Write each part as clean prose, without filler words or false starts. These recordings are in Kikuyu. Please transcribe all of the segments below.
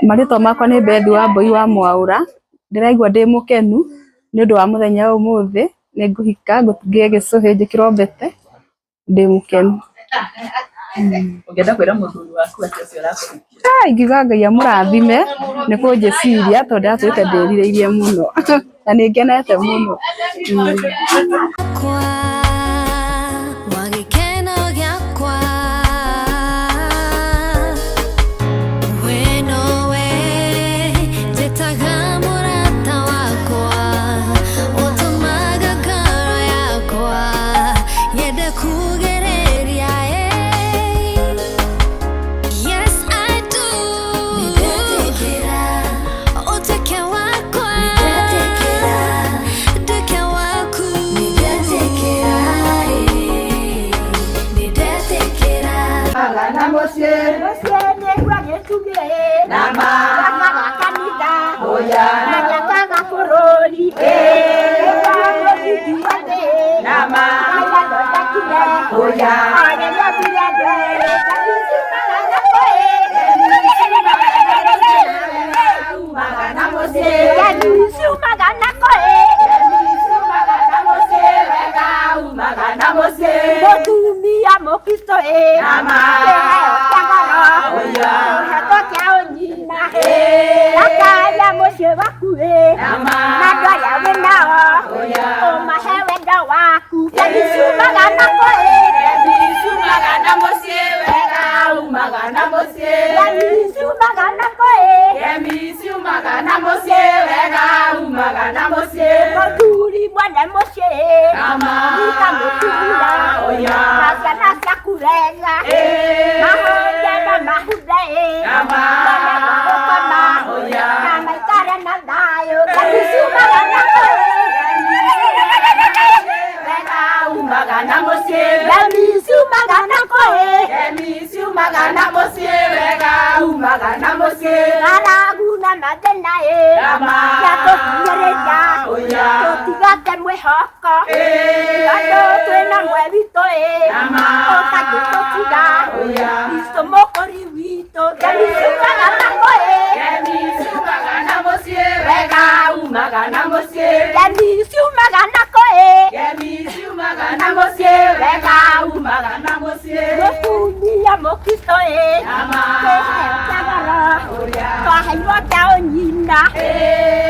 Marĩtwa makwa nĩ Beth Wambui wa Mwaũra. Ndĩraigua ndĩ mũkenu nĩ ũndũ wa mũthenya wa ũmũthĩ, nĩ ngũhika ngĩe gĩcũhĩ njĩkĩrwo mbete, ndĩ mũkenu. Ũngĩenda kwĩra mũthuri waku atĩa ũcio ũrakũhikia? Ingiuga Ngai amũrathime nĩ kũnjĩciria tondũ ndatũrĩte ndĩrirĩirie mũno na nĩ ngenete mũno. Wa gĩkeno gĩakwa, we nowe njĩtaga mũrata wakwa, ũtũmaga ngoro yakwa nyende kugĩrĩria. Yes, I do. Ũtuĩke wakwa, nduĩke waku. Na mũciĩ Mũciĩ nĩguo gĩtugĩ Nama. Gĩakaga kanitha Oya. Na gĩakaga bũrũri. Nĩguo mũthingi wa thĩ. Nama. Ngai athondekire. Oya. O rĩrĩa ombire andũ erĩ. Ngemi ciumaga na kũĩ. Umaga na mũciĩ. Ngemi ciumaga na kũĩ. Umaga na mũciĩ wega umaga na mũciĩ. Mũtumia mũkristo ĩ. Nama. Kĩheo kĩa goro. Oya. Kĩheo kĩa ũnyina. Gakaria mũciĩ waku ĩ. Nama. Na andũ arĩa wĩ nao. Oya. Ũmahe wendo waku. Ngemi ciumaga na kũĩ. Umaga na mũciĩ wega umaga na mũciĩ. Ngemi ciumaga na kũĩ. Ngemi ciumaga na mũciĩ wega umaga na mũciĩ. Mũthuri mwene mũciĩ. Nama. Nyita mũtumia. Oya. Na ciana ciaku wega. Mahũnje na mahuthe ĩ. Nama. Mone gwa gũkoma. Oya. Na maikare na thayũ. Ngemi ciumaga na kũĩ. Wega umaga na mũciĩ. Ngemi ciumaga na kũĩ. Ngemi ciumaga na mũciĩ wega umaga na mũciĩ. Ng'aragu na mathĩna ĩ. Nama. Cia kũhinyĩrĩria. Oya. Tũtigate mwĩhoko. Tondũ twĩna mwe witũ ĩ. Nama. Ũtangĩtũtiga. Oya. Kristũ mũkũri witũ. Ngemi ciumaga na kũĩ. Ngemi ciumaga na mũciĩ wega umaga na mũciĩ. Ngemi ciumaga na kũĩ. Ngemi ciumaga na mũciĩ wega umaga na mũciĩ. Mũtumia mũkristo ĩ. Nama. Kĩheo kĩa goro. Oya. Twaheirwo kĩa ũnyina.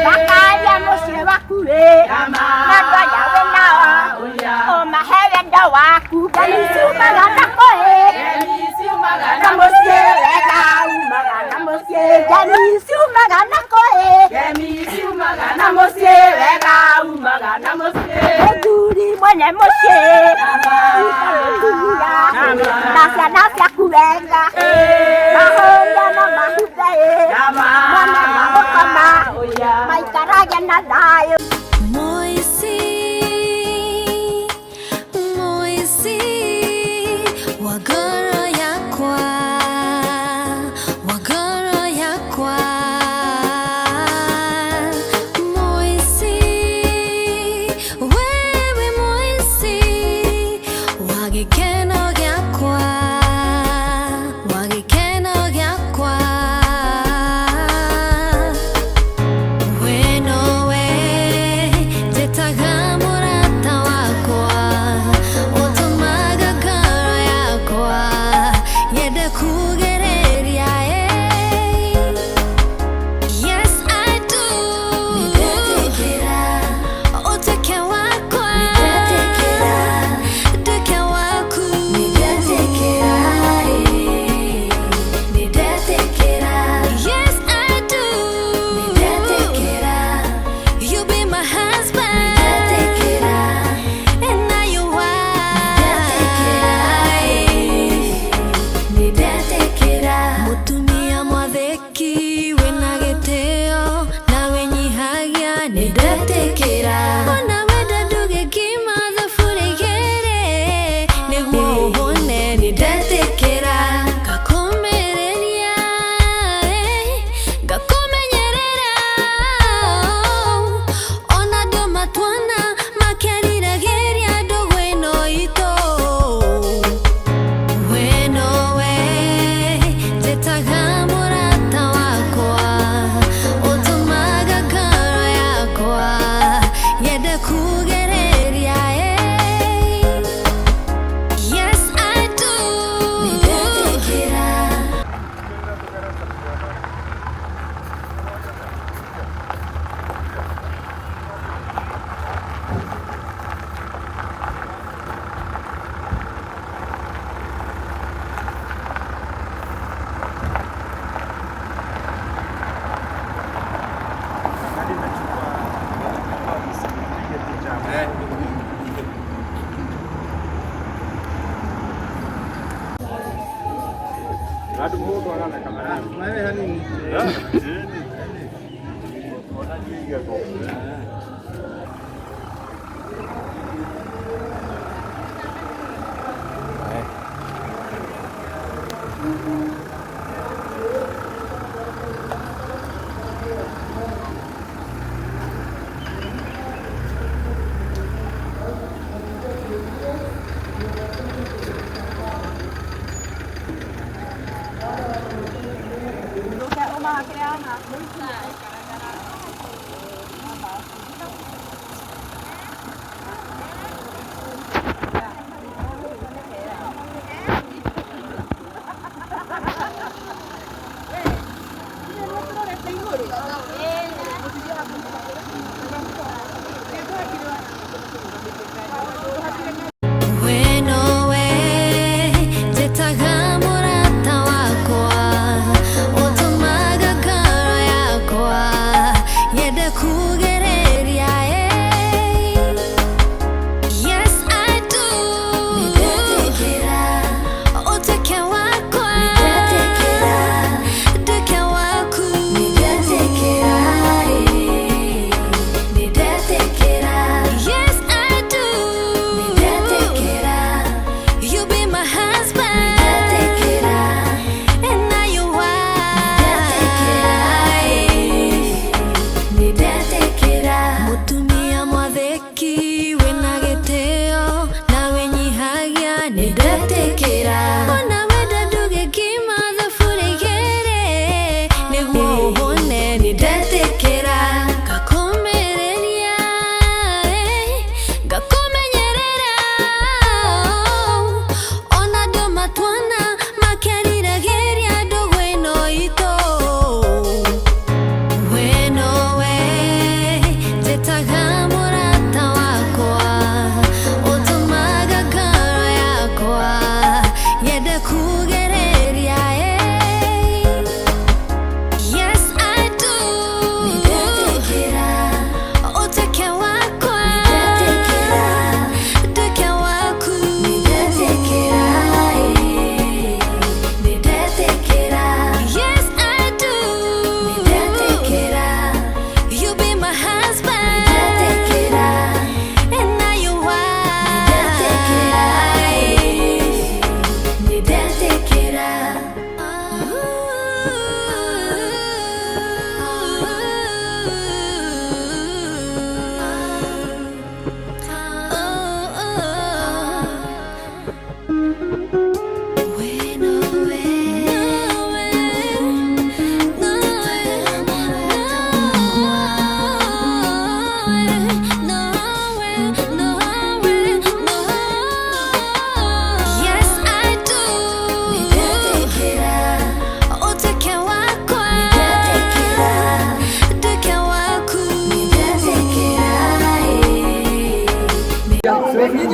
Gakaria mũciĩ waku ĩ. Nama. Na andũ arĩa wĩ nao. Oya. Ũmahe wendo waku. Ngemi ciumaga na kũĩ. Ngemi ciumaga na mũciĩ wega umaga na mũciĩ. Ngemi ciumaga na kũĩ. Ngemi ciumaga na mũciĩ wega umaga na mũciĩ. Mũthuri mwene mũciĩ. Nyita mũtumia. Na ciana ciaku wega. Mahũnje na mahuthe ĩ. Nama. Mone gwa gũkoma. Oya. Maikarage na thayũ. Moisi, Moisi, wa ngoro yakwa, wa ngoro yakwa. Moisi, wewe Moisi, wa gĩkeno gĩakwa, wa gĩkeno gĩakwa. We nowe njĩtaga mũrata wakwa, ũtũmaga ngoro yakwa nyende kugĩrĩria. Yes, I do. Ũtuĩke wakwa, nduĩke waku. Yes, I do. You be my husband, and now your wife.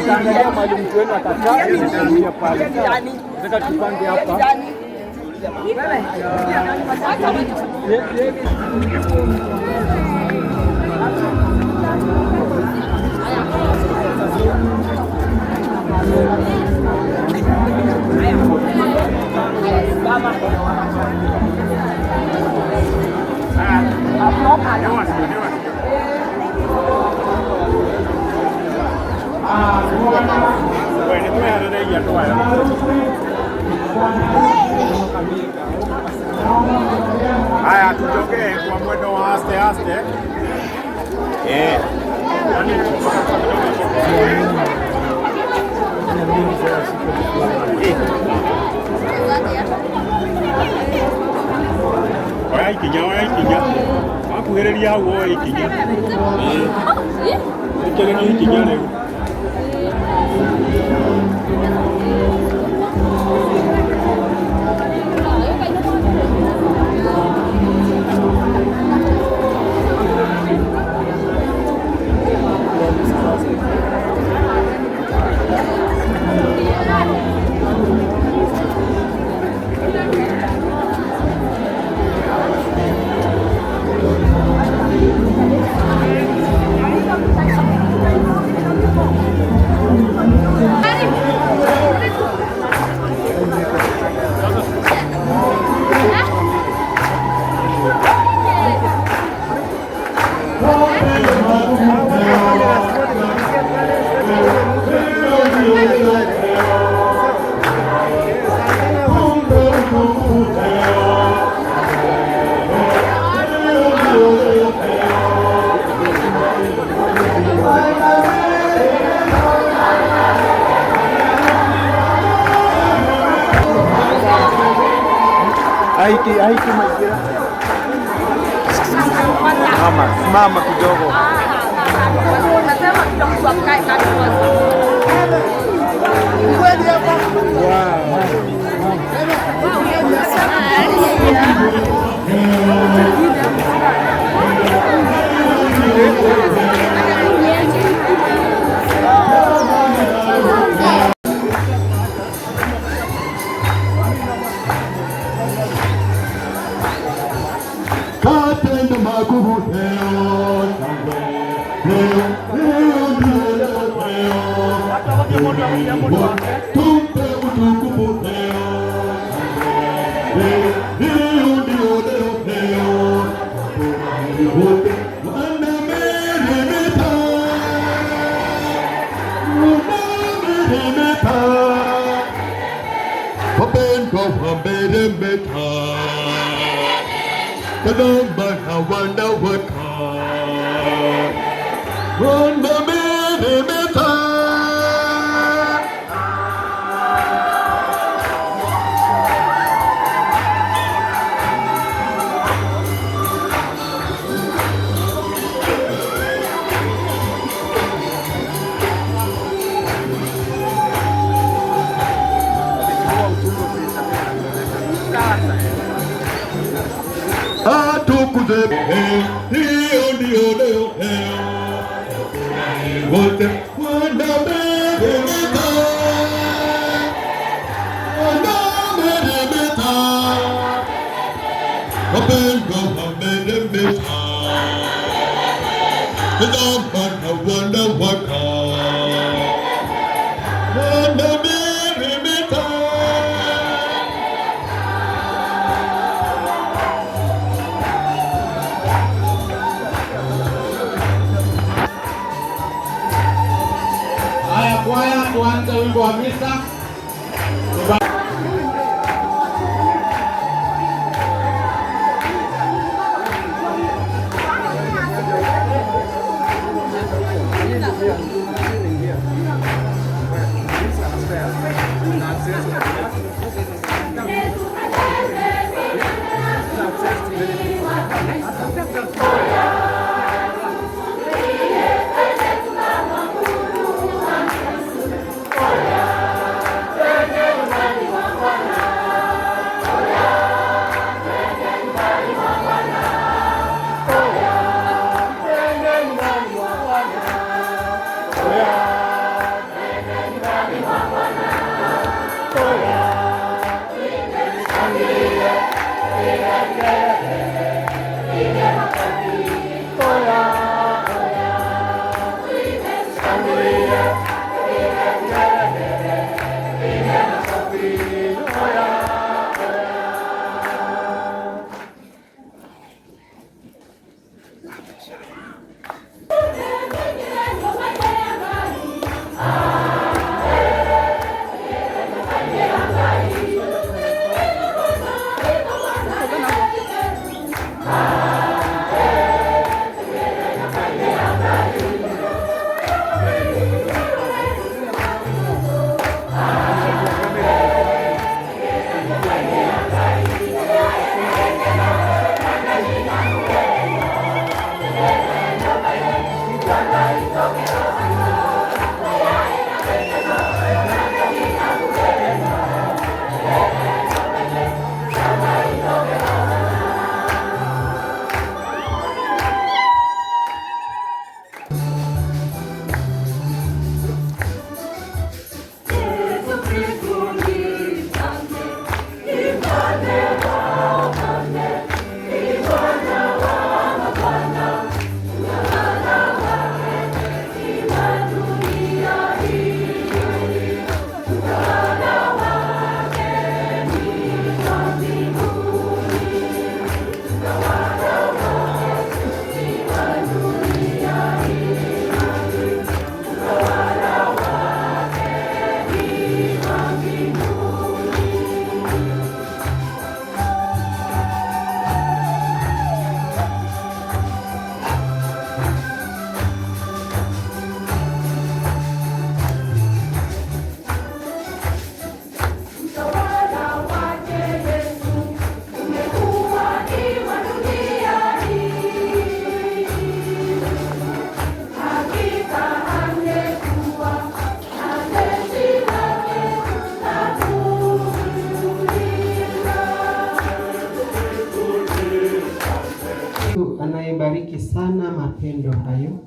Utaangalia mahali mtu wenu atakaa, utaangalia pale. Nataka tupange hapa. Haya, tutokee kwa mwendo wa aste aste. Oya ikinya, oya ikinya. Wakuhĩrĩria hau woe ikinya. Ĩkĩrĩria ikinya rĩu. Ahiki ahiki maingĩra. Mama, simama kidogo. Katenda makubu leo leo leo leo leo tumpe utukufu leo leo leo ndio leo leo wote wanameremeta wanameremeta wapendwa wameremeta Kadamba hawanda waka Wanda meremeta. Atukuze ndio ndio leo leo wote wanameremeta wanameremeta wapendwa wameremeta tazama na wanawaka wanameremeta. Haya, kwaya tuanze wimbo wa misa. sana mapendo hayo,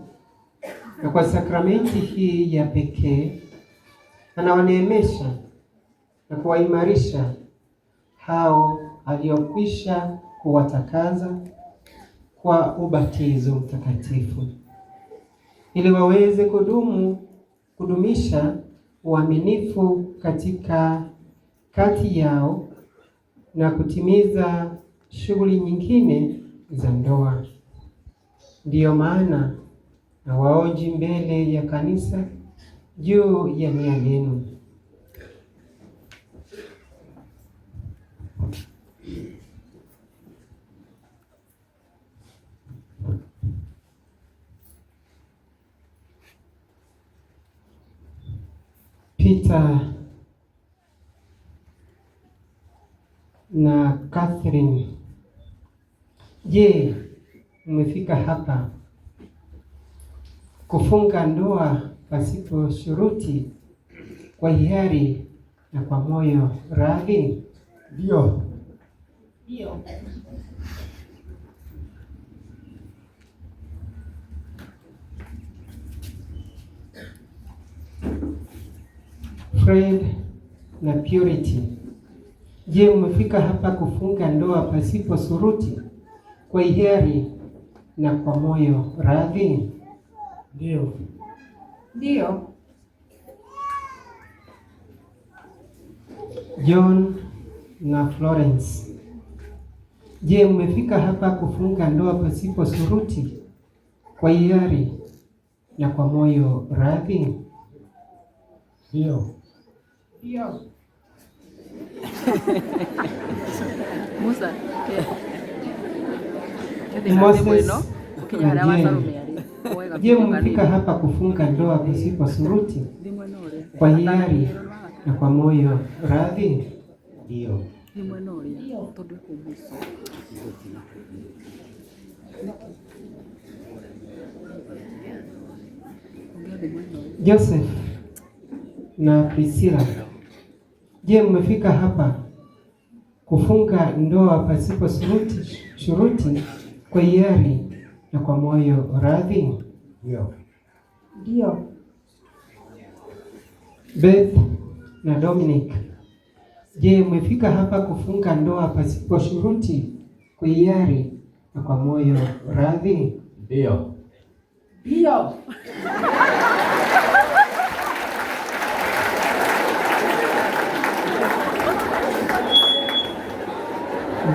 na kwa sakramenti hii ya pekee anawaneemesha na kuwaimarisha hao aliyokwisha kuwatakaza kwa ubatizo mtakatifu, ili waweze kudumisha uaminifu katika kati yao na kutimiza shughuli nyingine za ndoa. Ndiyo maana nawaoji mbele ya kanisa juu ya nia yenu. Peter na Catherine, je, mmefika hapa kufunga ndoa pasipo shuruti, kwa hiari na kwa moyo radhi? Ndio. Ndio. Fred na Purity, je, mmefika hapa kufunga ndoa pasipo shuruti, kwa hiari na kwa moyo radhi? Ndio. Ndio. John na Florence, je, mmefika hapa kufunga ndoa pasipo shuruti, kwa hiari na kwa moyo radhi? Ndio. Ndio. Musa. Moses na Jane, je, mmefika hapa kufunga ndoa pasipo shuruti, kwa hiari na kwa moyo radhi? Ndio. Joseph na Priscilla, je, mmefika hapa kufunga ndoa pasipo shuruti, kwa hiari na kwa moyo radhi? Ndio. Ndio. Beth na Dominic, je, mmefika hapa kufunga ndoa pasipo shuruti, kwa hiari na kwa moyo radhi? Ndio. Ndio.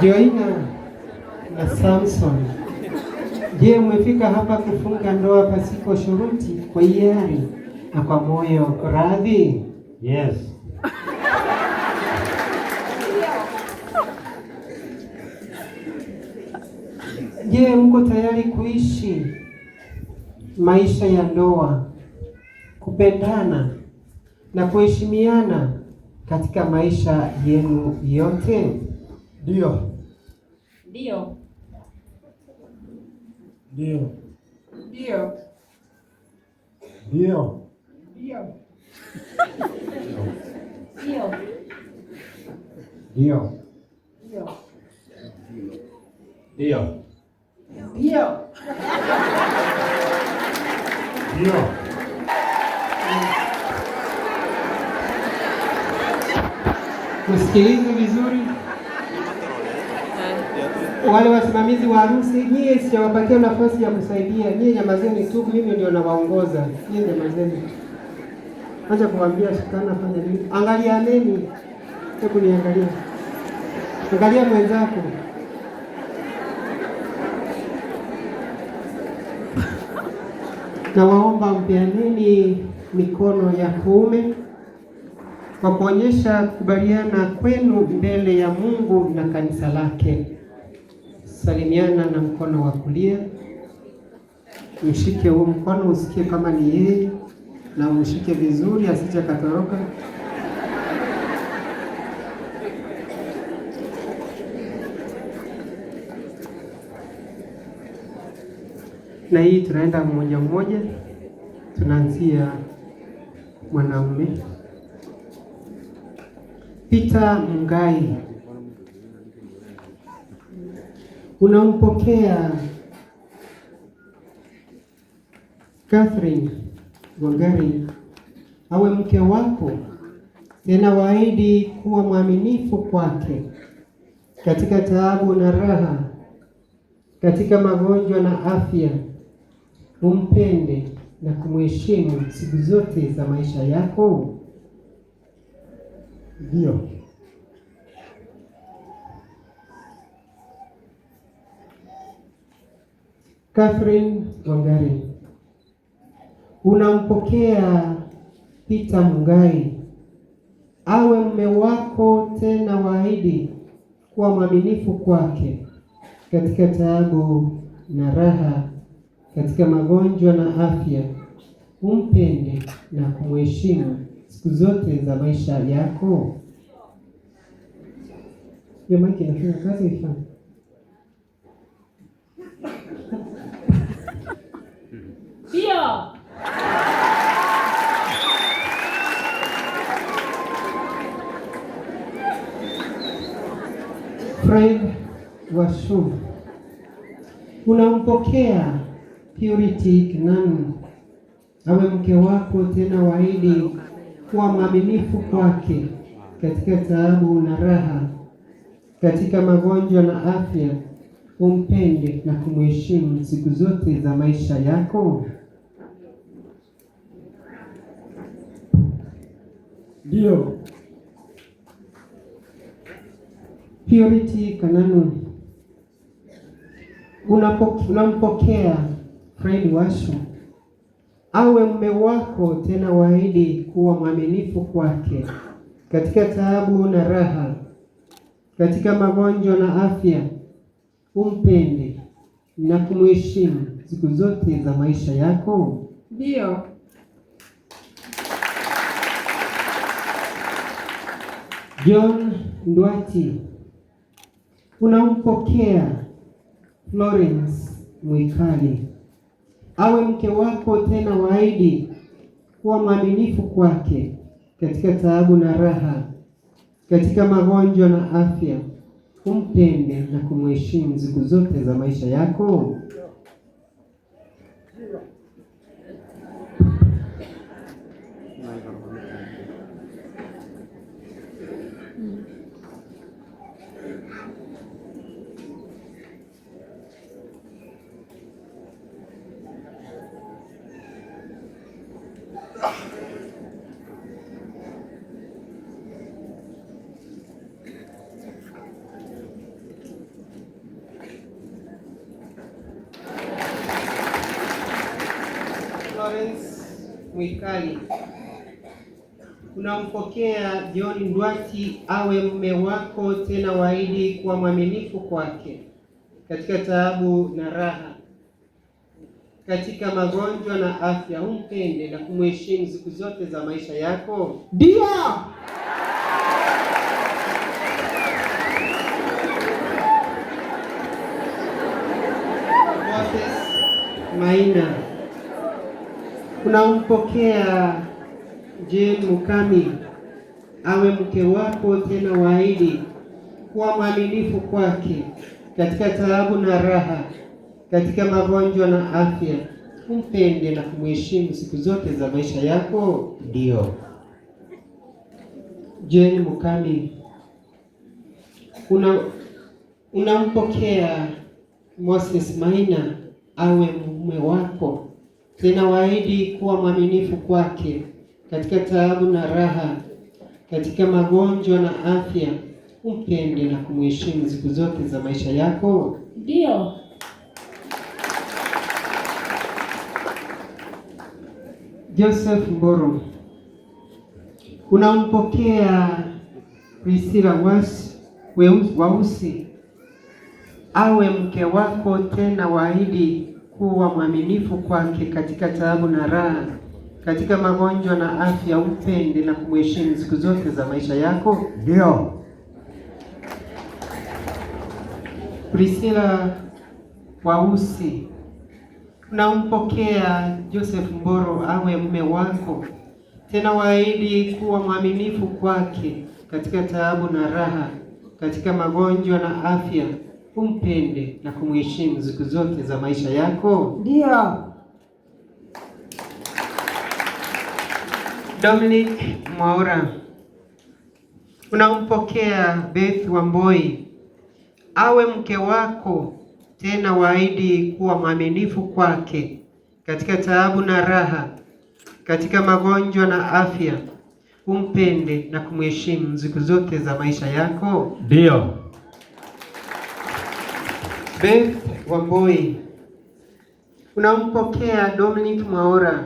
Joina na Samson, je, mmefika hapa kufunga ndoa pasipo shuruti, kwa hiari na kwa moyo radhi? Yes. Je, mko tayari kuishi maisha ya ndoa, kupendana na kuheshimiana katika maisha yenu yote? Ndio. Ndio. Ndio. Ndio. Ndio. Ndio. Ndio. Ndio. Ndio. Ndio. Ndio. Ndio. Msikilize vizuri. Wale wasimamizi wa harusi, nyie sijawapatia nafasi ya kusaidia. Nyie nyamazeni tu, mimi ndio nawaongoza. Nyie nyamazeni. Acha kuambia shikana, fanya nini? Angalianeni. Hebu niangalie. Angalia mwenzako. Nawaomba mpeaneni mikono ya kuume kwa kuonyesha kukubaliana kwenu mbele ya Mungu na kanisa lake. Salimiana na mkono wa kulia, mshike huu mkono usikie kama ni yeye, na umshike vizuri asije katoroka. Na hii tunaenda mmoja mmoja, tunaanzia mwanaume. Peter Mungai, unampokea Catherine Wangari awe mke wako, tena waahidi kuwa mwaminifu kwake katika taabu na raha, katika magonjwa na afya, umpende na kumheshimu siku zote za maisha yako? Ndio. Catherine Wangari, unampokea Peter Mungai awe mume wako, tena waahidi kuwa mwaminifu kwake katika taabu na raha, katika magonjwa na afya, umpende na kumheshimu siku zote za maisha yako? Hiyo maiki inafanya kazi ifanye? Ndio. Fred Washu, unampokea Purity Kinanu awe mke wako, tena waahidi kuwa mwaminifu kwake katika taabu na raha, katika magonjwa na afya, umpende na kumheshimu siku zote za maisha yako? Ndio. Purity Kananu, unampokea Fred Washu awe mume wako, tena waahidi kuwa mwaminifu kwake katika taabu na raha, katika magonjwa na afya, umpende na kumheshimu siku zote za maisha yako? Ndio. John Ndwati, unampokea Florence Mwikali awe mke wako, tena waahidi kuwa mwaminifu kwake katika taabu na raha, katika magonjwa na afya, umpende na kumheshimu siku zote za maisha yako? Florence Mwikali, unampokea John Ndwati awe mume wako, tena waahidi kuwa mwaminifu kwake katika taabu na raha, katika magonjwa na afya, umpende na kumheshimu siku zote za maisha yako? Ndio. Moses Maina, unampokea Jane Mukami awe mke wako, tena waahidi kuwa mwaminifu kwake katika taabu na raha, katika magonjwa na afya, umpende na kumheshimu siku zote za maisha yako? Ndio. Jane Mukami, unampokea Moses Maina awe mume wako, tena waahidi kuwa mwaminifu kwake katika taabu na raha, katika magonjwa na afya, umpende na kumheshimu siku zote za maisha yako? Ndio. Joseph Mboro, unampokea Priscilla Wausi awe mke wako, tena waahidi kuwa mwaminifu kwake katika taabu na raha, katika magonjwa na afya, umpende na kumheshimu siku zote za maisha yako? Ndio. Priscilla Wausi, unampokea Joseph Mboro awe mume wako, tena waahidi kuwa mwaminifu kwake katika taabu na raha, katika magonjwa na afya, umpende na kumheshimu siku zote za maisha yako? Ndio. Dominic Mwaura, unampokea Beth Wamboi awe mke wako, tena waahidi kuwa mwaminifu kwake katika taabu na raha, katika magonjwa na afya, umpende na kumheshimu siku zote za maisha yako. Ndio. Beth Wamboi, unampokea Dominic Mwaura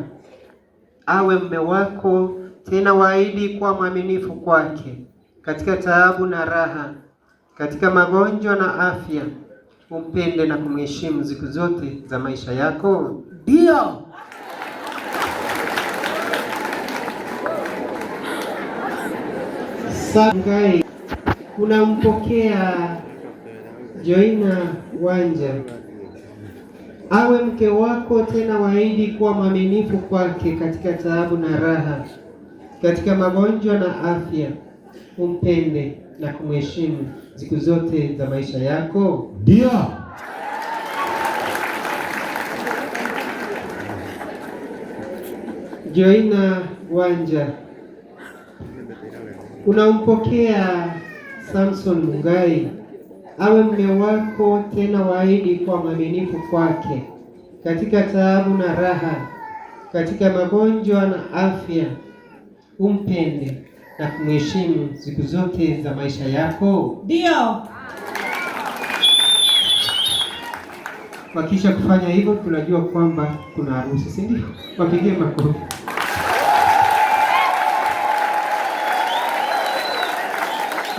awe mume wako, tena waahidi kuwa mwaminifu kwake katika taabu na raha, katika magonjwa na afya, umpende na kumheshimu siku zote za maisha yako. Ndio. Sangai, unampokea Joina Wanja awe mke wako, tena waahidi kuwa mwaminifu kwake katika taabu na raha, katika magonjwa na afya, umpende na kumheshimu siku zote za maisha yako. Ndio. Joina Wanja, unampokea Samson Mungai awe mume wako, tena waahidi kuwa mwaminifu kwake katika taabu na raha, katika magonjwa na afya, umpende na kumheshimu siku zote za maisha yako. Ndio. Wakisha kufanya hivyo, tunajua kwamba kuna harusi, si ndio? Wapigie makofi.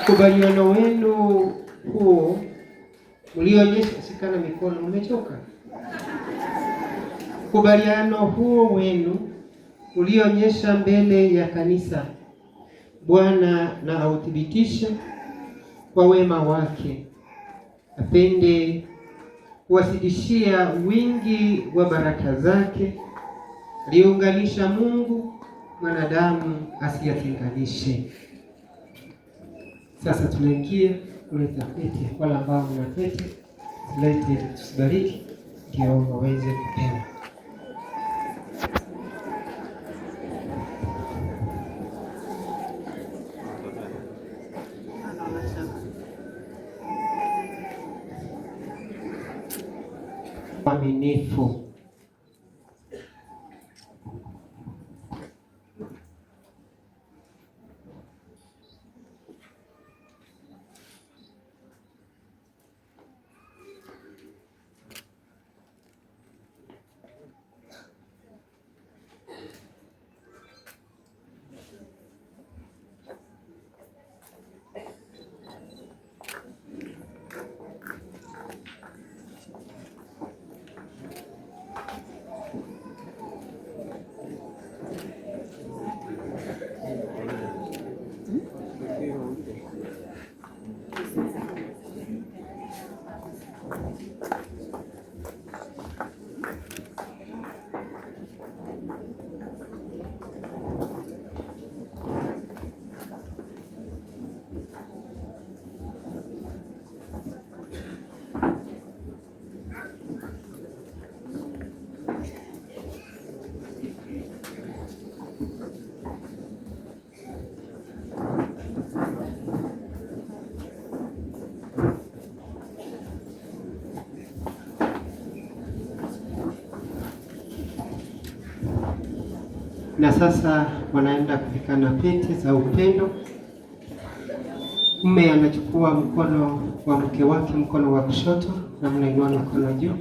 Mkubaliano wenu huo mlioonyesha, shikana mikono, mmechoka. Mkubaliano huo wenu ulioonyesha mbele ya kanisa, Bwana na authibitishe kwa wema wake, apende kuwasidishia wingi wa baraka zake, aliunganisha Mungu mwanadamu asiyatenganishe. Sasa tunaingia kuleta pete, wale ambao mna pete zilete, tusibariki ndio waweze kupewa. Uaminifu. Na sasa wanaenda kuvikana pete za upendo. Mume anachukua mkono wa mke wake, mkono wa kushoto, na mnainua mkono juu.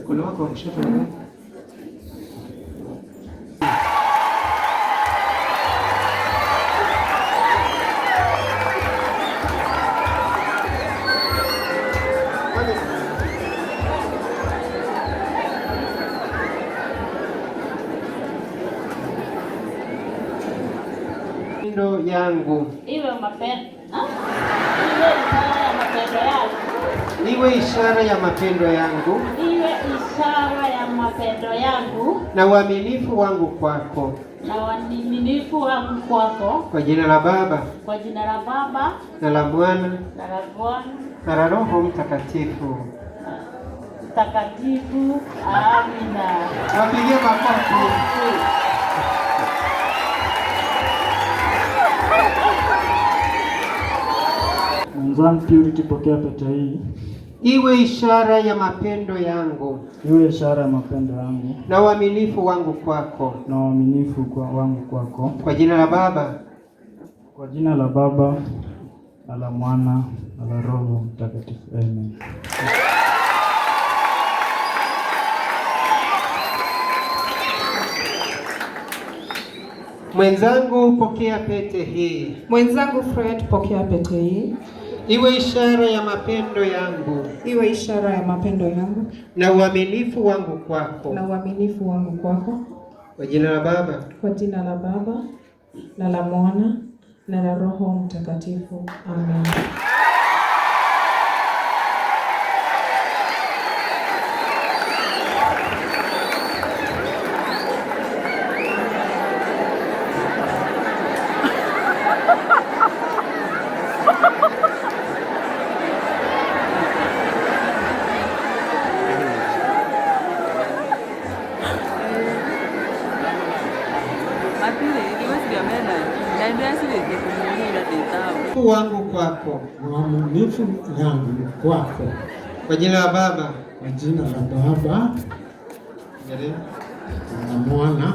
Mkono wako wa kushoto ni gani? Pendo yangu Iwe mapendo. Iwe ishara ya mapendo yangu. iwe ishara ya mapendo yangu Iwe ishara ya mapendo yangu na uaminifu wangu kwako, na uaminifu wangu kwako, kwa jina la Baba kwa jina la Baba na la Mwana na la Bwana na la Roho Mtakatifu. Mtakatifu. Amina. Wapigie makofi. Mwenzangu Purity, pokea pete hii. Iwe ishara ya mapendo yangu Iwe ishara ya mapendo yangu na uaminifu wangu kwako. na uaminifu wangu kwako. Kwa jina la Baba Kwa jina la Baba na la Mwana na la Roho Mtakatifu. Amen. Mwenzangu, pokea pete hii. Mwenzangu Fred, pokea pete hii. Iwe ishara ya mapendo yangu Iwe ishara ya mapendo yangu na uaminifu wangu kwako. na uaminifu wangu kwako. Kwa jina la Baba Kwa jina la Baba na la Mwana na la Roho Mtakatifu. Amen. Wangu kwako. Uaminifu yangu kwako. Kwa jina la Baba Kwa jina la Baba na Mwana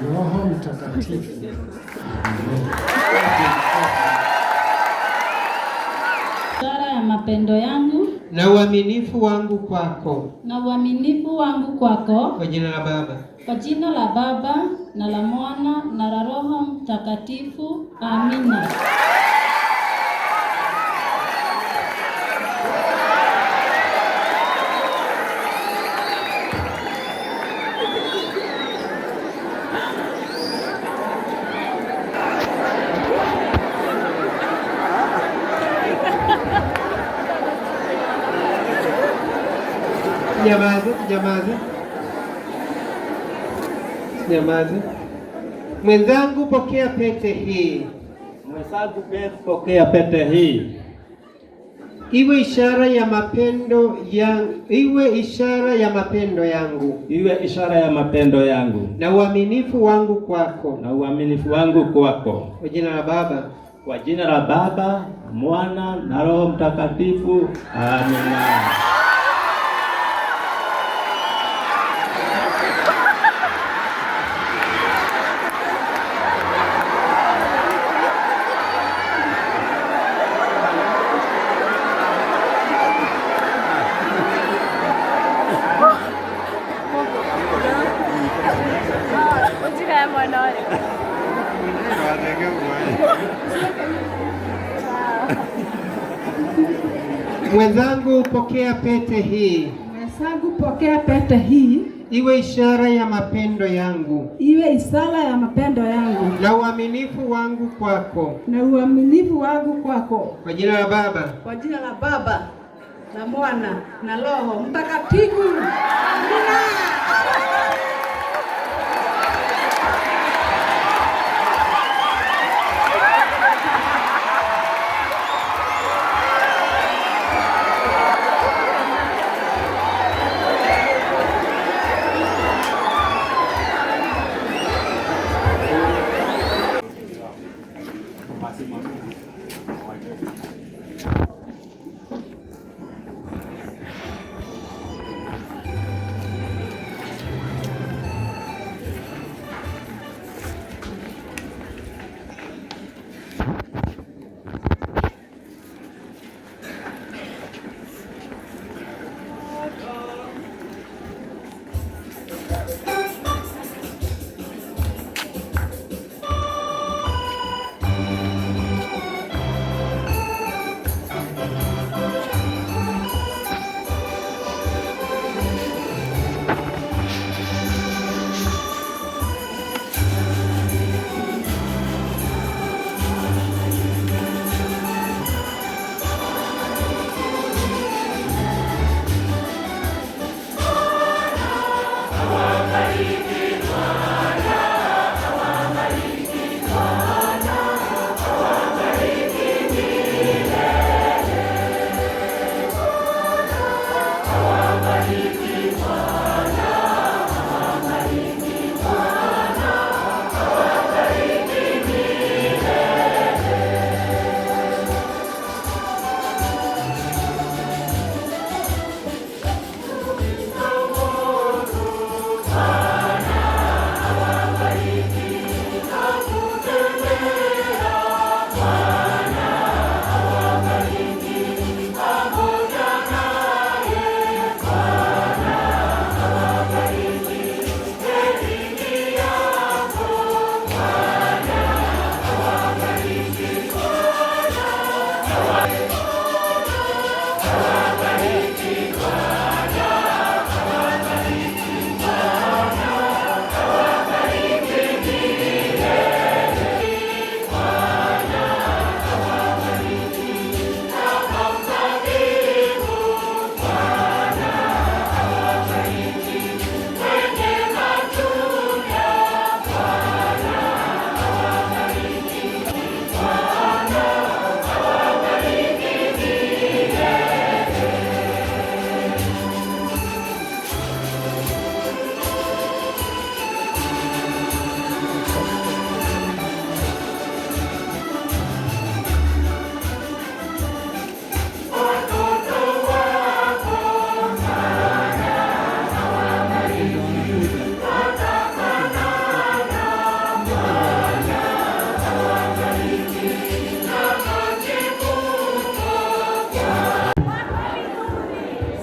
na Roho Mtakatifu. Amen. Ishara ya mapendo yangu na uaminifu wangu kwako. na uaminifu wangu kwako. Kwa jina la Baba Kwa jina la Baba na la Mwana na la Roho Mtakatifu. Amina. Nyamaze, nyamaze, nyamaze. Mwenzangu, pokea pete hii. Mwenzangu pokea pete hii. Iwe ishara ya mapendo yangu, iwe ishara ya mapendo yangu Iwe ishara ya mapendo yangu na uaminifu wangu kwako. na uaminifu wangu kwako. Kwa jina la Baba Kwa jina la Baba, Mwana na Roho Mtakatifu. Amina. Mwenzangu, pokea pete hii. Mwenzangu, pokea pete hii. Iwe ishara ya mapendo yangu Iwe ishara ya mapendo yangu na uaminifu wangu kwako. na uaminifu wangu kwako. Kwa jina la Baba Kwa jina la Baba na Mwana na Roho Mtakatifu. Amina.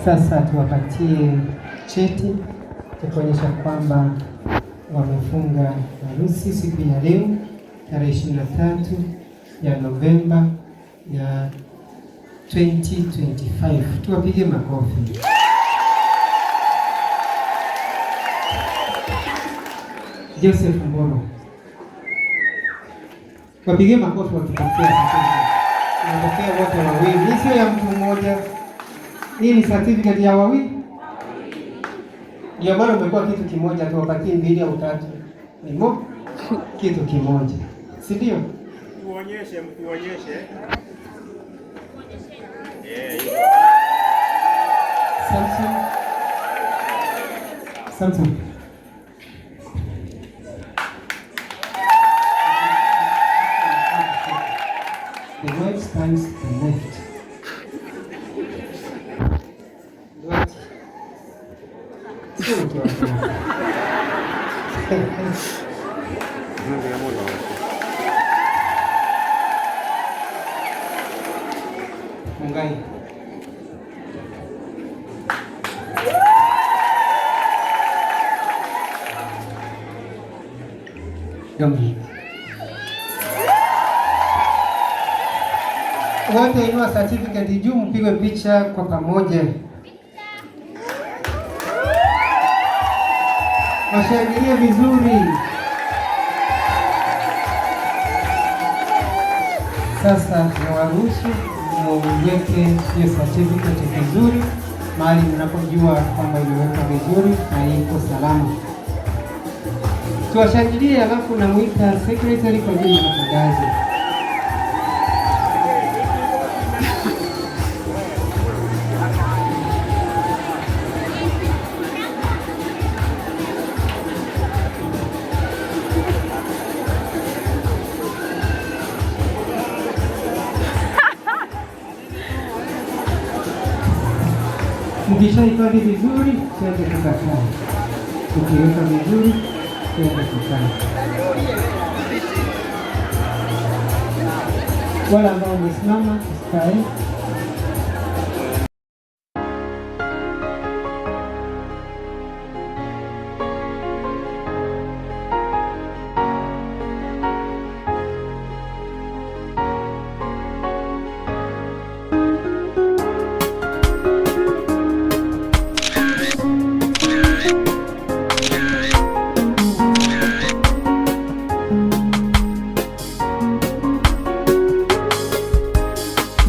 Sasa tuwapatie cheti cha kuonyesha kwamba wamefunga harusi siku ya leo tarehe 23 ya Novemba ya 2025. Tuwapige makofi. Joseph Mboro, wapige makofi wakipokea certificate. Wanapokea wote wawili, hii sio ya mtu mmoja. Hii ni certificate ya wawili. Ndio maana umekuwa kitu kimoja tu, wapatie mbili au tatu, ni mo kitu kimoja, si ndio? Tuonyeshe, mtuonyeshe. Samson, Samson. The wife stands to the left. Duarte. Sio mke wako. Mungai. Dominic. Wote inua certificate juu, mpigwe picha kwa pamoja. Washangilie vizuri. Sasa nawaruhusu muweke hiyo certificate vizuri mahali mnapojua kwamba imewekwa vizuri na iko salama. Tuwashangilie, alafu namuita secretary kwa ajili ya matangazo. Mkishahifadhi vizuri, twende tukakae. Ukiweka vizuri, twende tukae. Wale ambao wamesimama, usikae.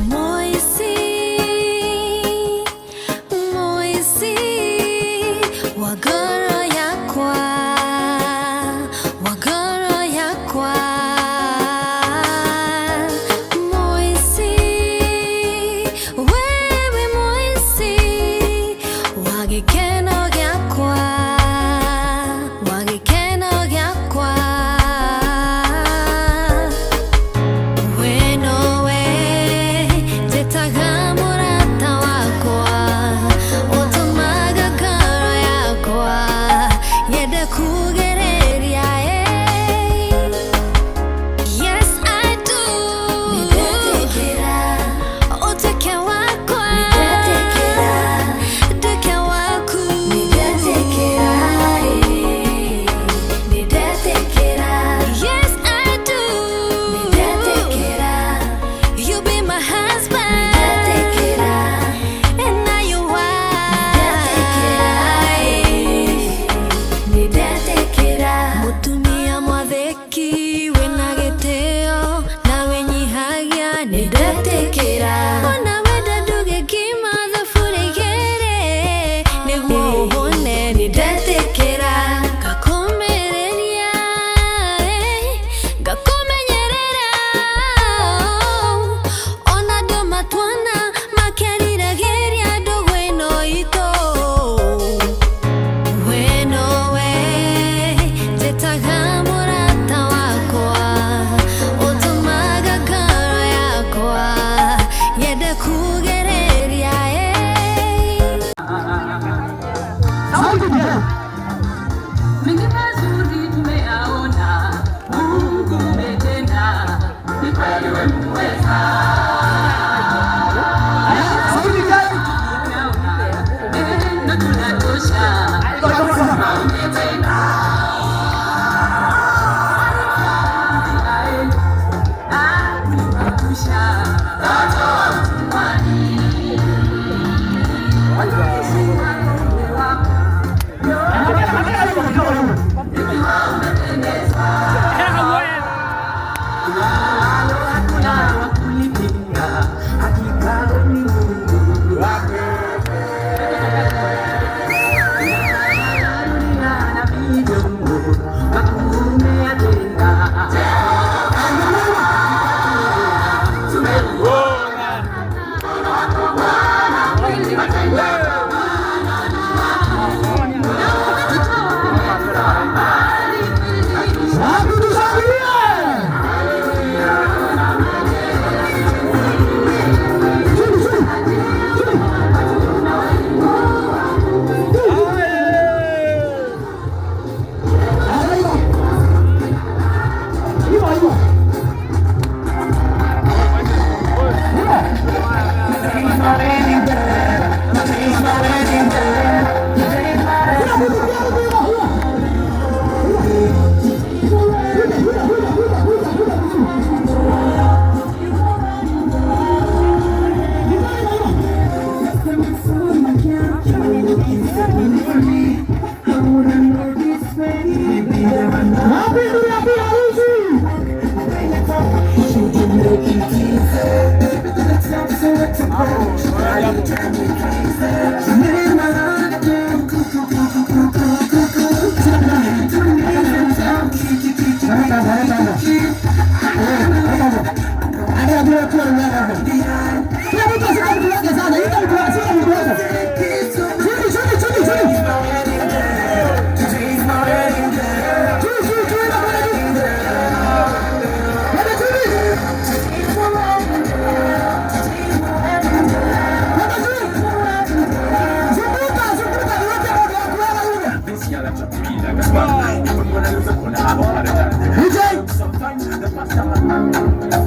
Moisi, Moisi, wagoro yakwa, wagoro yakwa. Moisi, wewe Moisi, wagikeno gyakwa, wagikeno gyakwa. We nowe njĩtaga mũrata wakwa, ũtũmaga ngoro yakwa yende kugereria. Yes, I do. Nĩndetĩkĩra ũtuĩke wakwa, nĩndetĩkĩra nduĩke waku, nĩndetĩkĩra, nĩndetĩkĩra. Yes, I do. Nĩndetĩkĩra you be my husband. Nĩndetĩkĩra and now your wife. Nĩndetĩkĩra mũtumia mwathĩki wĩna gĩtĩo na wĩnyihagia. Nĩndetĩkĩra ona wenda nduge ngima thaburia igĩrĩ nĩguo ũhũne. Nĩndetĩkĩra ngakũmĩrĩria, ngakũmenyerera, ona andũ matuona makeriragĩria ndũgũ ĩno itũ. We nowe njĩtaga mũrata wakwa, ũtũmaga ngoro yakwa.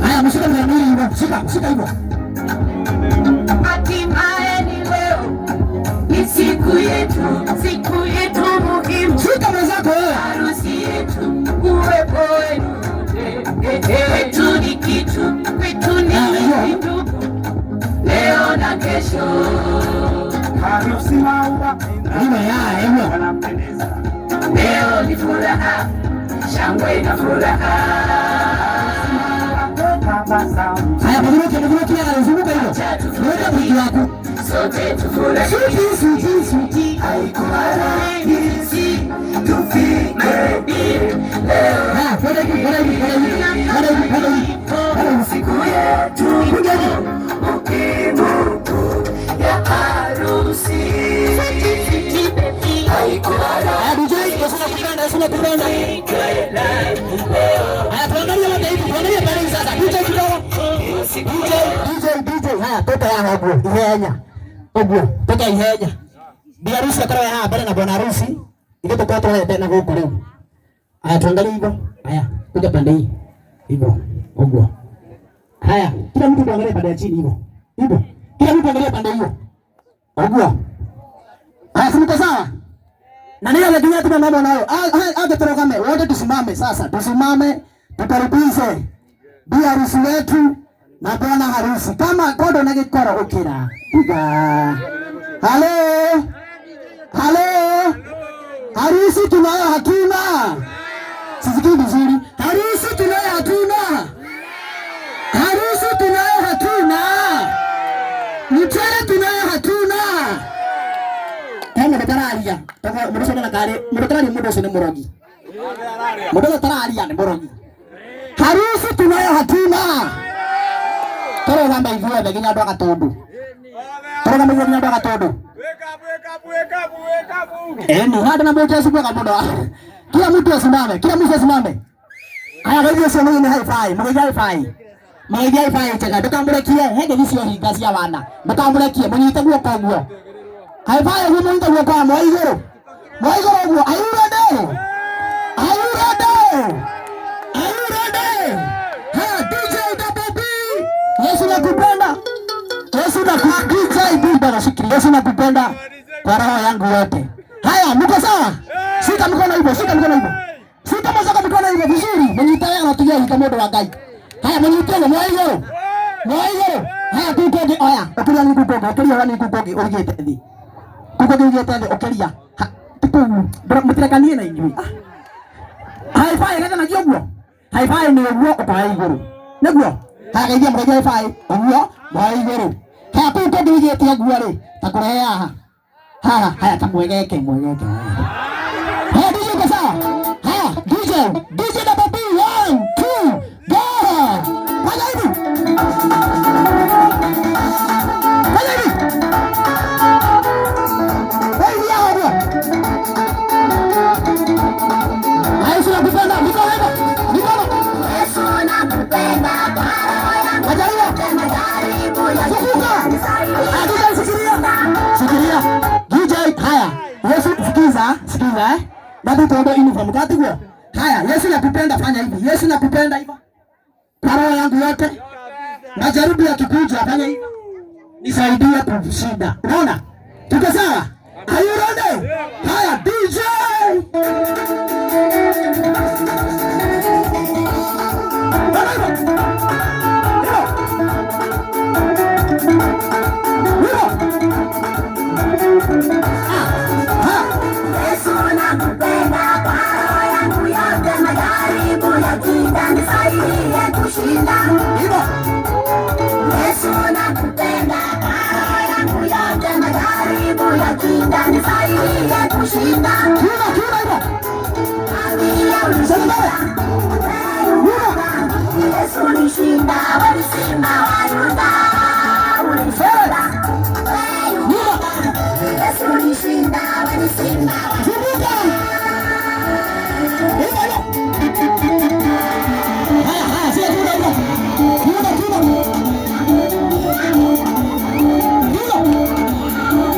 Haya, mshika mara mbili hivyo. Shika, shika hivyo. Hatimaye ni leo, ni siku yetu, siku yetu muhimu. Shika mwenzako wewe. Harusi yetu, uwepo wenu kwetu ni kitu, kwetu ni ndugu, leo na kesho. Harusi maua. Hivyo ya, hivyo. Leo ni furaha, shangwe na furaha. Haya, mzunguke, mzunguke, zunguka hivyo. Weka mwili wako. Sote tufurahi. Suti, suti, suti. Haikuwa rahisi tufike leo. Haya, kwenda hivi, kwenda hivi, kwenda hivi. Kwenda hivi, kwenda hivi. Kwenda hivi. Siku yetu Kuja hivi. muhimu ya harusi. Haikuwa Haya, DJ, Yesu nakupenda, Yesu nakupenda. Haya, tuangalie wote hivi, tuangalie pale hivi sasa. DJ kidogo. DJ, DJ, DJ. Haya, toka ya hapo. Ihenya. Oguo, toka ihenya. Bi harusi akorwo ya haha mbere na bwana harusi. Ithuĩ tũkorwo tũrorete na gũkũ rĩu. Haya, tuangalie hivyo. Haya, kuja pande hii. Hivyo. Oguo. Haya, kila mtu tuangalie pande ya chini hivyo. Hivyo. Kila mtu angalie pande hiyo. Oguo. Haya, si mko sawa? Na nini anatumia tuna mambo nayo. Aje turogame, wote tusimame sasa. Tusimame, tukaribishe bi harusi wetu na bwana harusi. Kama kodo na gikoro ukira. Piga. Halo. Halo. Harusi tunayo hatuna. Sisikii vizuri. Harusi tunayo hatuna. Harusi tunayo hatuna. Mchele tunayo hatuna. Tena ndararia. Mundu ucio ndona kari, mundu tararia mundu ucio ni murogi. Mundu ucio tararia ni murogi. Harusi tunayo hatuna. Turugame ithuothe nginya andu a Gatundu. Turugame ithuothe nginya andu a Gatundu. Eni hada na mtu asipeka mundu. Kila mtu asimame, kila mtu asimame. Haya gaithi ucio ni hi-fi, mũgeithie hi-fi. Mũgeithie hi-fi njega, ndũkamũrekie, he ngeithi cia hinga cia wana. Ndũkamũrekie, mũnyite guoko ũguo. Hi-fi ũguo mũnyite guoko wa mwa igũrũ. Mwa igũrũ ũguo. Are you ready? Are you ready? Are you ready? Haya, DJ Double B. Yesu nakupenda. Yesu nakupenda. DJ B bana shikilia. Yesu nakupenda kwa roho yangu yote. Haya, mko sawa? Shika mkono hivyo, shika mkono hivyo. Shika mkono mkono hivyo vizuri. Mwenyitaye anatugia hika modo wa Ngai. Haya, mwenyitaye mwa igũrũ. Mwa No igũrũ. Haya kuu kũngĩ oya. Ũkĩria ni kuu kũngĩ. Ũkĩria ni kuu kũngĩ ũigĩte thĩ. Kuu kũngĩ ũigĩte thĩ ũkĩria. Ti kũu. Mũtirekanie na inyuĩ. High five gethanagia ũguo. High five nĩ ũguo ũkoya igũrũ. Nĩguo? Haya geithia mũgeithia high five. Ũguo moya igũrũ. Haya kuu kũngĩ ũigĩte ũguo rĩ. Ta kũrehe haha. Haha haya ta mwegeke mwegeke. Haya DJ uko sawa? Haya DJ, DJ double B 1 2 go. Fanya hivi. Fanya hivi. Hey, ya hapo. Yesu nakupenda, mikono hivyo. Mikono. Yesu nakupenda kwa roho yangu. Majaribu. Majaribu ya Zunguka. DJ shikilia. Shikilia. DJ haya. Yesu sikiza, sikiza eh. Bado tuombe uniform katiguo. Haya, Yesu nakupenda fanya hivi. Yesu nakupenda hivyo. Kwa roho yangu yote. Majaribu yakikuja fanya hivi. Nisaidie kushinda. Unaona? Tuko sawa? Are you ready? Haya DJ. Yesu nakupenda kwa roho yangu yote, majaribu yakija nisaidie kushinda. Yesu nakupenda kwa roho yangu yote, majaribu yakija nisaidie kushinda. Yesu ulishinda, walishinda Wayuda, ulishinda. Yesu ulishinda, walishinda Wayuda. Haya haya, sio tu ndio. Kiuno kiuno. Kiuno.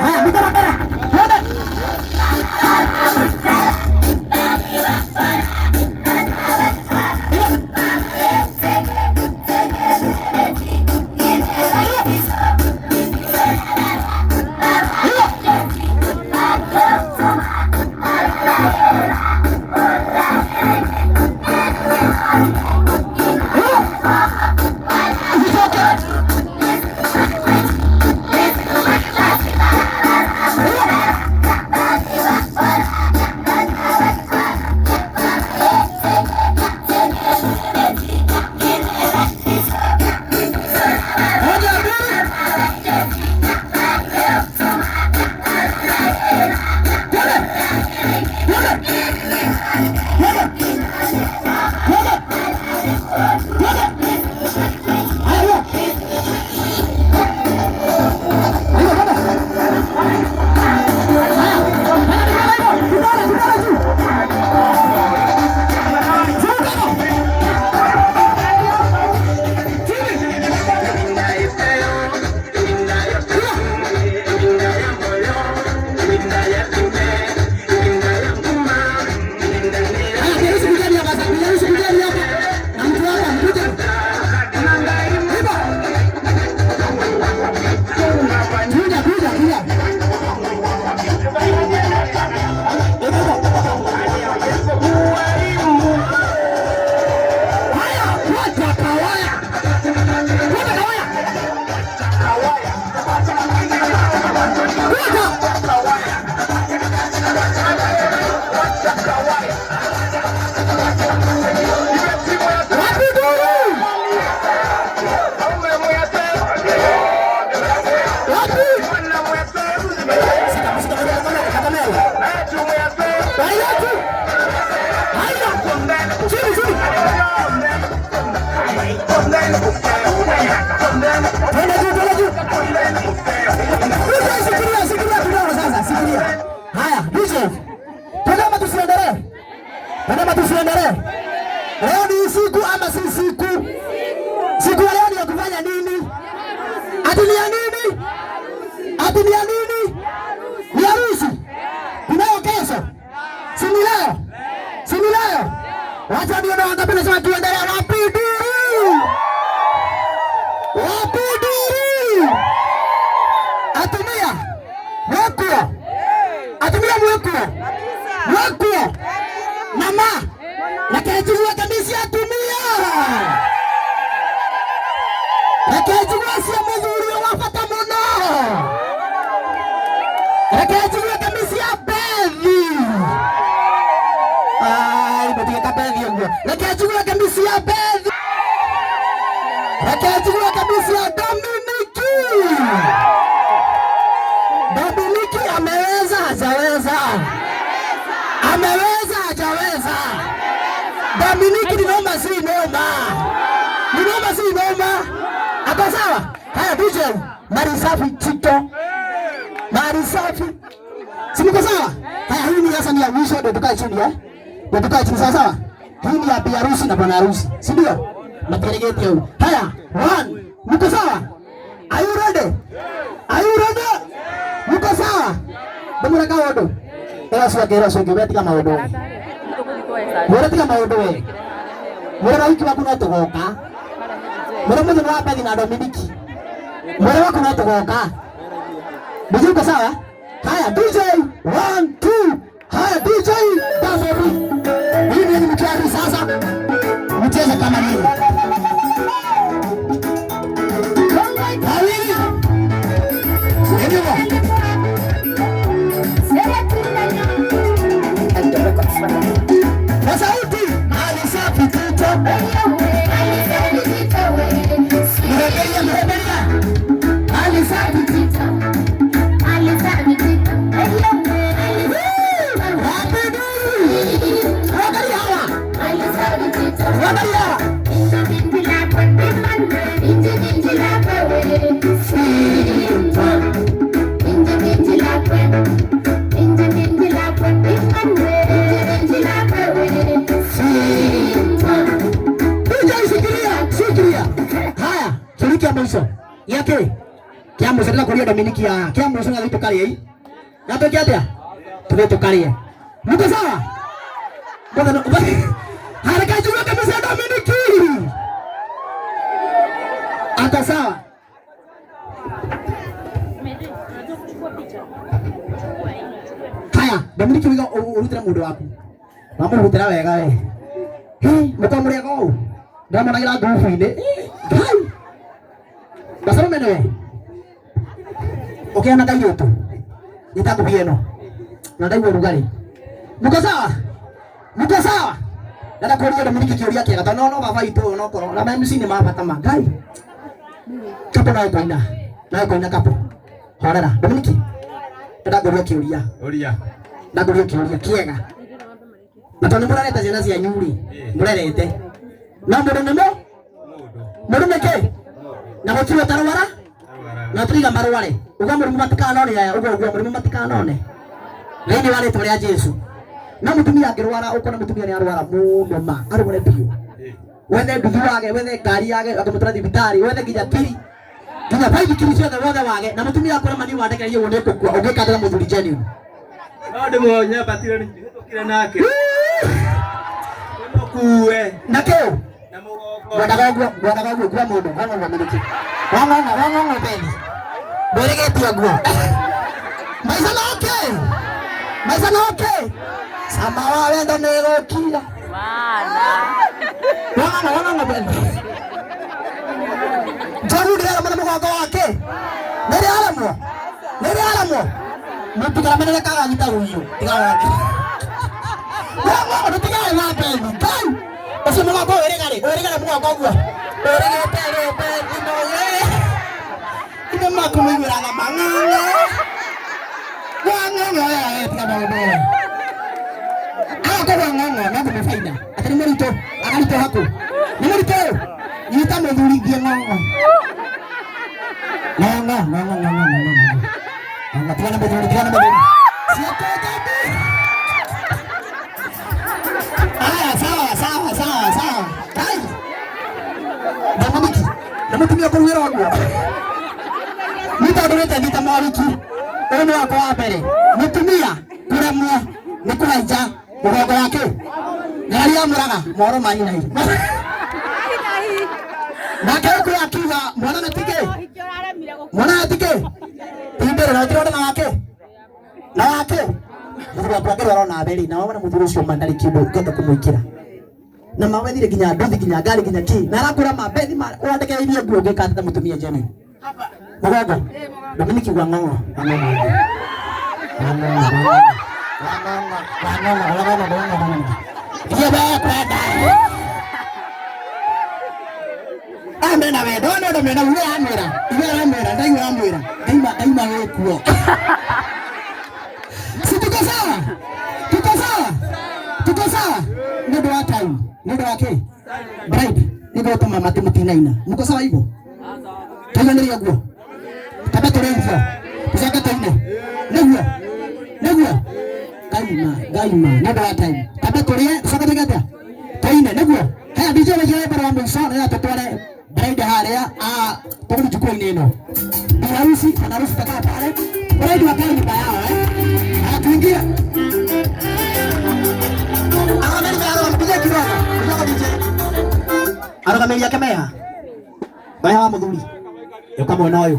Haya, mikono mbele. Twende. Moja, mbili. Twende. Twende. Twende. Twende. Twende. Haya, hiyo. Hiyo, twende. Haya. Haya, mikono hivyo. Vidole, vidole juu. Zunguka hivyo. Haya, biharusi kujeni hapa sasa. Biharusi kujeni hapa. Na mtu hapa, mkuje. Hivyo. Kuja, kuja, kuja. Hivyo, hivyo. Haya, wacha kawaya. Wacha kawaya. Wacha. Wapi duru? Wapi? Shika, shika, kamera, kamera. Haya tu. Haya. Chini, chini. Twende juu, twende juu. DJ, shikilia, shikilia kidogo sasa, shikilia. Haya, DJ. Twende ama tusiendelee? Twende ama tusiendelee? Leo ni siku ama si siku? Siku ya leo ni ya kufanya nini? Ati ni ya nini? Ati ni ya nini? Ni harusi. Tunayo kesho. Si ni leo? Si ni leo? Wacha nione wangapi nasema tuendelee wapi duru? Reke njigue cia mũthuri ũyũ wa bata mũno. Reke njigue kamisi ya Bethi. Ai, mũtige kabethi ũguo. Reke njigue kamisi ya Bethi. Reke njigue kamisi ya Dominiki. Dominiki ameweza hajaweza? Ameweza hajaweza? Dominiki ni noma si noma? Ni noma si noma? Ako sawa? Haya DJ, mali safi Tito. Mali safi. Si mko sawa? Haya hii ni sasa ni ya mwisho ndio tukae chini eh? Ndio tukae chini sawa sawa? Hii ni ya bi harusi na bwana harusi. Si ndio? Mteregete huyu. Haya, one. Mko sawa? Are you ready? Are you ready? Mko sawa? Ndamura kaundu. Ĩra ũcio ĩra ũcio ũngĩ, we tiga maũndũ. Mwĩre tiga maũndũ we. Mwĩre na wiki waku no tũgoka. Mwĩre mũthenya wa Bethi na Dominiki. Mwĩre waku no tũgoka. Mzee uko sawa? Haya DJ 1 2. Haya DJ Dameru. Hii ni mkiari sasa. Mcheze kama nini? Wawili. Ndio. Na sauti mali safi Tito. Mrebelia, mrebelia. Mali safi Tito. Wapi duru? Angalia hawa. Angalia hawa. DJ shikilia, shikilia. Haya, tuliki ya mwisho. Yake. Kia mwisho tena kulia Dominiki ya. Kia mwisho na vitu kali hii. Natokia atia? Tuwe tukalie. Mko sawa? Mbona haraka juu kabisa Dominiki. Ata sawa. Haya, Dominiki wiga urutira mundu waku. Wamurutira wega we. Hi, muko muriaga ũũ. Ndamonagira ngurubu-inĩ. Ngai. Basaba mene we. Ũkĩona kairĩtu. Nĩtakũbia ĩno. Na ndaigua ũrugarĩ. Mko sawa? Mko sawa? Ndenda kũria Dominiki kĩũria kĩega tondũ no baba witũ no korwo na MC nĩ mabata ma Ngai. Kapo nawe koina. Nawe koina kapo. Horera. Dominiki. Ndenda kũria kĩũria. Ũria. Ndenda kũria kĩũria kĩega. Na tondũ mũrarete ciana cianyu rĩ, mũrerete. Na mũndũ nĩ mũ? Mũndũ nĩ kĩ? Na gũtirĩ ũtarwara? Na tũriga marware. Uga mũrimũ matikanone aya, uga ũguo mũrimũ matikanone. Thĩinĩ wa rĩtwa rĩa Jesũ. Na mũtumia angĩrwara, ũkona mũtumia nĩarwara mũno ma, arware biũ. Wethe nduthi wage, wethe ngari yage, akĩmũtwara thibitarĩ, wethe nginya kiri. Nginya baithikiri ciothe wothe wage, na mũtumia akũre mani wandekererie ũguo nĩngũkua, ũngĩka atĩa na mũthuri genuine? No ndĩmũnyambatire hĩtũkire nake. Ndĩmũkue. Na kĩũ? Na mũgongo. Ngwendaga ũguo, ngwendaga ũguo, kua mũndũ, ng'ong'o Dominiki. Wang'ong'o, wang'ong'o Bethi. Ndwĩrĩgĩte ũguo. Maica no okay. Maica no okay. Sama wa wendo nĩgũkira. Wang'ong'o, wang'ong'o Bethi. Njogu ndĩraremwo nĩ mũgongo wake. Nĩrĩaremwo. Nĩrĩaremwo. Mũtikaramenere kaganyita rũiyũ. Tiga wone. Wang'ong'o ndũtigane na Bethi. Ngai. Ũcio mũgongo wĩrĩga rĩ? Wĩrĩga mũgongo ũguo. Wĩrĩgĩte rĩ Bethi no wĩrĩ. Ine makũmũiguĩraga mang'ang'a. Wang'ong'o we tiga maũndũ we. Agakorwo ng'ong'o no kũmũbaina. Atĩ nĩ mũritũ, akaritũha kũ? Nĩ mũritũ ũyũ? Nyita mũthuri thiĩ ng'ong'o. Ng'ong'o, ng'ong'o, ng'ong'o, ng'ong'o, ng'ong'o. Ng'ong'o, tigana mũthuri, tigana mũthuri. Ciakũngabi. Haya, sawa, sawa, sawa, sawa. Kai. Dominiki, na mũtumia kũruĩra ũguo. Nĩ tondũ wĩte thita mwariki. Ũyũ nĩ wakwa wa mbere. Mũtumia kũremwo nĩ kũhaica mũgongo wake. Ngari yamũraga mohoro ma nyina. Nake ũkũ akiuga mwana nĩ tikĩ. Mwana nĩ tikĩ. Ti mbere na ũtirona na wake. Na wake. Mũthuri waku angĩrwara ona mbere na wona mũthuri ũcio ma ndarĩ kĩndũ ũngĩhota kũmwĩkĩra. Na mawethire nginya nduthi nginya ngari nginya ki. Na arakura mabethi ma wandeke irio nguo ngĩka atĩa mũtumia Jane. Mũgongo. Dominic wa ng'ong'o. Wa ng'ong'o. Wa ng'ong'o. Wa ng'ong'o. Wa ng'ong'o. Wa ng'ong'o. Wa ng'ong'o. Wa ng'ong'o. Iye wekwenda. Amena wendo no ndo mena uwe amwira. Iwe aramwira ndaigua aramwira. Ndaima ndaima gũkuo. Si tuko sawa? Tuko sawa? Tuko sawa? Nĩ ũndũ wa time. Nĩ ũndũ wa kĩ? Bride. Nĩ gũtũma matũ mũtinaina. Mko sawa hivyo? Tũiganĩrie ũguo. Tamba tũrĩe irio. Tũcoke tũine. Nĩguo? Nĩguo? Ngaima, ngaima. Nĩ ũndũ wa time. Tamba tũrĩe, tũcoke tũige atĩa? Tũine, nĩguo? Haya DJ wĩkĩre mbere wa mũico nĩgetha tũtware bride harĩa tũgũthiĩ jukwaa-inĩ ĩno. Bi harusi, bwana harusi takaa pale. Bride wakae nyumba yao eh. Haya tuingie. Arũgamĩrĩri kidogo. Kidogo DJ. Arũgamĩrĩri ake meha. Meha wa mũthuri. Yũka mwena ũyũ.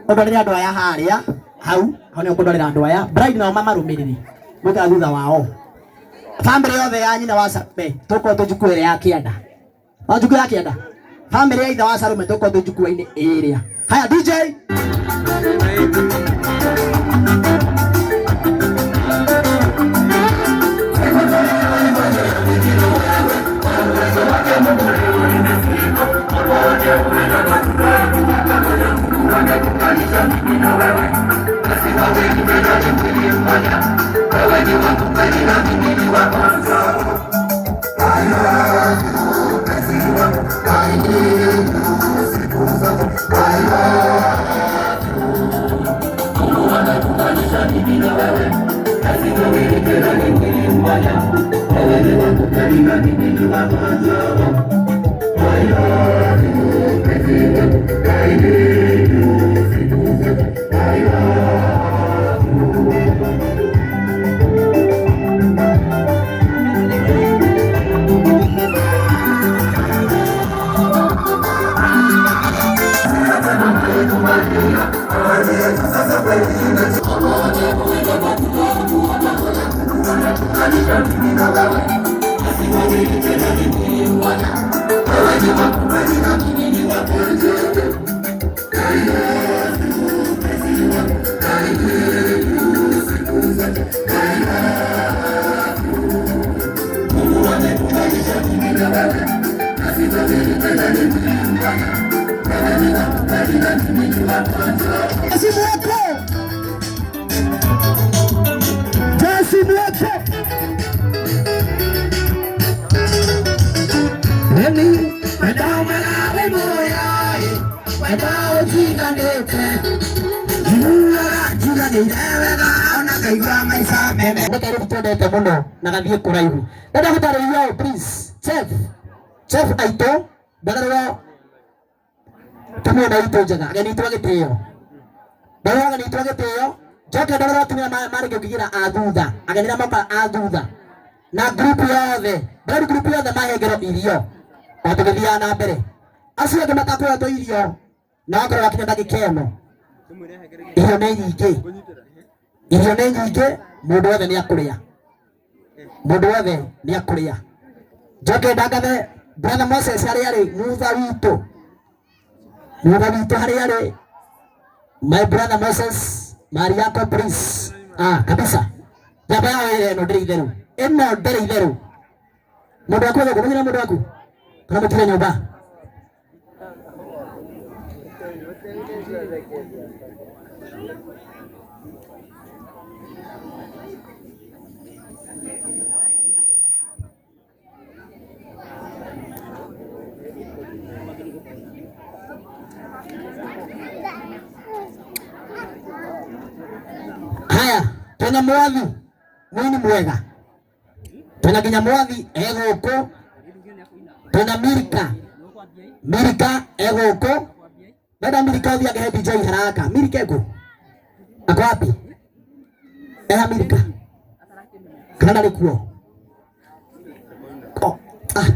Ũndorere andũ aya harĩa hau, hau nĩho ũkũndorera andũ aya. Bride nao mamarũmĩrĩre. Mũikara thutha wao. Family yothe ya nyina wa Salome tũkorwo twĩ jukwaa ĩrĩa ya kĩanda. No jukwaa ya kĩanda. Family ya ithe wa Salome tũkorwo twĩ jukwaa-inĩ ĩrĩa. Haya DJ. Jesse Mweko. Jesse Mweko. Emi, wendao melawe moyai, wendao jiganete. Jiuaga jiganĩire wega ona ngaigua maica mene. Nĩ twendete mũno na gathiĩ kũraihu. Ndenda gũtarĩria ũũ please. Chef, chef aitũ ndarorwo tumia na itũ njega ageni aitũ a gĩtĩo. Ndarorwo ageni aitũ a gĩtĩo. Njoke ndarorwo atumia marĩkia kũingĩra a thutha, ageni arĩa moka a thutha na group yothe, ndĩrenda group yothe mahengerwo irio o tũgĩthiaga na mbere. Acio angĩ matakũhetwo irio na wakorwo wakinya ndagĩka ĩno, irio nĩ nyingĩ, irio nĩ nyingĩ, mũndũ wothe nĩ akũrĩa, mũndũ wothe nĩ akũrĩa. Njoke ndangathe brother Moses harĩa arĩ, mutha witũ, mutha witũ harĩa arĩ, my brother Moses Mariako Prince. Ah, kabisa. Njamba yao ĩrĩa ĩno ndĩrĩ itherũ, ĩno ndĩrĩ itherũ. Mũndũ waku egũkũ, mũnyina mũndũ waku kana mũtire nyũmba? Haya, twina mwathi mwini mwega, twina nginya mwathi egũkũ, twina Mirika, Mirika egũkũ. Ndenda Mirika ũthiĩ angehe DJ haraka. Mirika ekũ? Ako wapi? Eha Mirika kana ndarĩ kuo? Oh, ah,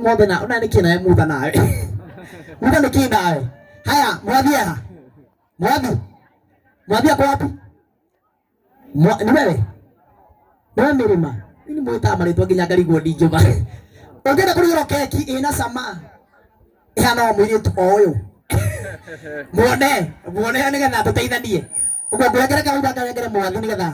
mothe na ona nĩkĩ nawe mutha nawe mutha nĩkĩ nawe? Haya, mwathi eha? Mwathi, mwathi ako wapi? Ni wewe? Ni wewe Mirima? Ni mwĩtaga marĩtwa nginya ngarigwo ndingĩma. Ũngĩenda kũrugĩrwo keki ĩna cama ĩhana o mũirĩtu o ũyũ. Muone, muone nĩgetha tũteithanie. Ũguo ngũrengere kahinda ngarengere mwathi nĩgetha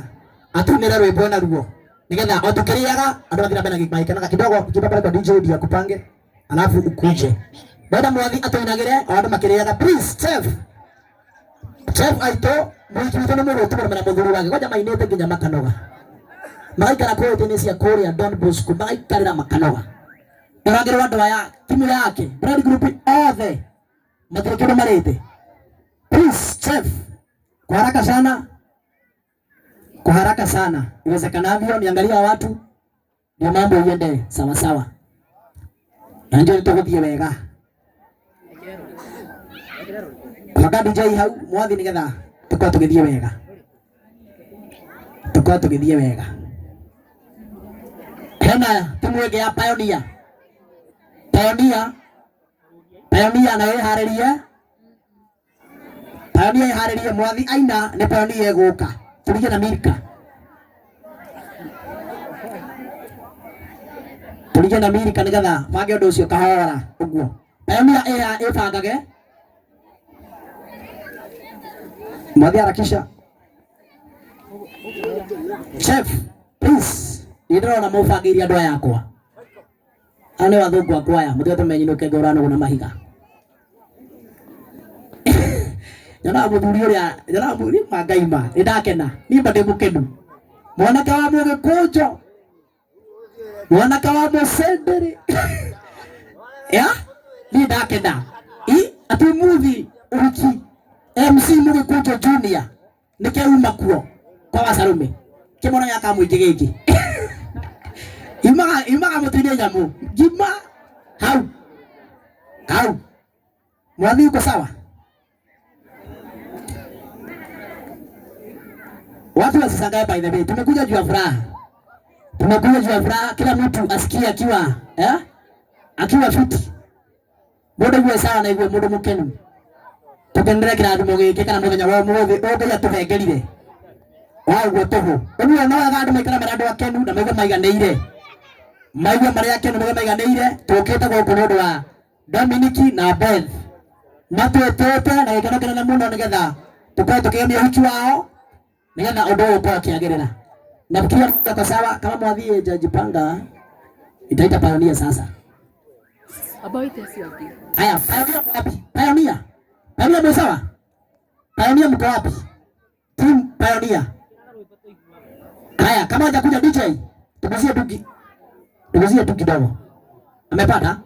atunĩre rwĩmbo naruo. Nĩgetha o tukĩrĩaga andũ mathiĩ na mbere na magĩkenaga kidogo kidogo pale kwa DJ ndio akupange alafu ukuje. Ndenda mwathi atũinagĩre o andũ makĩrĩaga. Please chef. Chef aitũ mũhiki witũ nĩ mũrũtu mũno na mũthuri wake kwanja mainĩte nginya makanoga. Magaikara kũu hoteli cia kũrĩa Don Bosco magaikarĩra makanoga. Ndoragĩrwo andũ aya timu yake Brand Group othe matirĩ kĩndũ marĩte. Please chef, kwa haraka sana, kwa haraka sana iwezekanavyo, niangalia watu ndio mambo iende sawa sawa, na ndio nĩtũgũthiĩ wega. Banga DJ hau mwathi nĩgetha tũkorwo tũgĩthiĩ wega, tũkorwo tũgĩthiĩ wega. Hena timu ĩngĩ ya Pioneer, Pioneer, Pioneer nayo ĩharĩrie, Pioneer ĩharĩrie mwathi aina nĩ Pioneer ĩgũka tũrige na Milka, tũrige na Milka nĩgetha bange ũndũ ũcio kahora ũguo. Pioneer ĩbangage mwathi harakisha. Chef, please, nĩ ndĩrona mũbangĩire andũ aya akwa. Aya nĩ athũngũ akwa aya, mũtigatũme nyinũke ngũranwo na mahiga. Nyonaga mũthuri ũrĩa, nyonaga mũthuri wa Ngai ma, nĩ ndakena, niĩ mba ndĩ mũkenu. Mwanake wa mũgĩkũnjo, mwanake wa mũcendere. Ya, niĩ ndakena. I, atĩ ũmũthĩ ũhiki MC Mũgĩkũnjo Junior nĩkĩo uma kuo kwa Wacarume. Kĩmwana gĩa kamũingĩ gĩkĩ. Yumaga yumaga mũtĩ-inĩ nyamũ. Ngima hau. Hau. Mwathi uko sawa? Watu wasishangae by the way. Tumekuja juu ya furaha. Tumekuja juu ya furaha, kila mtu asikie akiwa eh? Akiwa fiti. Mũndũ aigue sawa na aigue mũndũ mũkenu. Tukenere kĩrathimo gĩkĩ kana mũthenya wa ũmũthĩ ũyũ Ngai atũhengerire. Wa ũguo tũhũ. Ũguo no wega andũ maikare marĩ andũ akenu na maigue maiganĩire. Maigue marĩ akenu maigue maiganĩire. Tũkĩte gũkũ nĩ ũndũ wa Dominiki na Beth. Matwĩtĩte na gĩkeno kĩnene mũno nĩgetha tũkorwo tũkĩgemia ũhiki wao nĩgetha ũndũ ũyũ ũkorwo ũkĩagĩrĩra. Nafikiri kwa sawa kama mwathi hajajipanga itaita Pioneer sasa. About acio angĩ. Haya, Pioneer mko wapi? Pioneer. Pioneer mko sawa? Pioneer mko wapi? Team Pioneer. Haya, kama hajakuja DJ, tuguzie tu tuguzie tu kidogo. Amepata?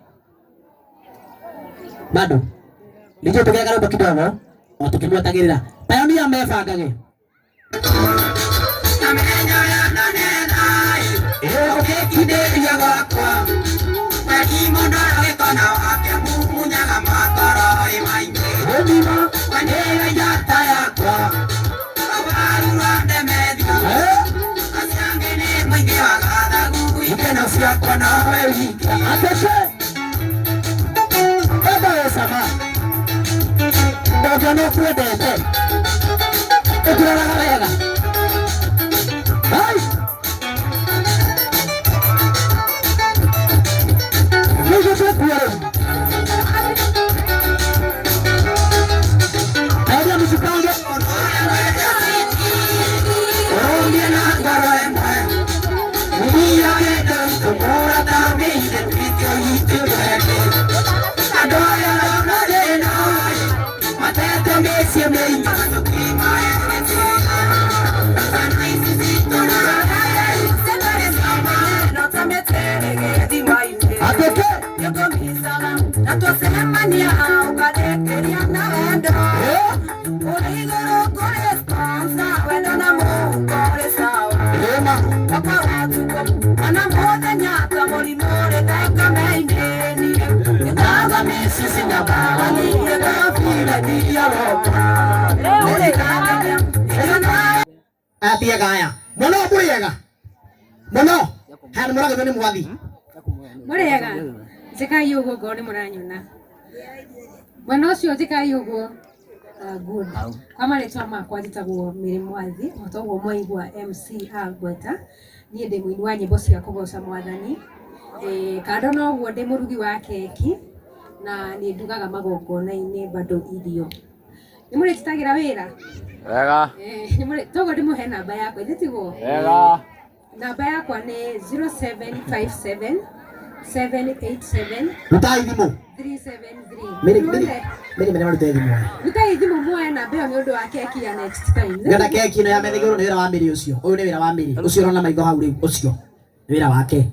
Bado. DJ tugie karũmbo kidogo, o tukimwetagĩrĩra. Pioneer mebangage. Ũgĩkindĩria gwakwa Atiaga aya muno mũrĩega mũno haya nĩ mũragethwo nĩ mwathi Mũrĩega njĩkai ũguo ngorwo nĩ mũranyona mwena ũcio njĩkai ũguo. Good. Kwa marĩtwa makwa njĩtagwo Mary Mwathi o ta ũguo mwaigua MC Agweta. Niĩ ndĩ mũini wa nyĩmbo cia kũgoca mwathani Kando na ũguo ndĩ mũrugi wa keki na nĩ ndugaga magongona-inĩ bado irio. Nĩ mũrĩtutagĩra wĩra? Wega. Toguo ndĩmũhe namba yakwa, ithe tiguo? Wega. Namba yakwa nĩ 0757 787 Rutai thimũ. 373. Mary Mary Mary Mary marute thimũ. Rutai thimũ muoe namba ĩyo nĩ ũndũ wa keki ya next time. Ngenda keki ĩno ya metha igũrũ nĩ wĩra wa Mary ũcio. Ũyũ nĩ wĩra wa Mary. Ũcio ũrona maitho hau rĩu ũcio. Nĩ wĩra wake.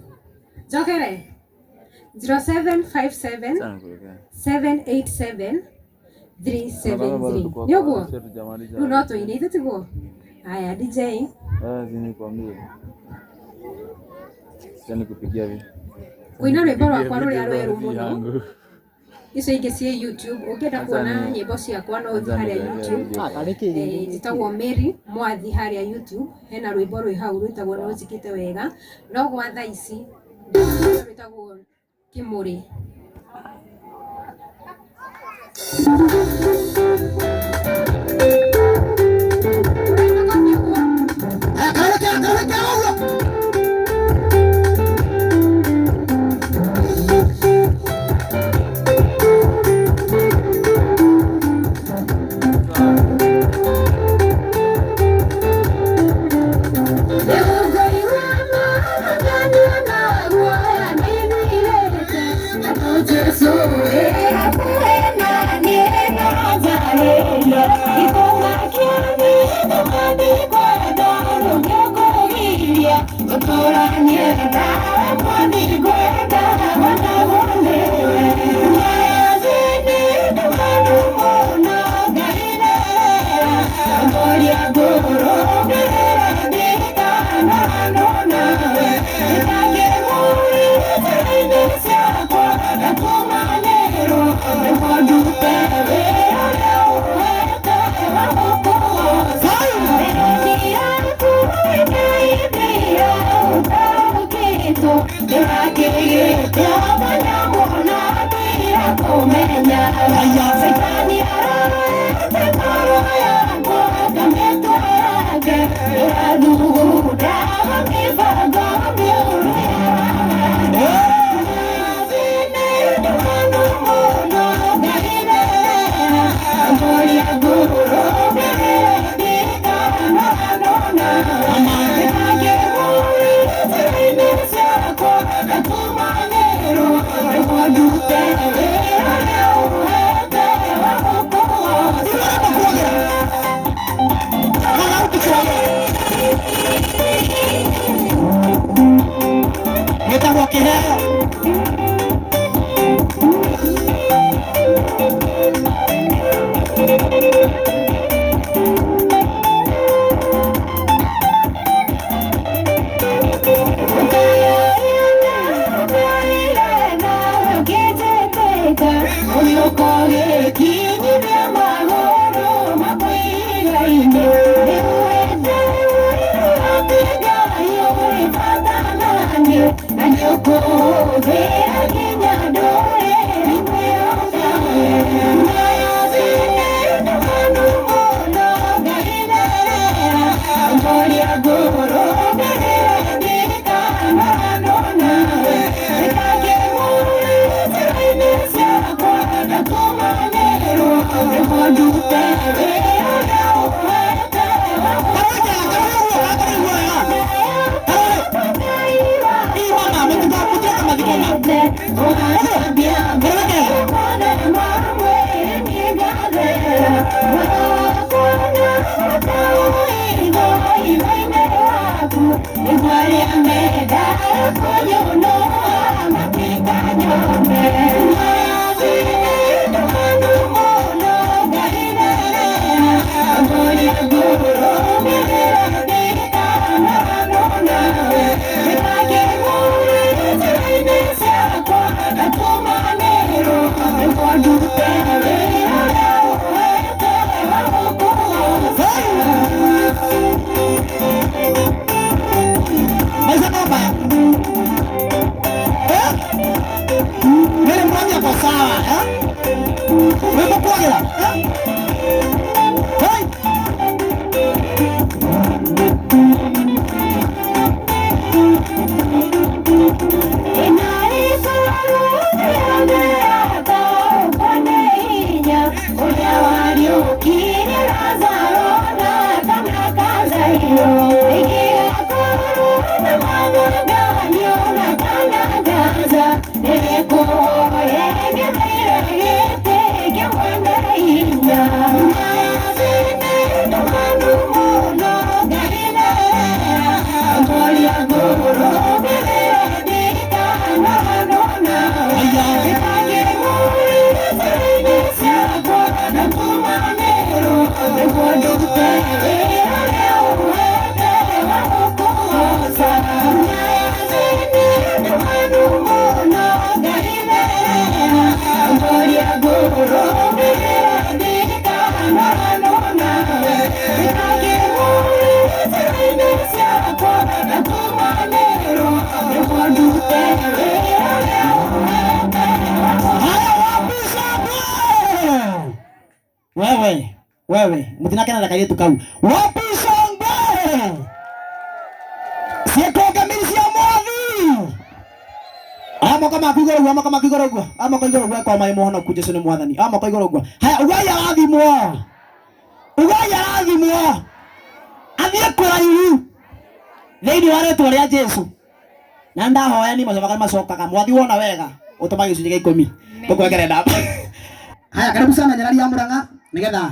Njokere 0757 787 373. Nĩ ũguo? Rĩu no tũine ithe tiguo? Haya DJ. Nikwambie. Sasa nikupigia vipi? Kũina rwĩmbo rwakwa rũrĩa rwerũ mũno. Icio ingĩ ciĩ YouTube. Ũngĩenda kuona nyĩmbo ciakwa no ũthiĩ harĩa YouTube. Njĩtagwo Mary Mwathi harĩa YouTube. Hena rwĩmbo rwĩ hau rwĩtagwo no njĩkĩte wega. No gwa thaa ici rwĩtagwo Kĩmũrĩ. Gĩtagwo kĩheo. Maica no maya. Wewe, wewe, mutinakena na kairitu kau. Wapi shangwe? Ciĩkũngamĩri cia mwathi. Aya moko maku igũrũ ũguo, moko maku igũrũ ũguo, aya moko igũrũ ũguo kwa maĩ mũhonoku Jesũ nĩ mwathani. Aya moko igũrũ ũguo. Haya, ugai arathimwo. Ugai arathimwo. Athiĩ kũraihu thĩinĩ wa rĩtwa rĩa Jesũ. Na ndahoya ni macokaga macokaga mwathi wona wega ũtũma gĩcunjĩ gĩa ikũmi tũkwekere ndamba. Haya, karibu sana Nyarari ya Murang'a nigetha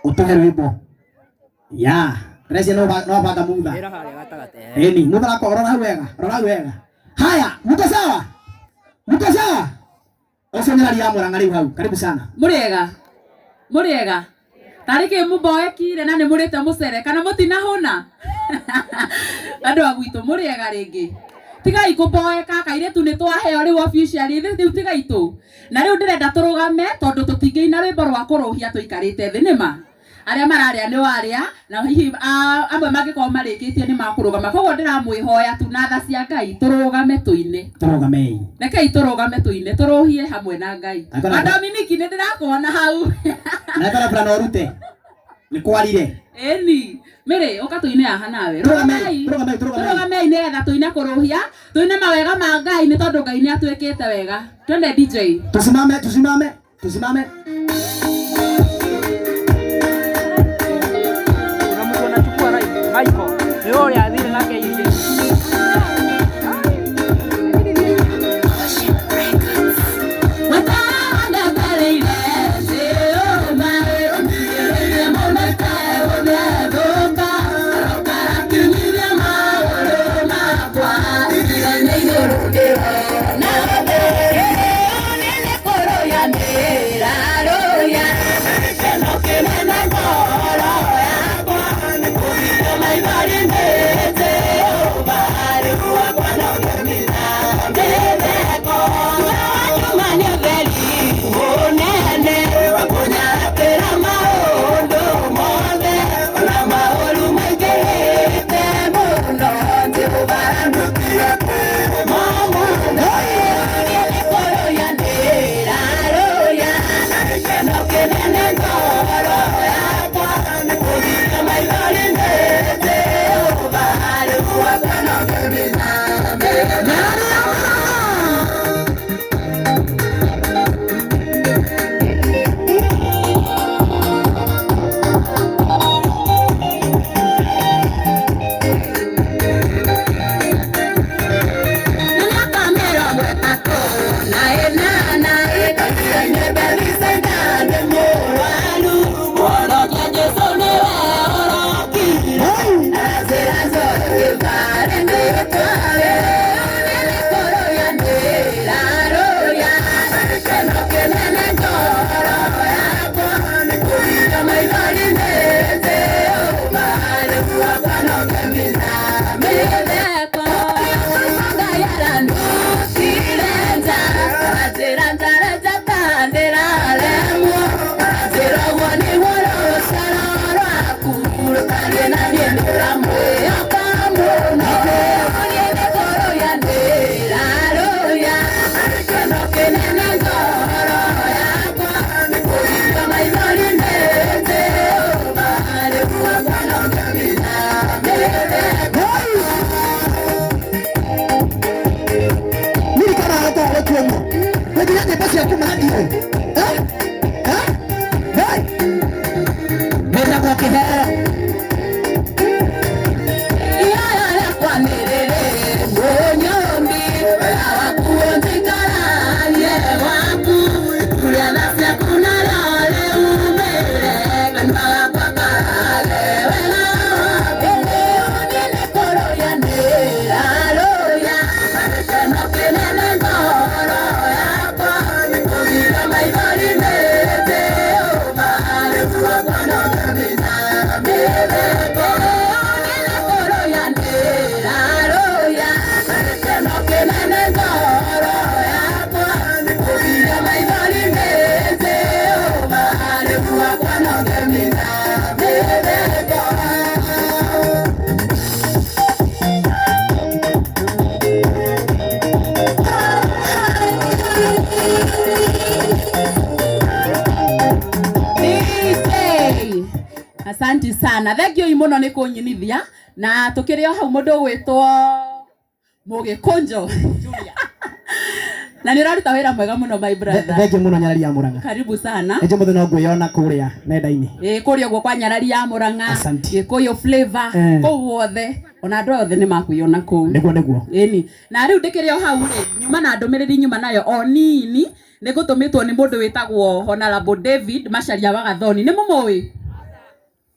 ũtũhe rwĩmbo. Ya, Recia no no banga mutha. Ĩni, mutha rako rora hau wega, rora hau wega. Haya, mko sawa? Mko sawa? Ũcio Nyarari ya Murang'a rĩu hau. Karibu sana. Mũrĩega. Mũrĩega. Tarĩ kĩ mũmboekire na nĩ mũrĩte mũcere kana mũtinahũna? Andũ a gwitũ mũrĩega rĩngĩ. Tigai kũmboeka kairĩtu nĩ twaheo rĩu officially rĩu tigai tũ. Na rĩu ndĩrenda tũrũgame tondũ tũtingĩina rwĩmbo rwa kũrũhia tũikarĩte thĩ nĩma. Arĩa mararĩa nĩ warĩa na hihi amwe mangĩkorwo marĩkĩtie nĩ makũrũgama. Koguo ndĩramwĩhoya tu na tha cia Ngai tũrũgame tũine. Tũrũgamei. Rekei tũrũgame tũine tũrũhie hamwe na Ngai. Angĩkorwo- Dominiki nĩ ndĩrakuona hau. Na ngora fulani ũrute. Nĩ kwarire. Ĩni, Mĩrĩ ũka tũine haha nawe. Tũrũgamei, tũrũgamei, tũrũgamei. Tũrũgamei nĩgetha tũine kũrũhia, tũine mawega ma Ngai nĩ tondũ Ngai nĩ atwĩkĩte wega. Twende DJ. Tusimame, tusimame, tusimame. Kuna mtu anachukua right, Michael. Ni wewe uliadhiri nake hivi. Yeah. Asante sana. Thank you muno ni kunyinithia na tukiri o hau mundu gwitwo Mugikunjo. Na ni uraruta wira mwega muno my brother. Thank you muno Nyarari ya Murang'a. Karibu sana. Nĩ mũthenya no ngwĩyona kũrĩa nenda-inĩ. Ĩ kũrĩa ũguo kwa Nyarari ya Murang'a. Gĩkũyũ flavor kũu guothe ona andũ othe nĩ makwĩyona kũu. Nĩguo nĩguo. Ĩni. Na rĩu ndĩkĩrĩ o hau rĩ, nyuma na ndũmĩrĩri nyuma nayo o nini nĩ ngũtũmĩtwo nĩ mũndũ wĩtagwo Honorable David Macharia wa Gathoni. Nĩ mũmũĩ?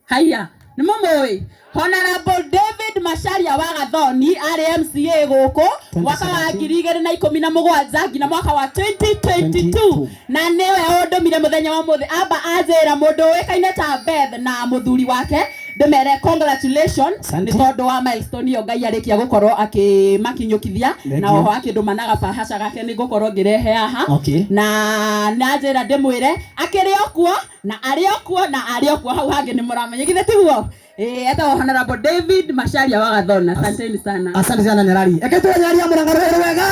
Haiya, nĩ mũmũĩ? Honorable David Macharia wa Gathoni arĩ MCA gũkũ mwaka wa 2017 nginya mwaka wa 2022 na nĩwe ũndũmire mũthenya wa mũthĩ amba anjĩra mũndũ ũĩkaine ta Beth na mũthuri wake ndĩmere congratulations nĩ tondũ wa milestone ĩyo Ngai arĩkia gũkorwo akĩmakinyũkithia na oho akĩndũma na gabahaca gake nĩ ngũkorwo ngĩrehe haha na nanjĩra ndĩmwĩre akĩrĩ o kuo na arĩ o kuo na arĩ o kuo hau hangĩ nĩ mũramenya githĩ tiguo? Etagwo Honorable David Macharia wa Gathoni. Asanteni sana. Asante sana Nyarari. Eke tuwe Nyarari ya Murang'a rwega wega.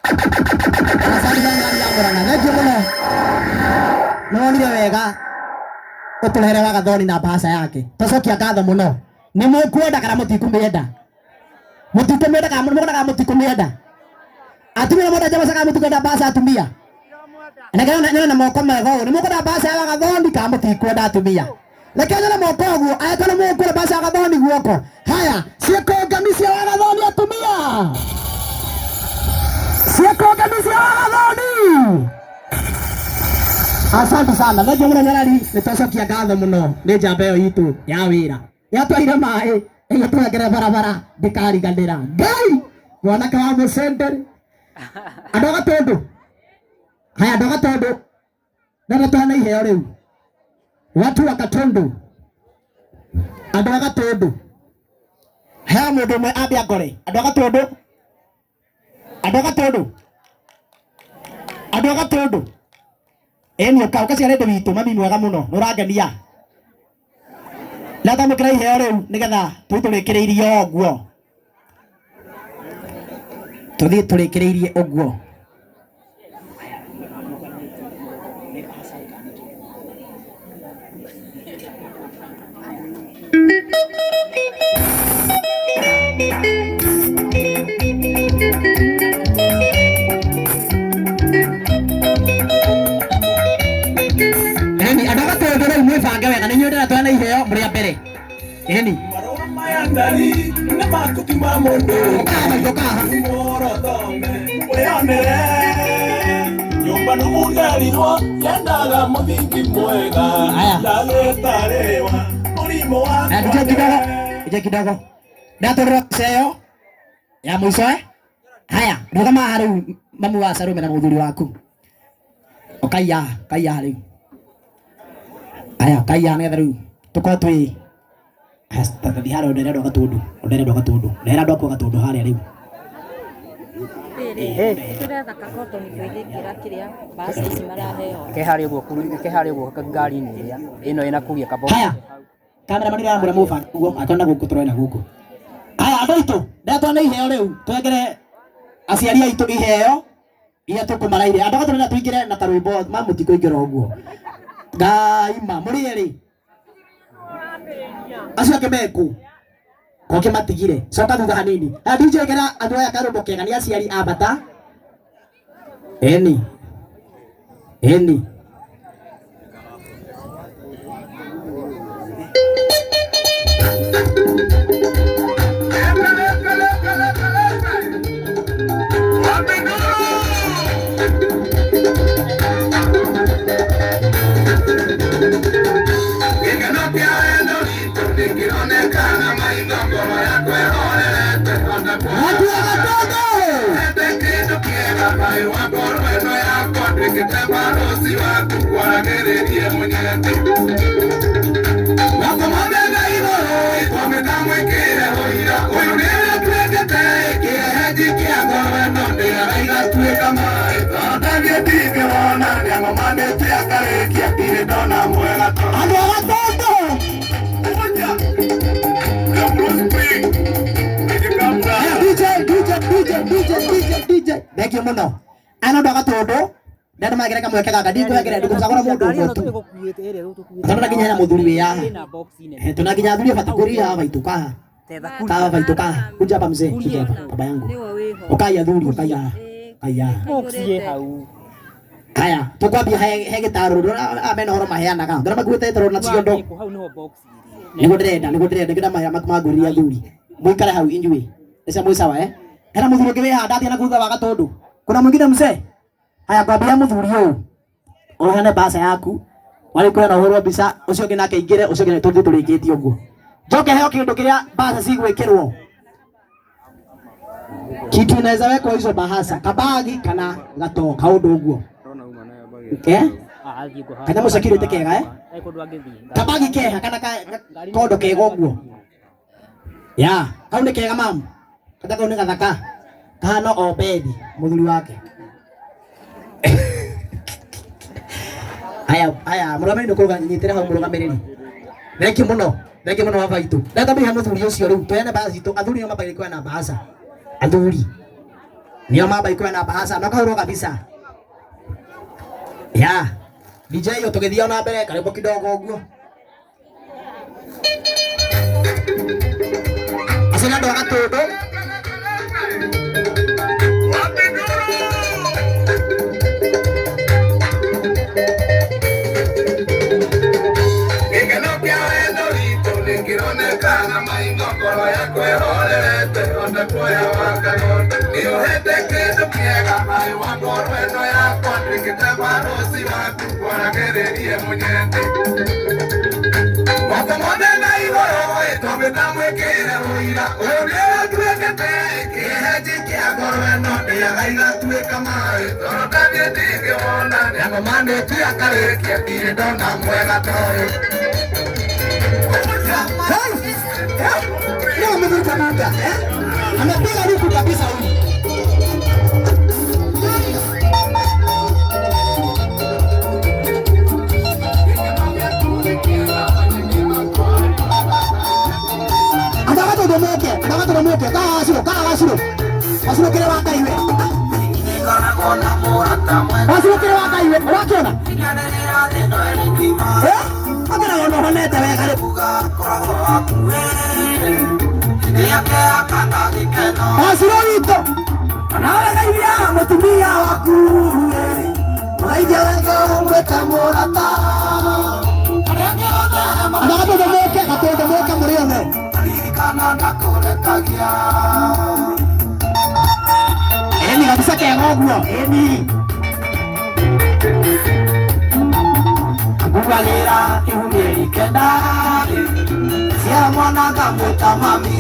Asante sana Nyarari ya Murang'a. Thank you muno. Nĩwonire wega ũtũrehere wa Gathoni na bahasha yake. Tũcokia ngatho mũno. Nĩ mũkwenda kana mũtikũmĩenda? Mũtikũmĩenda kana mũkwenda kana mũtikũmĩenda? Atumia mwenda njama kana mũtikwenda bahasha atumia? Reke nyone na moko mega ũũ. Nĩ mũkwenda bahasha ya Gathoni kana mũtikwenda atumia? Reke nyone moko ũguo. Angĩkorwo nĩ mũkwenda bahasha ya Gathoni guoko. Haya, ciĩkũngami cia wa Gathoni atumia. Ciĩkũngami cia wa Gathoni. Asante sana. Thank you muno Nyarari. Nĩ twacokia ngatho mũno nĩ njamba ĩyo itũ ya wĩra. Yatwarire maĩ ĩgĩtũrengere barabara ndĩkariganĩra. Ngai mwanake wa mũcendere. Andũ a Gatũndũ. Haya andũ a Gatũndũ. Ndenda tũheane iheo rĩu. Watu wa Gatũndũ. Andũ a Gatũndũ. Hea mũndũ ũmwe ambe angore. Andũ a Gatũndũ. Andũ a Gatũndũ. Andũ a Gatũndũ. Ĩni ũka ũkaciare ndũ witũ mami mwega mũno nĩ ũrangenia. Ndatamũkĩra iheo rĩu nĩgetha tũthiĩ tũrĩkĩrĩirie ũguo. Tũthiĩ tũrĩkĩrĩirie ũguo. Eni andũ a Gatũndũ rĩu mwĩbange wega nĩ inyuĩ ndĩratwara iheo mũrĩ a mbere. Eni. Nyũmba nũmunderirwo yendaga mũthingi mwega ndagĩtarĩwa mũrimũ wa Ije kidogo. Ndatũrĩra mbica ĩyo ya mũico eh? Haya, rũgama haha rĩu mamu wa Salome na mũthuri waku. Ũkaiya, kaiya rĩu. Haya, kaiya nĩgetha rĩu tũkorwo twĩ tathiĩ harĩa ũndere andũ a Gatũndũ, ũndere andũ a Gatũndũ, ndehera andũ aku a Gatũndũ harĩa rĩu. Tũretha kakotoni tũingĩkĩra kĩrĩa mbaca ici maraheo. Ke harĩa ũguo ke harĩa ũguo ngari-inĩ ĩrĩa ĩno ĩna kugia kabox. Haya, cameraman ũrĩa aramwĩra mũbange ũguo angĩkorwo na gũkũ tũroe na gũkũ. Haya andũ aitũ, ndĩratwara iheo rĩu twengere aciari aitũ iheo iria tũkũmaraire. Andũ a Gatũndũ na tũingĩre na karwĩmbo ma mũtikũingĩra ũguo. Ngai ma mũrĩ erĩ. Acio angĩ meku ko kĩmatigire coka thutha hanini. Haya DJ ĩkĩra andũ aya karwĩmbo kega nĩ aciari a bata. Ĩni. Ĩni. Watu wa Gatũndũ. Andũ a Gatũndũ. DJ DJ DJ DJ DJ DJ. Thank you muno. Ana andũ a Gatũndũ Ndenda magere kamweke gaka ndikũhengere ndikũcagũra mũndũ ũmwe tu. Tondũ na nginya hena mũthuri wĩ haha. Tuna nginya athuri abatiĩ kũria haha baitũ kaha. Kaha baitũ kaha. Kuja hapa mzee, kuja hapa baba yangu. Ukai athuri, ukai haha. Ukai haha. Haya, tũkwambia he gĩtarũrũ ndona mena ũhoro maheanaga. Ndona makuĩte gĩtarũrũ na ciondo. Nĩguo ndĩrenda, nĩguo ndĩrenda nĩkĩo ndamagũrĩria athuri. Mũikare hau inyuĩ. Esa mwĩ sawa eh? Hena mũthuri ũngĩ wĩ haha ndathiĩ na thutha wa gatũndũ. Kuna mwingine mzee? Haya ngwambia mũthuri ũyũ. Ũheane mbaca yaku. Warĩ kuoya ũhũrwo mbica, ũcio ũngĩ nake aingĩre, ũcio ũngĩ tũthiĩ tũrĩkĩtie ũguo. Njoke heo kĩndũ kĩrĩa mbaca cigwĩkĩrwo. Kitu inaweza wekwa hizo bahasa, kabagi kana gato kaũndũ ũguo. Eh? Kanyamũ security kega eh? Kabagi keha kana kondo kega ũguo. Ya, kau nĩ kega mamu. Kata kau nĩ gathaka. Kahana Obedi mũthuri wake. Haya, haya, mũrũgamĩrĩri nĩũkũrũga nyitĩra hau mũrũgamĩrĩri. Thengi mũno, thengi mũno baba itũ. Ndakambĩrĩria mũthuri ũcio rĩu, tũheane mbaca citũ. Athuri nĩo mambagia kuoya na mbaca. Athuri nĩo mambagia kuoya na mbaca, na ũkahũrwo kabisa. Ya, DJ yo tũgĩthiĩ ona mbere karibu kidogo ũguo. Acio nĩ andũ a Gatũndũ. Gĩkeno kĩa wendo witũ nĩkĩronekana maitho ngoro yakwa ĩhorerete ona kuoya wakano nĩũhete kĩndũ kĩega thayũ wa ngoro ĩno yakwa nduĩkĩte barũci waku ngwaragĩrĩrie mũnyende moko mothe na igũrũ ĩtũmĩta mwĩkĩre ũira ũyũ nĩũtuĩkĩte kĩhenji kĩa ngoro ĩno ndĩaga igatuĩka maĩ toro taniĩ ndingĩwona nĩagomanĩtie akarĩkia ndirĩ ndona mwega ta ũyũ. Leo amevuta muda eh? Amepiga ruku kabisa huyu. Andũ kaa wacirũ, kaa wacirũ. Wacirũ kĩrĩa wa Ngai we. Wacirũ kĩrĩa wa Ngai we, ũrakĩona? Eh? Akĩra wona ũhonete wega rĩu. Wacirũ witũ. Nawe geithia mũtumia waku mũgeithia wega ũmwĩte mũrata. Andũ a Gatũndũ mũke, Gatũndũ mũke mũrĩ othe. Ĩni kabisa kega ũguo, ĩni. Nguagĩra ihu mĩeri kenda cia mwana ngamwĩta mami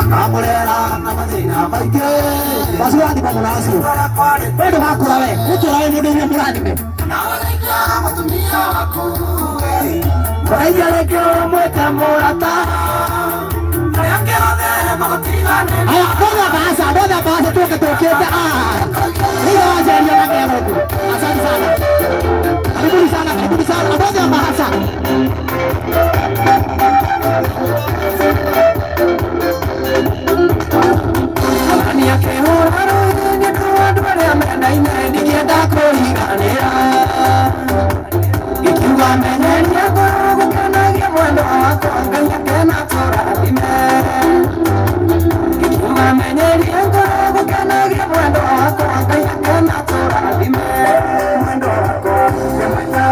akamũrera na mathĩna maingĩ. Wacio ũrathimwo mũno wacio. We ndũgakũra we, ũtũra wĩ mũndũ ũrĩa mũrathime. Mũgeithia rĩngĩ ũmwĩte mũrata. Haya, ndona bahasa, ndona bahasa tuke tũkĩte. Hiyo wajeria na kega ũguo. Asante sana. Karibuni sana, karibuni sana. Ndona bahasa. Ngikiuga menyeria ngoro gũkenagia mwendwa wakwa Ngai akena tũrathime. Ngikiuga menyeria ngoro gũkenagia mwendwa wakwa Ngai akena tũrathime. Mwendwa wakwa nĩ mwega.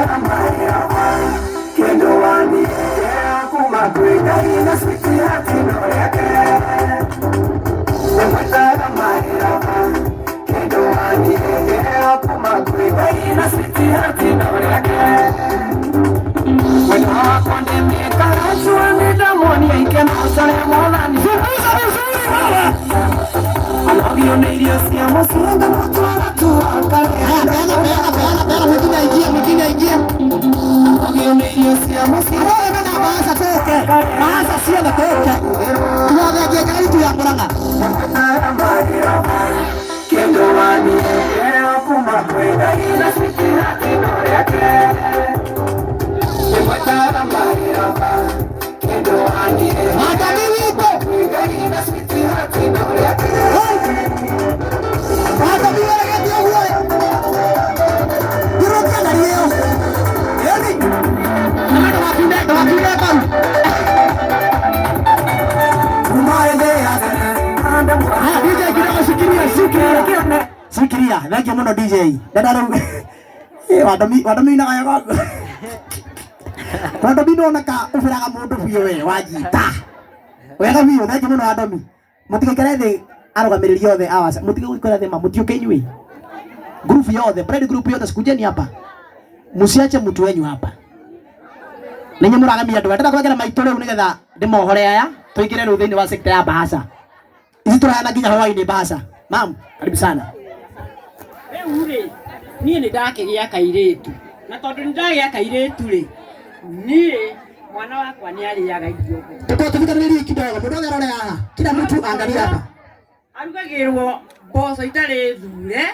Shikiria, thank you mũno DJ. Ndenda rĩu wandomi wandomi inaga wega. Wandomi noneka ũbĩraga mũndũ biũ we wanjita. Wega biũ, thank you mũno wandomi. Mũtigaikare thĩ arũgamĩrĩri othe a waca. Mũtige gũikara thĩ ma mũtiũke inyuĩ. Group yothe, brand group yothe sikujeni hapa. Musiache mtu wenyu hapa. Ninyi mũragamia andũ. Ndĩrenda kwengera maitũ rĩu nĩgetha ndĩmohore aya tũingĩre rĩu thĩinĩ wa sector ya bahasha. Ici tũrahana nginya hwaĩ-inĩ bahasha. Ma'am, karibu sana. Rĩu rĩ, niĩ nĩ ndakĩgĩa kairĩtu na tondũ nĩ ndagĩa kairĩtu rĩ, niĩ mwana wakwa nĩ arĩaga irio Tuko tuvikanĩrie kidogo. Mũndũ othe arore haha. Kila mtu angalie hapa. Arugagĩrwo mboco itarĩ thure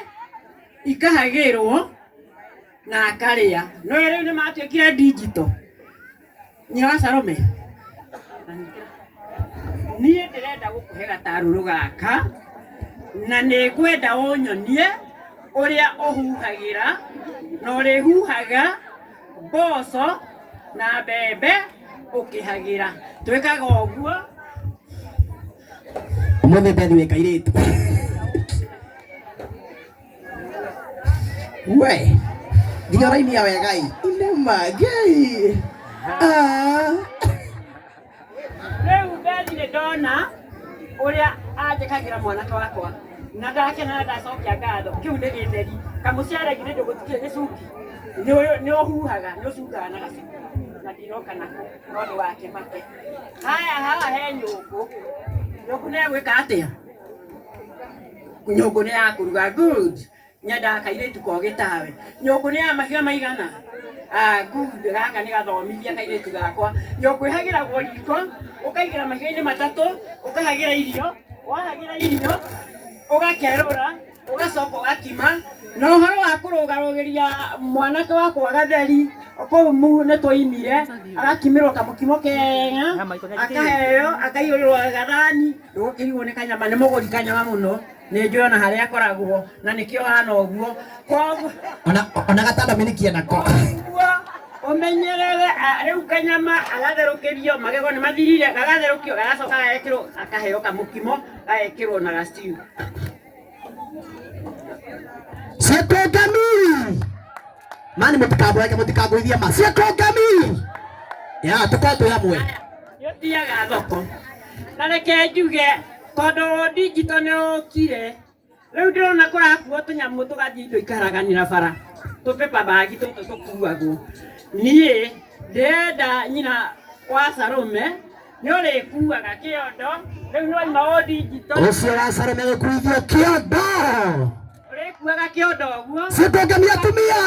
ikahagĩrwo na akarĩa. No rĩu nĩ matuĩkire digital. Nyina wa Salome, niĩ ndĩrenda gũkũhe gatarũrũ gaka na nĩ ngwenda ũnyonie ũrĩa ũhuhagĩra na ũrĩhuhaga mboco na mbembe ũkĩhagĩra. Twĩkaga ũguo. Ũmũthĩ Bethi wĩ kairĩtu. We nginya ũrainia wega ĩ. Inema ngai. Ah. Rĩu Bethi nĩ ndona ũrĩa anjĩkagĩra mwanake wakwa na ndakena na ndacokia ngatho. Kĩu nĩ gĩtheri kamũcere githĩ ndũgũtikĩrĩ gĩcungi nĩ ũhuhaga nĩ ũcungaga na gacungi na ndinoka nako no ndũgakĩmake. Haya, haha he nyũngũ. Nyũngũ nĩ ya gwĩka atĩa? Nyũngũ nĩ ya kũruga. Good. Nyendaga kairĩtu kogĩ tawe. Nyũngũ nĩ ya mahiga maigana? Ah, good. Gaka nĩ gathomithia kairĩtu gakwa. Nyũngũ ĩhagĩragwo riko, ũkaigĩra mahiga-inĩ matatũ, ũkahagĩra irio, wahagĩra irio, ũgakerũra, ũgacoka ũgakima. Na ũhoro wa kũrũgarũgĩria mwanake wakwa gatheri kũu mu nĩ twaimire, agakimĩrwo kamũkimo kega, akaheo, akaiyũrĩrwo gathani, ndũgũkĩrigwo nĩ kanyama, nĩ mũgũri kanyama mũno. Nĩ njũĩ ona harĩa akoragwo na nĩkĩo hana ũguo. Koguo Ona gatanda mĩnikia nako. Koguo ũmenyerere rĩu kanyama agatherũkĩrio magego nĩ mathirire, gagatherũkio gagacoka gagekĩrwo akaheo kamũkimo gagekĩrwo na gaciu. Ciakũngami. Mani mũtikamboeke mũtikangũithie ma. Ciakũngami. Ya tũkorwo twĩ hamwe. Nĩ ũthiaga thoko na reke njuge tondũ digital nĩ ũkire rĩu ndĩrona kũrakuo tũnyamũ tũgathiĩ indo ikaharaganĩra bara tũpepa bagi tũtũ tũkuagwo. Niĩ ndĩrenda nyina wa Salome nĩ ũrĩkuaga kĩondo rĩu nĩ waima o digital. Ũcio wa Salome gũkuithio kĩondo. Ũrĩkuaga kĩondo ũguo. Ciakũngami atumia.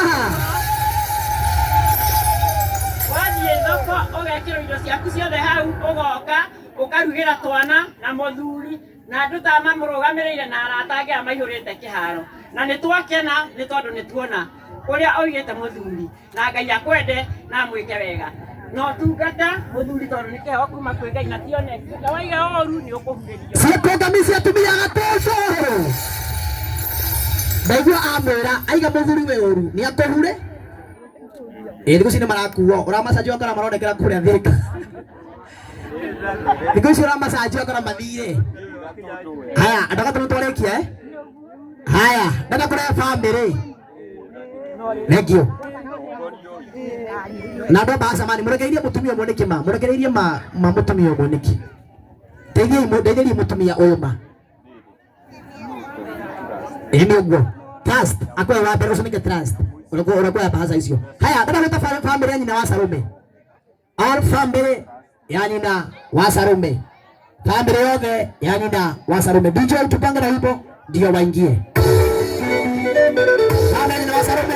Wathiĩ thoko ũgekĩrwo indo ciaku ciothe hau ũgoka ũkarugĩra twana na mũthuri na andũ ta mamũrũgamĩrĩire na arata angĩ arĩa maihũrĩte kĩharo. Na nĩ twakena nĩ tondũ nĩ tuona ũrĩa oigĩte mũthuri na Ngai akwende na amwĩke wega. Na ũtungata mũthuri tondũ nĩ kĩheo kuma kwĩ Ngai na tioneki. Na waiga ũru nĩ ũkũhurĩrio. Ciakũngami cia atumia gatũcũ. Ndaigua amwĩra aiga mũthuri wĩ ũru nĩ akũhure. Ĩ thikũ ici nĩ marakuo ũramacanjio ũkora maronekera kũrĩa Thĩka. Thikũ ici ũramacanjio ũkora mathire. Haya andũ a Gatũndũ twarĩkia eh? Haya ndenda kũrehe bamĩrĩ. Thank you. Na andũ a Bahasha mani mũrekereirie mũtumia ũmwe nĩkĩ ma? Mũrekereirie ma ma mũtumia ũmwe nĩkĩ? Teithiai ndeithĩriai mũtumia ũyũ ma. Ĩ nĩ ũguo. Trust akoe wa mbere ũcio nĩke trust. Ũrĩa Bahasha icio. Haya ndenda gwĩta bamĩrĩ ya nyina wa Salome. All family ya nyina wa Salome. Family yothe ya nyina wa Salome. DJ tupange na wimbo ndio waingie. Family ya nyina wa Salome.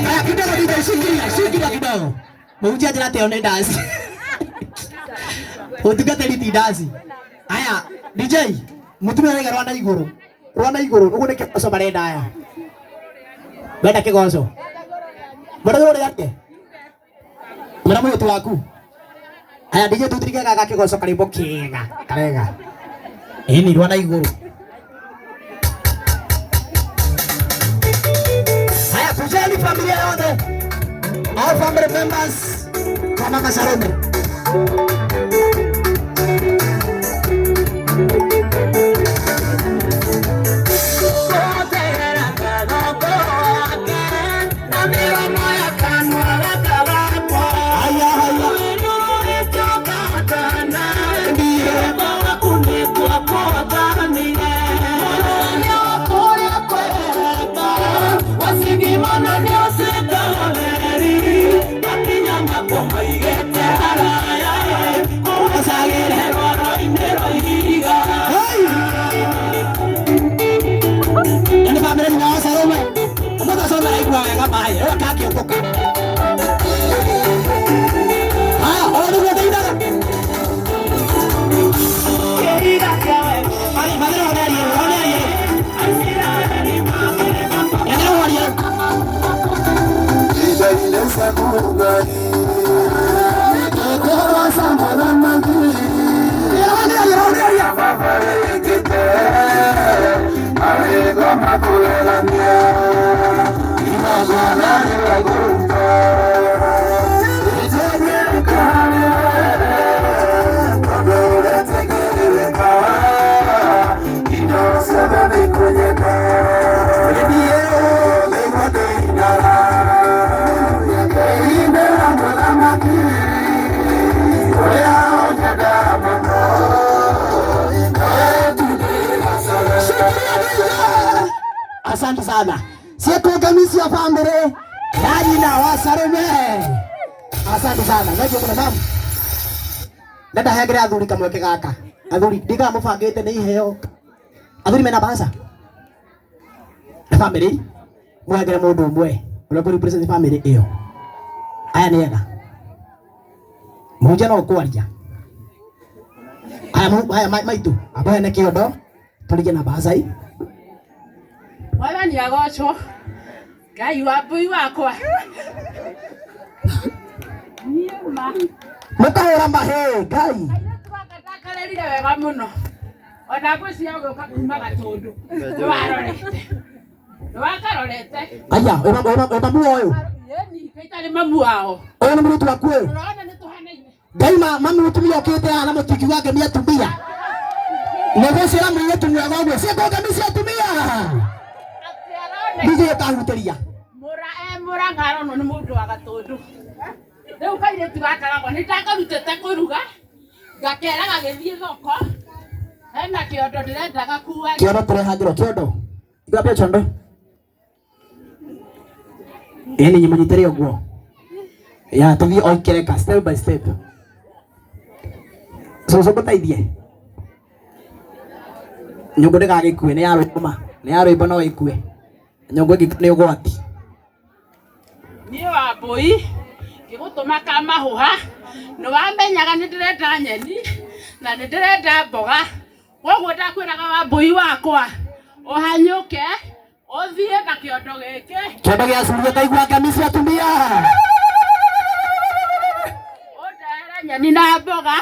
Haya kidogo DJ, shikilia, shikilia kidogo. Mũhunjia njĩra atĩ nĩ dance. Ũtungatĩri ti ndaci. Aya, DJ, mũtumia araiga rwana igũrũ. Rwana igũrũ, ũguo nĩ kĩgoco marenda aya. Menda kĩgoco. Mwenda igũrũ rĩake. Mwenda mũirĩtu waku. Aya, DJ tutirike gaka kĩgoco karĩmbo kega, karega. Ĩni rwana igũrũ. Haya, kujeni familia yote. All family members kwa Mama Salome. Nĩ bamĩrĩ nyina wa Salome. Ũmũthĩ Salome araigua wega maĩ, rĩu akakĩũmbũka. Haya, ũyũ nĩguo ndĩinaga. Arĩ, mathĩra onerie, onerie. Endelea warie. Asante sana. Siekogamisia family ya nyina wa Salome. Asante sana. Ngaje kuna mamu. Ndenda hengere athuri kamweke gaka. Athuri ndiga mubangite ni iheo. Athuri mena baca. Na family muhengere mundu umwe uria kũ represent family iyo. Aya nĩ ega. Mũhunjia no ũkwaria. Aya aya maitu. Amba hene kĩondo tũrige na baca ii. Mwathani agocwo Ngai wa mbui wakwa niĩ ma Mũkahũra mahĩ Ngai. ndakarerire wega mũno ona ngwĩciria gũka kuma Gatũndũ nĩwarorete nĩwakarorete Aya, wĩ mamu ũyũ. ĩni kaitarĩ mamu wao Ũyũ nĩ mũirĩtu waku ũyũ. ũrona nĩtũhanaine Ngai ma mami mũtumia ũkĩte haha na mũtingiuga ngemi atumia. Nĩgũcĩra mũirĩtu mwega ũguo. Ciĩko ngemi cia atumia. Ndije ũkahutĩria. Mũra e Mũrang'a aronwo nĩ mũndũ wa Gatũndũ rĩu kairĩtu gaka gakwa nĩndakarutĩte kũruga ngakera gagĩthiĩ thoko hena kĩondo ndĩrenda gakue Kĩondo tũrehangĩrwo kĩondo. Igua pia kĩondo. Ĩni nyimũnyitĩre ũguo. Ya tũthiĩ o ikereka step by step. Cũcũ ngũteithie. Nyũngũ ndĩgagĩkue nĩ ya rwĩmbo ma. Nĩ ya rwĩmbo no ĩkue. Nyũngũ ĩngĩ nĩ ũgwati. Niĩ Wambũi ngĩgũtũma kamahũha nĩwamenyaga nĩndĩrenda nyeni na nĩndĩrenda mboga koguo ndakwĩraga Wambũi wakwa ũhanyũke ũthiĩ na kĩondo gĩkĩ Kĩondo gĩa curi ũkaigua ngemi cia atumia. Ũndehere nyeni na mboga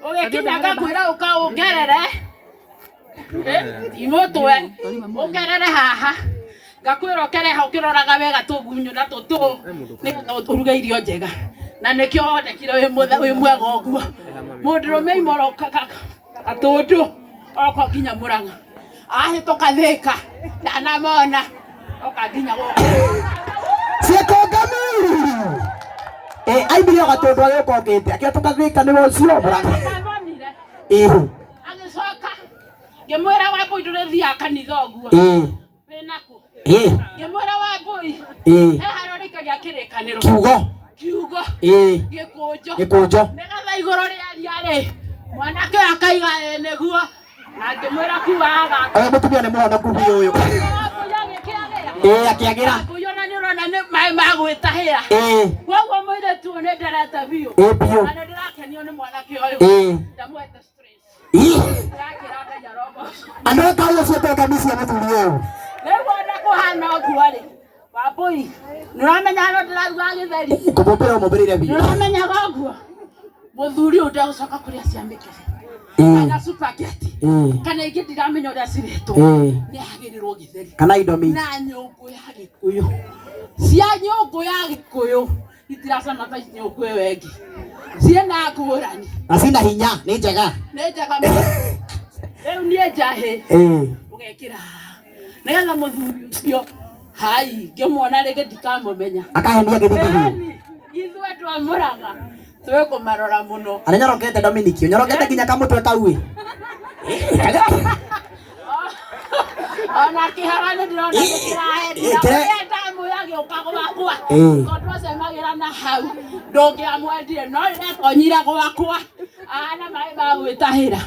ũgĩkinya ngakwĩra ũka ũngerere ti mũtwe ũngerere haha ngakwĩra ũkere ha ũkĩroraga wega tũgunyũ na tũtũ nĩgetha ũruge irio njega na nĩkĩo wonekire wĩ mwega ũguo mũndũrũme imoro Gatũndũ oka nginya Mũrang'a ahĩtũka Thĩka ndanamona oka nginya gũkũ. Ciĩko ngemi. Aimire o Gatũndũ agĩũka okĩte akĩhĩtũka Thĩka nĩwe ũcio Mũrang'a. Ndamonire. Ĩhũ. Agĩcoka ngĩmwĩra Wambũi ndũrĩthiaga kanitha ũguo Ĩĩ. wĩnakũ Ĩĩ. ngĩmwĩra Wambũi Ĩĩ. he harĩa ũrĩkagia kĩrĩkanĩro Kiugo. kiugo Ĩĩ. gĩkũnjo Gĩkũnjo. nĩgetha igũrũ rĩaria rĩ mwanake ũyũ akaiga ĩ nĩguo na ngĩmwĩra kuga agaka Ũyũ mũtumia nĩ mũhonoku biũ ũyũ. Ĩĩ akĩagĩra. Wambũi ona nĩ ũrona nĩ maĩ ma gwĩtahĩra Ĩĩ. koguo mũirĩtu ũyũ nĩ nderete biũ Ĩĩ biũ. na nĩ ndĩrakenio nĩ mwanake ũyũ Ĩĩ. Ndamũ Ndĩrakĩra Ngai arogocwo. Andũ ĩka ũcio teka misi ya mũthuri ũyũ. Rĩu ona kũhana ũguo rĩ, Wambũi, nĩũramenya no ndĩraruga gĩtheri. Kũmũmbĩra ũmũmbĩrĩre biũ. Nĩũramenyaga ũguo mũthuri ũyũ ndegũcoka kũrĩa cia mĩkebe kana spaghetti kana ingĩ ndiramenya ũrĩa ciretwo, nĩagĩrĩrwo gĩtheri Kana indomie. Na nyũngũ ya gĩkũyũ, cia nyũngũ ya gĩkũyũ itiracama ta nyũngũ ĩyo ĩngĩ, ciĩna ngũrani. Na cina hinya, nĩ njega. Nĩ njega mũno. Rĩu niĩ njahĩ ũgekĩra nĩgetha mũthuri ũcio hai ngĩmuona rĩngĩ ndikamũmenya. Akahenia gĩthimi biũ. Ĩni, ithuĩ andũ a Mũrang'a twĩ kũmarora mũno. Arĩa nyorokete Dominic, ũnyorokete nginya kamũtwe kau ĩ. Ona kĩhara nĩ ndĩrona gĩkĩrahendia. Ũrĩa ndamwĩra gĩũka gwakwa, tondũ acemagĩra na hau ndũngĩamwendire, no rĩrĩa atonyire gwakwa ahana maĩ ma gwĩtahĩra.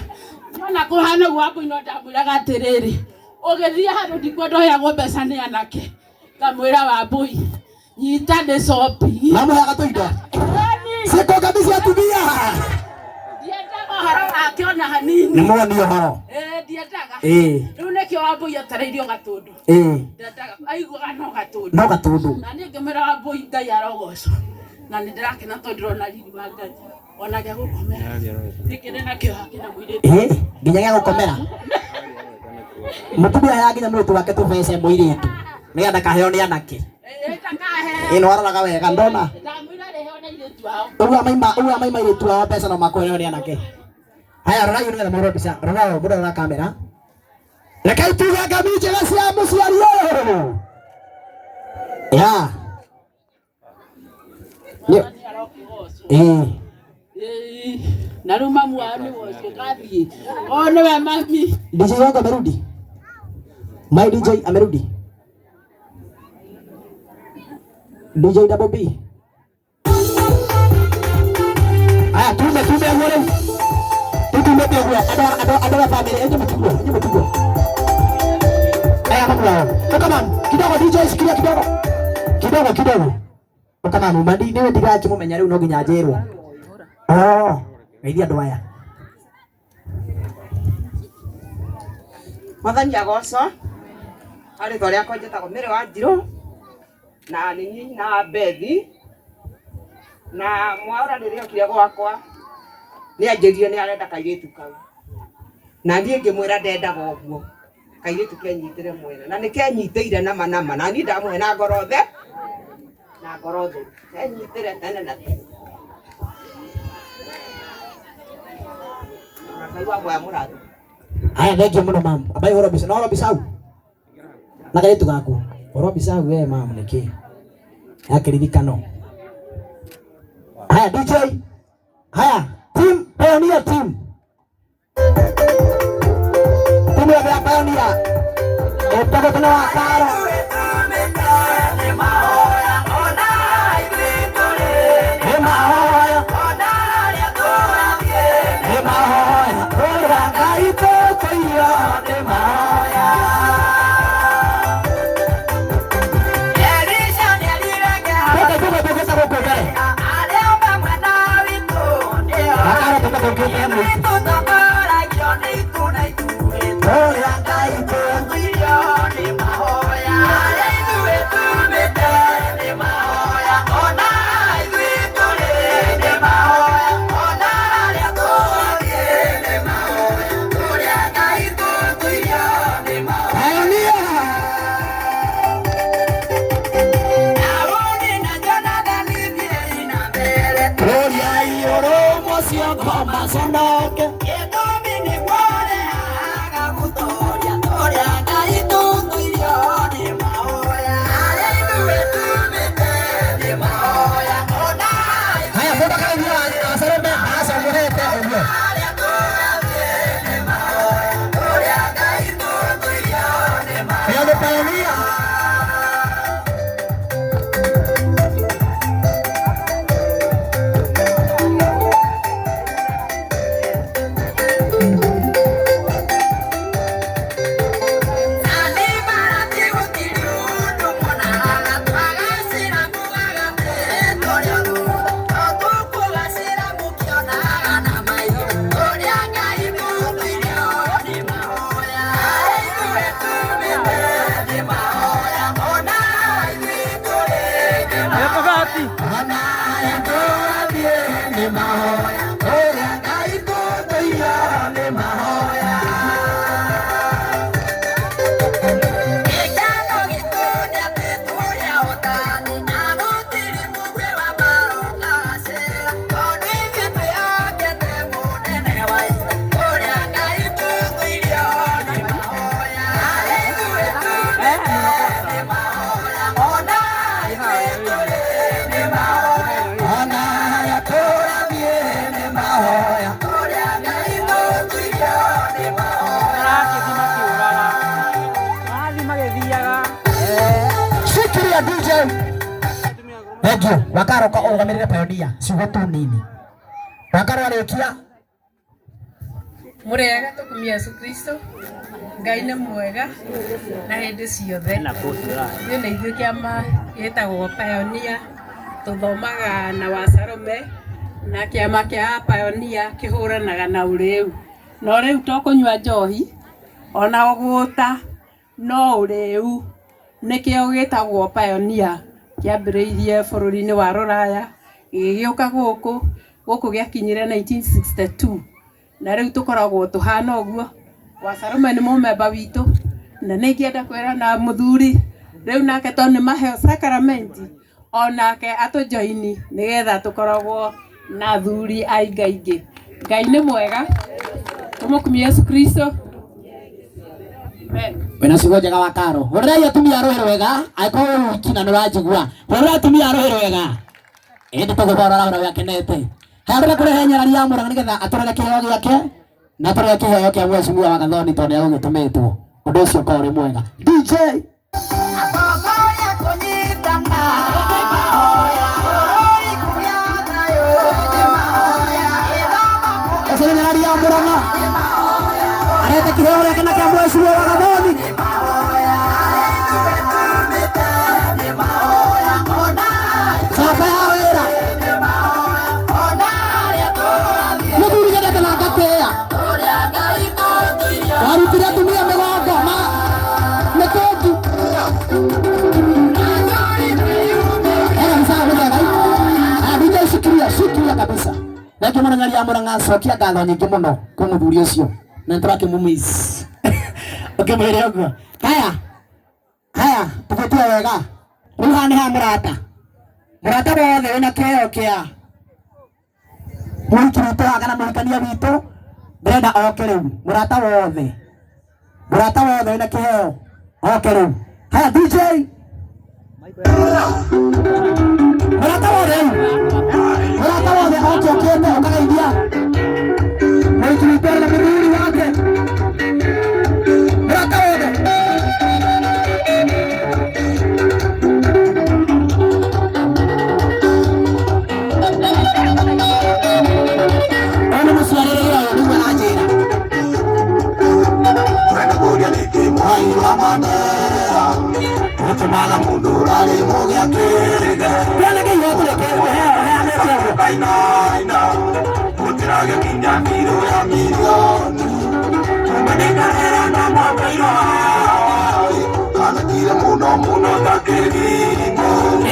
Nona kũhana ũguo Wambũi, no ndamwĩraga atĩrĩrĩ, ũgĩthiĩ handũ ndikwenda ũheagwo mbeca nĩ anake, ngamwĩra Wambũi nyita nĩ shopping. Mamũheaga tũindo. Ciĩko ngami cia atumia. Ndiendaga ũhoro wake ona hanini. Nĩ muoni ũhoro. Ndiendaga. Rĩu nĩkĩo Wambũi etereirio gatũndũ. Ndendaga, aiguaga no gatũndũ. No gatũndũ. Na niĩ ngĩmwĩra Wambũi Ngai arogocwo, na nĩ ndĩrakena tondũ ndĩrona riri wa Ngai ona gĩa gũkomera gĩkĩ ndĩ nakĩo hakĩna mũirĩtu. Nginya gĩa gũkomera. Mũtumia aheaga nginya mũirĩtu wake tũbeca mũirĩtu. Nĩgetha ndakaheo nĩ anake. Nĩ waroraga wega ndona. Ndamwĩra rĩheo nĩ airĩtu ao. Ũguo maima, ũguo maima airĩtu ao mbeca no makũheo nĩ anake. Haya, rorai nĩgetha mũhũrwo mbica. Rora ũũ, mũndũ arora kamera. Rekei tuge ngami njega cia mũciari ũyũ. Ya. Na rĩu mamu wao nĩ ũcio ngathiĩ. O nĩwe mami. DJ wangu amerudi. My DJ amerudi. DJ Double B. Aya, tume tume ũguo rĩu. Tutume ũguo. Andũ andũ andũ a family enye mũtiguo, enye mũtiguo. Aya, mamu wao. Toka mamu, kidogo DJ shikilia kidogo. Kidogo kidogo. Toka mamu, mandi niwe ndigakĩmũmenya rĩu no nginya njĩrwo. Oh, geithia andũ aya. Mwathani agocwo, rĩtwa rĩakwa njĩtagwo Mary Wanjirũ, na nĩ niĩ nyina wa Bethi, na Mwaũra rĩrĩa okire gwakwa nĩ anjĩrire nĩ arenda kairĩtu kau, na niĩ ngĩmwĩra ndendaga ũguo kairĩtu kenyitĩre mwene, na nĩ kenyitĩire nama nama, na niĩ ndamũhe na ngoro the na ngoro theru, kenyitĩre tene na tene. Na Ngai wa muoya mũrathime. Aya, thengiũ mũno mamu. Ambai ũhoro mbica, no ũhoro mbica hau? Na kairĩtu gaku. Ũhoro mbica hau we mamu nĩkĩ? Ya kĩririkano. Haya DJ. Haya, team Pioneer team. Timu ya Pioneer. Ĩtagwo wa Karo. Nĩ mahoya. Nĩ mahoya. Ũrĩa Ngai tũtũirio nĩ mahoya. Tũke tũke tũke ta gũkũ mbere. Akaro tũke tũke mbere. Ũrĩa Ngai tũtũirio nĩ mahoya. Thank you. Wakaro ka ũrũgamĩrĩre pioneer ciugo tu nini. Wakaro arĩkia. Mũrĩega tũkumia Yesu Kristo. Ngai nĩ mwega na hĩndĩ ciothe. Ithuĩ nĩ ithuĩ kĩama gĩtagwo Pioneer, tũthomaga na Wacarũme na kĩama kĩa Pioneer kĩhũranaga na ũrĩu. Na ũrĩu to kũnyua njohi ona ũgũta, no ũrĩu nĩkĩo gĩtagwo Pioneer. Kĩambĩrĩirie bũrũri-inĩ wa Rũraya, gĩgĩũka gũkũ, gũkũ gĩakinyire 1962 na rĩu tũkoragwo tũhana ũguo. Wacarũme nĩ mũmemba witũ na nĩ ingĩenda kwĩra na mũthuri rĩu nake tondũ nĩ maheo sacrament onake atũjoini nĩgetha tũkoragwo na athuri aingaingĩ. Ngai nĩ mwega, tũmũkumie Yesu Kristo. Amen. Wĩna ciugo njega Wakaro. Hũrĩrai atumia a rũhĩ rwega, angĩkorwo wĩ wiki na nĩũranjigua. Hũrĩra atumia a rũhĩ rwega. Ĩndĩ tũgũbora ũrahũra we akenete. Haya ndĩrenda kũrehe nyarari ya Mũrang'a nĩgetha atũrere kĩheo gĩake na atũrere kĩheo kĩa mheshimiwa wa Gathoni tondũ nĩegũgĩtũmĩtwo. Ũndũ ũcio ũkorwo ũrĩ mwega. DJ. Ũcio nĩ nyarari ya Mũrang'a. Arete kĩheo gĩake na kĩa mheshimiwa wa Gathoni. Baba ya wĩra. Mũthuri nyendete na ngatĩĩa. Warutire atumia mĩgongo ma mĩtũngi. Ega kabisa nĩ wega. DJ shikilia, shikilia kabisa. Thengiũ mũno Nyarari ya Mũrang'a, cokia ngatho nyingĩ mũno kwĩ mũthuri ũcio. Na nĩtũrakĩmũmiss. Ũkĩmwĩre ũguo. Haya. Haya, tũgĩtue wega. Rĩu haha nĩ ha mũrata. Mũrata wothe wĩna kĩheo kĩa mũhiki witũ haha kana mũhikania witũ, ndĩrenda oke rĩu. Mũrata wothe. Mũrata wothe wĩna kĩheo oke rĩu. Haya DJ. Mũrata wothe rĩu. Mũrata wothe oke okĩte ũkageithia mũhiki witũ na mũthuri wake. Mũrata wothe. Ũyũ nĩ mũciarĩre ũyũ nĩguo aranjĩra.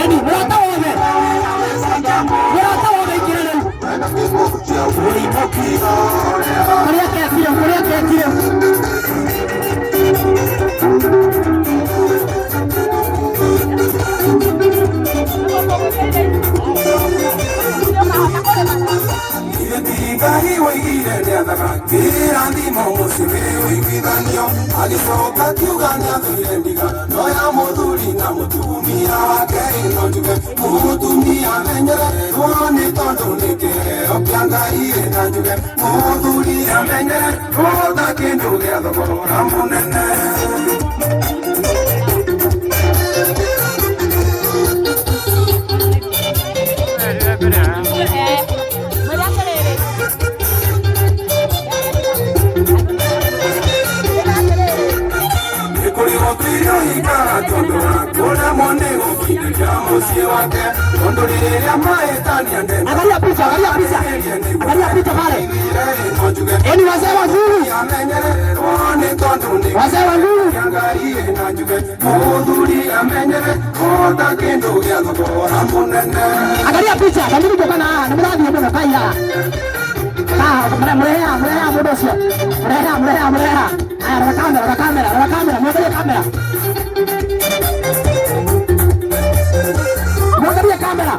Eni, mũrata wothe. Mũrata wothe ingĩra rĩu. Kũrĩa kekire, kũrĩa kekire. Ngai woigire nĩathaga kĩrathimo mũciĩ wĩ ũiguithanio agĩcoka akiuga nĩathũire ndiga no ya mũthuri na mũtumia wake ĩno njuge mũtumia amenyererwo nĩ tondũ nĩ kĩheo kĩa Ngai ĩna njuge mũthuri amenyererwo ta kĩndũ gĩa thogora mũnene. Angalia picha, angalia picha. Angalia picha pale. Eni wazee wa nguvu. Wazee wa nguvu. Angalia picha, kamili kwa na na mrathi muno kaiya. Ah, mreha, mreha mũndũ ũcio. Mreha, mreha, mreha. Aya, rora kamera, rora kamera, rora kamera, mwangalie kamera. Mwangalie kamera.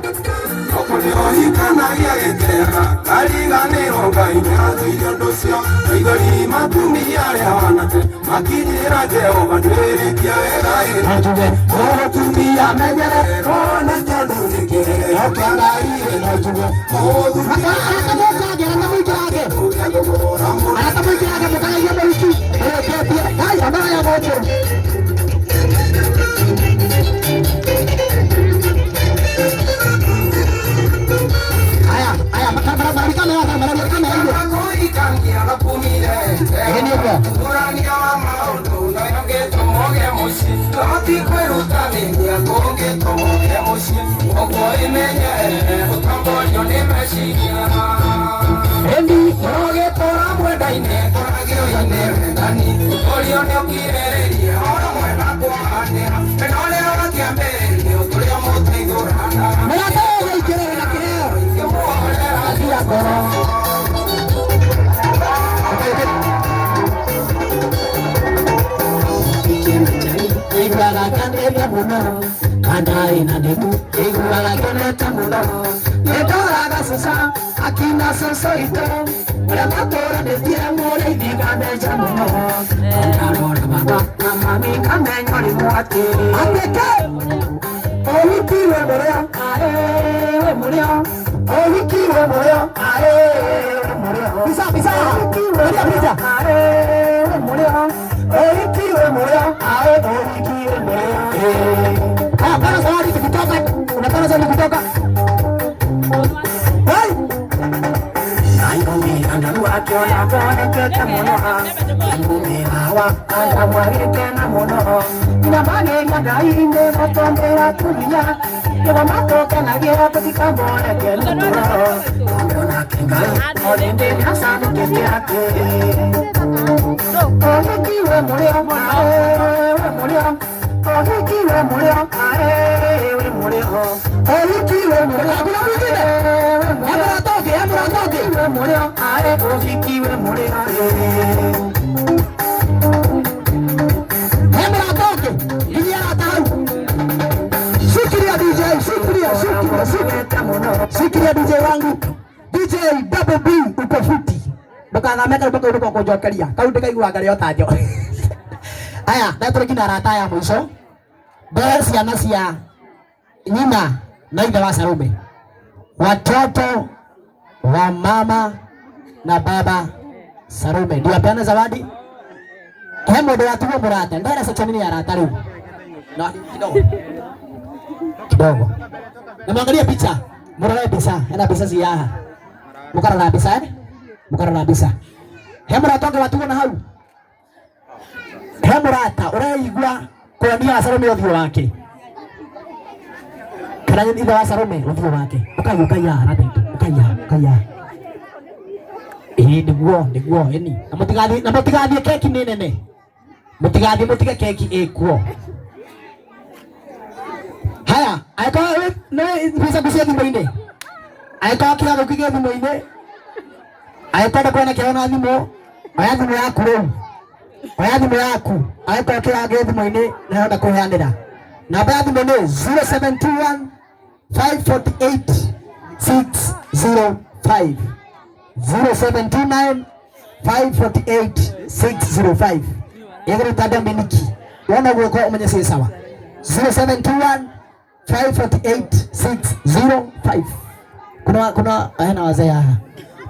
Ũthurania wa maũndũ noyo ngĩtũmũge mũciĩ Tũhoti kwĩrutanĩria kũngĩtũmũge mũciĩ Ũguo ĩmenyerere ũtongorio nĩ meciria Endi Ũrogĩtũra mwendaine kũragĩrwo-inĩ wendani Ũtũrio nĩ ũkirĩrĩrie oro mwena kũhanĩra Wendo rĩo ũkĩambĩrĩrio tũrĩ mũteithũrana Mũrata ũgũikĩrĩra na kĩheo Atia ngoro Iguaga kenete mũno kanda ĩna ndemu iguaga kenete mũno nĩndoraga cuca akina cũcũ itũ ũrĩa matũranĩtie mũrĩithi ngambeca mũno ndarora baba na mami ngamenya ũrĩ mwatĩ atĩke ũhiki wĩ mũrĩo aĩ wĩ mũrĩo ũhiki wĩ mũrĩo aĩ wĩ mũrĩo Bisa bisa Maria bisa aĩ wĩ mũrĩo ũhiki wĩ mũrĩo aĩ ũhiki wĩ mũrĩo. Haya, pana zawadi tukitoka, unapana zawadi kutoka. Hey! Akiona konekete mũno ngumĩrawa andamwagĩkena mũno ndamagĩria Ngai nĩgũtũmbĩra tumia nĩguo matũkenagia tũtikamboreke mũno tondũ nake Ngai o rĩndĩ nĩacanũkĩte atĩ ũhiki wĩ mũrĩo aĩ wĩ mũrĩo ũhiki wĩ mũrĩo aĩ wĩ mũrĩo ũhiki wĩ mũrĩo hakuna mwingine Emuratoke, emuratoke wĩ mũrĩo aĩ ũhiki wĩ mũrĩo Emuratoke inyia arata hau Shikilia DJ, shikilia, shikilia, shikilia. Shikilia DJ wangu. DJ Double B uko fiti. Ndũkathame kau kau nĩko kũnjokeria. Kau ndĩkaiguaga ngarĩ o ta njo. Aya, na tũrĩ nginya arata aya mũico. Mbere ciana cia nyina na ithe wa Salome. Watoto wa mama na baba Salome. Ndio apeane zawadi. He mũndũ watigwo mũrata. Ndera section ya arata rĩu. Na kidogo. Kidogo. Na mwangalie picha. Murore mbica. Hena mbica ci haha. Mukarora mbica eh? Mukarora mbica. He mũrata ũngĩ watigwo na hau. He mũrata ũreigua kuonia Salome ũthiũ wake. Kana ithe wa Salome ũthiũ wake. Ũkai ũkai haha arata aitũ. Ũkai haha, ũkai haha. Ĩĩ nĩguo, nĩguo ĩni. Na mũtigathiĩ, na mũtigathiĩ keki nĩ nene. Mũtigathiĩ mũtige keki ĩkuo. Haya, angĩkorwo nĩ mbica ngucia thimũ-inĩ. Angĩkorwo kĩheo gĩaku gĩ thimũ-inĩ, angĩkorwo ndũkuona kĩheo na thimũ, oya thimũ yaku rĩu. Oya thimũ yaku. Angĩkorwo kĩheo gĩ thimũ-inĩ nĩũrenda kũheanĩra. Namba ya thimũ nĩ 0721 548 605. 0729 548 605. Ĩgũrĩta Dominiki. Wona guoko ũmenye ciĩ sawa. 0721 548 605. Kuna kuna hena wazee haha.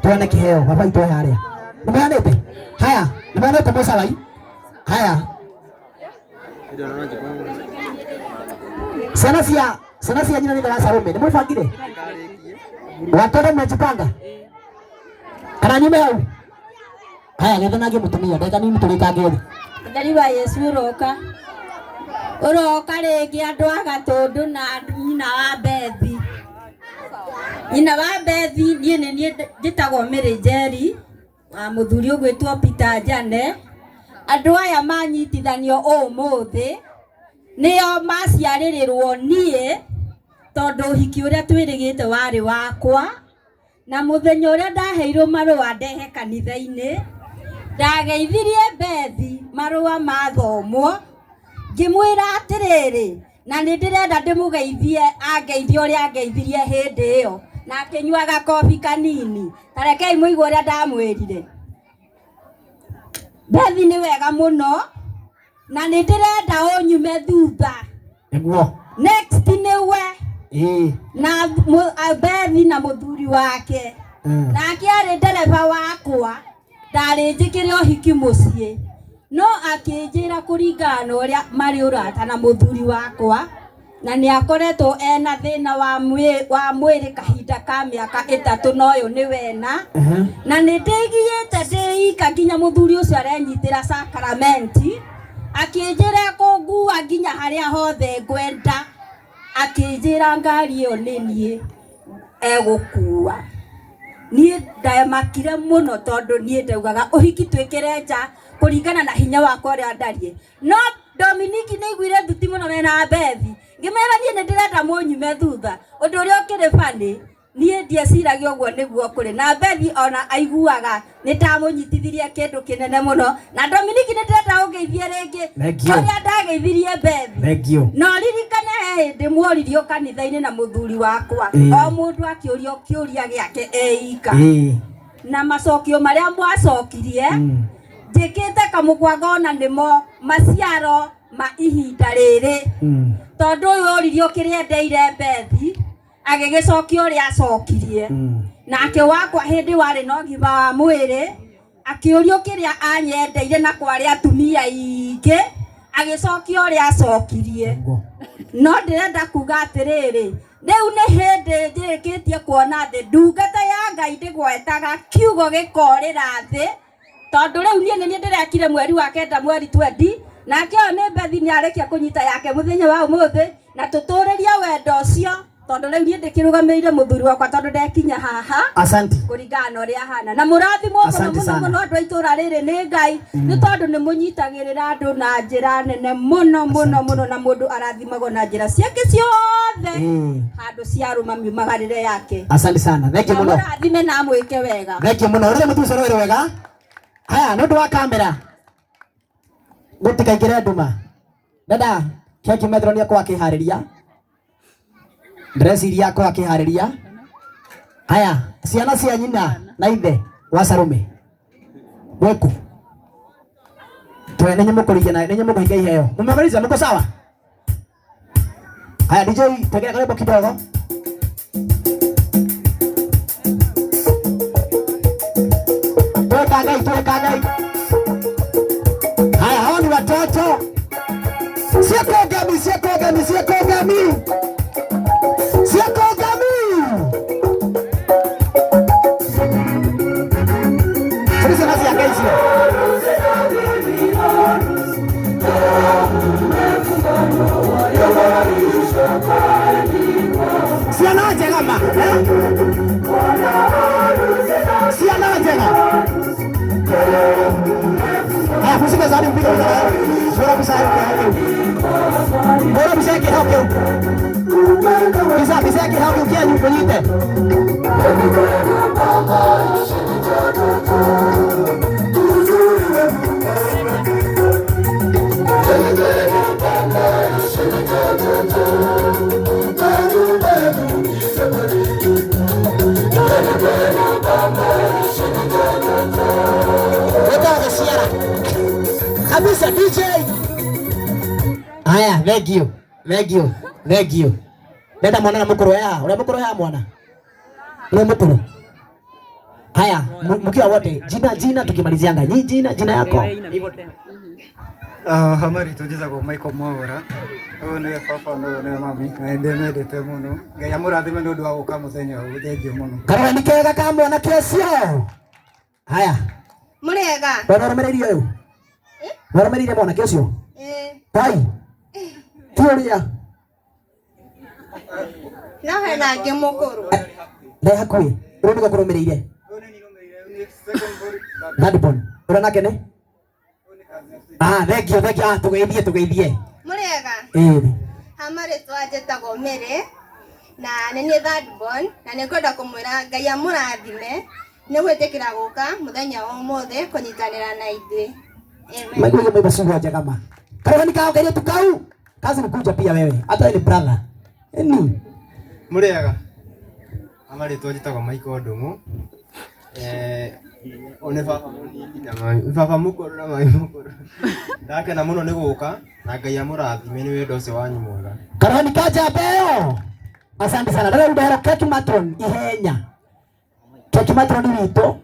Tuone kiheo baba itwe haria. Nimeanĩte? Haya, nimeanĩte mũcawai. Haya. Ciana cia ciana cia nyina nĩ wa Salome, nĩ mwĩbangire? Watoto mmejipanga? Kana nyume hau? Haya, gethana mũtumia, ndagĩka nini tũrĩkange thĩ. Ũtheri wa Yesu ũroka ũroka rĩngĩ andũ a Gatũndũ na nyina wa Bethi. Nyina wa Bethi niĩ nĩ niĩ njĩtagwo Mary Njeri wa mũthuri ũgwĩtwo Peter Njane. Andũ aya manyitithanio ũmũthĩ nĩo maciarĩrĩrwo niĩ tondũ ũhiki ũrĩa twĩrĩgĩte warĩ wakwa na mũthenya ũrĩa ndaheirwo marũa ndehe kanitha-inĩ ndageithirie Bethi marũa mathomwo ngĩmwĩra atĩrĩrĩ na nĩ ndĩrenda ndĩmũgeithie angeithie ũrĩa angeithirie hĩndĩ ĩyo na akĩnyuaga kobi kanini ta rekei mũigue ũrĩa ndamwĩrire. Bethi nĩ wega mũno na nĩ ndĩrenda ũnyume thutha. Nĩguo. Next nĩwe. Ĩĩ. Na Bethi na mũthuri wake. Nake arĩ ndereba wakwa ndarĩ njĩkĩre ũhiki mũciĩ no akĩnjĩra kũringana na ũrĩa marĩ ũrata na mũthuri wakwa na nĩ akoretwo ena thĩna wa mwĩrĩ kahinda kahinda ka mĩaka 3 na ũyũ nĩ wena na nĩ ndĩgiĩte ndĩika nginya mũthuri ũcio arenyitĩra sakramenti akĩnjĩra kũngua nginya harĩa hothe ngwenda akĩnjĩra ngari ĩyo nĩ niĩ egũkua niĩ ndamakire mũno tondũ niĩ ndaugaga ũhiki twĩkĩre nja kũringana na hinya wakwa ũrĩa ndariĩ no Dominiki nĩ aiguire thuti mũno mena Bethi ngĩmera niĩ nĩ ndĩrenda mũnyume thutha ũndũ ũrĩa ũkĩrĩ bani niĩ ndieciragia ũguo nĩguo kũrĩ na Bethi ona aiguaga nĩ ndamũnyitithirie kĩndũ kĩnene mũno na Dominiki nĩ ndĩrenda ũngeithie rĩngĩ ũrĩa ndageithirie Bethi no ririkane he hĩndĩ muoririo kanitha-inĩ na mũthuri wakwa o mũndũ akĩũrio kĩũria gĩake eika na macokio marĩa mwacokirie njĩkĩte kamũgwanga ona nĩmo maciaro ma ihinda rĩrĩ tondũ ũyũ oririo kĩrĩa endeire Bethi agĩgĩcokia ũrĩa acokirie nake wakwa hĩndĩ warĩ na ũgima wa mwĩrĩ akĩũrio kĩrĩa anyendeire na kwarĩ atumia aingĩ agĩcokia ũrĩa acokirie no ndĩrenda kuga atĩrĩrĩ rĩu nĩ hĩndĩ njĩrĩkĩtie kuona thĩ ndungata ya Ngai ndĩgwetaga kiugo gĩkorĩra thĩ tondũ rĩu niĩ nĩ niĩ ndĩrekire mweri wa 9 mweri 20 nake ũyũ nĩ Bethi nĩ arĩkia kũnyita yake mũthenya wa ũmũthĩ na tũtũrĩrie wendo ũcio tondũ rĩu niĩ ndĩkĩrũgamĩrĩire mũthuri wakwa tondũ ndekinya haha Asante. kũringana na ũrĩa ahana na mũrathimwo mũno mũno mũno andũ a itũũra rĩrĩ nĩ Ngai nĩ tondũ nĩ mũnyitagĩrĩra andũ na njĩra nene mũno mũno mũno na mũndũ arathimagwo na njĩra ciake ciothe handũ ciarũma miumagarĩre yake. Asante sana. Thank you mũno. Mũrathime na amwĩke wega. Thank you mũno. Rĩrĩa mũtucoro wĩre wega. Haya, nĩ ũndũ wa kamera gũtikaingĩre nduma. Dada, keki metro nĩ akorwo akĩharĩria. Ndĩreciria akorwo akĩharĩria. Haya, ciana cia nyina na ithe wa Salome. Weku. Tuwe nenye mũkũrĩithia na nenye mũkũhinga iheo. Mumemaliza, mko sawa? Haya, DJ, tegea karibu kidogo. Tuweka ngai, tuweka ngai. Haya, hao ni watoto. Sio gami, sio gami, sio gami. Sio gami. Sisi nasi ya kaisi. Sio na jenga ma. Sio na jenga. Haya, mshike zawadi mpige mzee. Bora bisa yake. Bora bisa yake hapo. Bisa bisa yake hapo kia nyumbani. Kabisa DJ. Haya, thank you. Thank you. Thank you. Leta mwana na mukuru ya. Ule mukuru ya mwana. Ule mukuru. Haya, mkiwa wote jina jina tukimalizianga. Ni jina jina yako. Hamari tujizagwo Michael Mwaura. Ũyũ nĩwe baba na ũyũ nĩwe mami. Na ndĩmendete mũno. Ngai amũrathime nĩ ũndũ wa gũka mũthenya ũyũ. Thengiũ mũno. Karora nĩ kega ka mwanake ũcio. Haya. Mũrĩega. Wanoremereirie ũyũ? Wanoremereirie mwanake ũcio? Ĩĩ. Tai. Ti ũrĩa. No hena angĩ mũkũrũ. Ndĩ hakuhĩ. Ũyũ nĩguo kũrũmĩrĩire. Third born. Ũrĩa nake nĩ? Ah, thank you, thank you. Ah, tugeithie, tugeithie. Mũrĩega. Ĩĩ. Ha marĩtwa njĩtagwo Mary na nĩ niĩ third born na nĩ ngwenda kũmwĩra Ngai amũrathime nĩ gwĩtĩkĩra gũka mũthenya wa ũmũthĩ kũnyitanĩra na ithuĩ. Amen. Maigua maiba ciugo njega ma. Karora ni kao kairĩtu kau. Kazi ni kuja pia wewe. Hata wewe ni brother. Eni. Mũrĩega. Ha marĩtwa njĩtagwo Michael Ndung'u. Ũyũ nĩ baba mũnini na mami, baba mũkũrũ na mami mũkũrũ. Ndakena mũno nĩ gũka na Ngai amũrathime nĩ wendo ũcio wanyu mwega. Karora ni kaja mbeo. Asante sana. Dada ndahera keki matron ihenya. Keki matron witũ.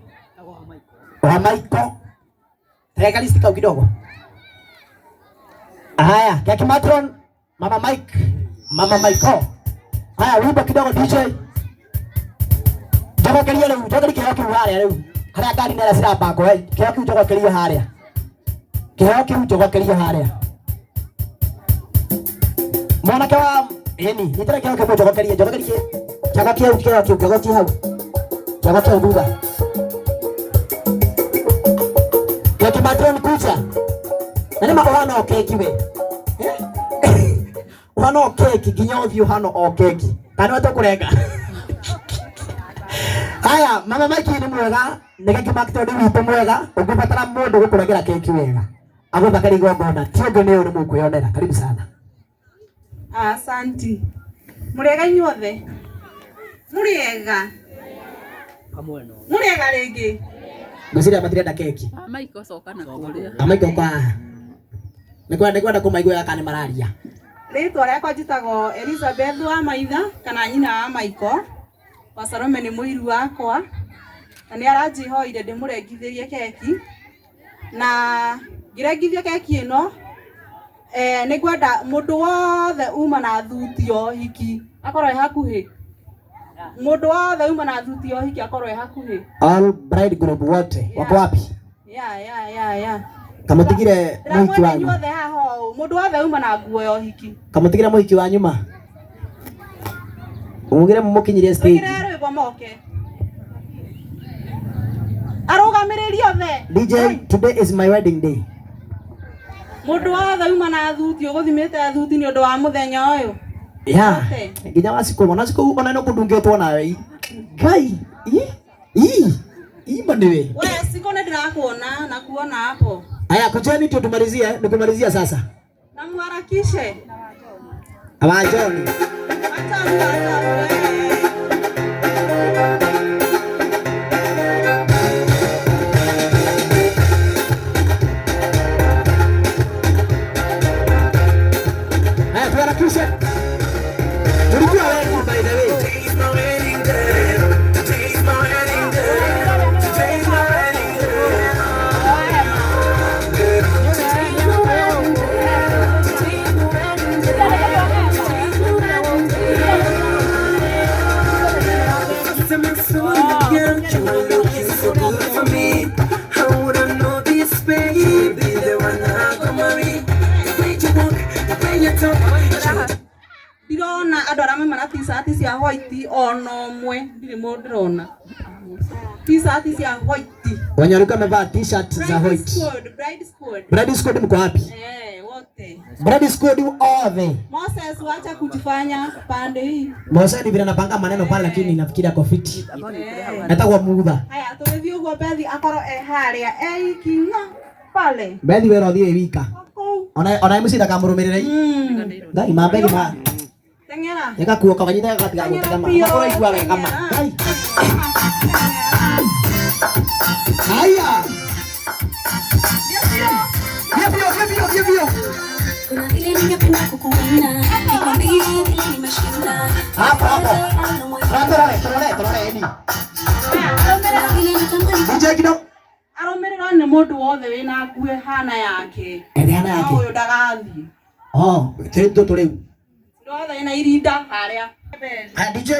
Wa Michael. Rega listi kau kidogo. Haya, keki matron Mama Mike, Mama Michael. Haya, wimbo kidogo DJ. Njogokeria rĩu, njogokeria kĩheo kĩu harĩa rĩu. Harĩa ngari nera cirabangwo, kĩheo kĩu njogokeria harĩa. Kĩheo kĩu njogokeria harĩa. Mwanake wa ĩni, nyitĩra kĩheo kĩu njogokeria, njogokeria kĩheo kĩu, kĩheo kĩu, njogokie hau. Njogokie hau thutha. Keki matron kuja. Na nĩ ma ũhana o keki we. Ũhana o keki nginya ũthiũ ũhana o keki. Kana nĩwe tũkũrenga. Haya, mama Mike nĩ mwega, nĩ keki matron witũ mwega, ũngĩbatara mũndũ gũkũrengera keki wega. Agũthakaria igongona, ti ũngĩ nĩ ũyũ nĩ mũkwĩyonera. Karibu sana. Asanti. Mũrĩega inyuothe? Mũrĩega? Mũrĩega rĩngĩ? Ngwĩciria matirenda keki. Maiko coka na kũrĩa. Amaiko kwa haha. Nĩkwenda kũmaiguaga kana nĩ mararia. Rĩtwa rĩakwa njĩtagwo Elizabeth wa Maitha kana nyina wa Maiko. Wa Salome nĩ mũiru wakwa na nĩ aranjĩhoire ndĩmũrengithĩrie keki na ngĩrengithia keki ĩno nĩ ngwenda mũndũ wothe uma na thuti ya ũhiki akorwo e hakuhĩ. Mũndũ wothe uma na thuti ya ũhiki akorwo e hakuhĩ. All bride group wote wako wapi? Ya. Kamutigire mũhiki Ndĩramwenda wanyu. inyuothe haha ũũ mũndũ wothe uma na nguo ya ũhiki. Kamutigire mũhiki wa nyuma. Umugire mumukinyirie stage. Twĩkĩre rwĩmbo moke. Arũgamĩrĩri othe. DJ, today is my wedding day. Mũndũ wothe uma na thuti ũgũthimĩte thuti nĩ ũndũ wa mũthenya ũyũ. Yeah. Nginya wa cikũ, ona cikũ ona no kũndungĩtwo nawe. Ngai. Ii. Ii maniwe. We siko nĩ ndĩrakuona na kuona hapo. Haya, kujeni ndio tumalizie, nikumalizia sasa. Na muharakishe. Awajoni. Haya, tuharakishe. Tulikuwa wengi by the way. Ndirona andũ arĩa mauma na t-shirt cia white ona ũmwe ndirĩ mũndũ ndĩrona t-shirt cia white. Wenye walikuwa wamevaa t-shirt za white. Squad, bride squad. Bride squad mko wapi? Wote. Bride squad othe. Moses wacha kujifanya pande hii. Mose ni vile anapanga maneno pale lakini nafikiri ako fiti. Etagwo Mutha. Haya tũgĩthiĩ ũguo Bethi akorwo e harĩa e ikinya pale. Bethi wera ũthiĩ wika. Ona MC ndakamũrũmĩrĩre. Ngai ma Bethi ma. Teng'era. Ĩgakuo kawanyita gatiga gũtega ma. Makũrũ igua wega ma. Ngai. Haya. Thiĩ biũ, thiĩ biũ, thiĩ biũ. Kuna vile ningependa kukuona, nikwambie vile nimeshinda. Hapo hapo. Turore, turore, turore eni. DJ kidogo. Arũmĩrĩrwo nĩ mũndũ wothe wĩna nguo ĩhana yake. Ĩhana yake. No ũyũ ndagathiĩ. Oh, tũrĩ tũtũ rĩu. Mũndũ wothe wĩna irinda harĩa. Haya DJ.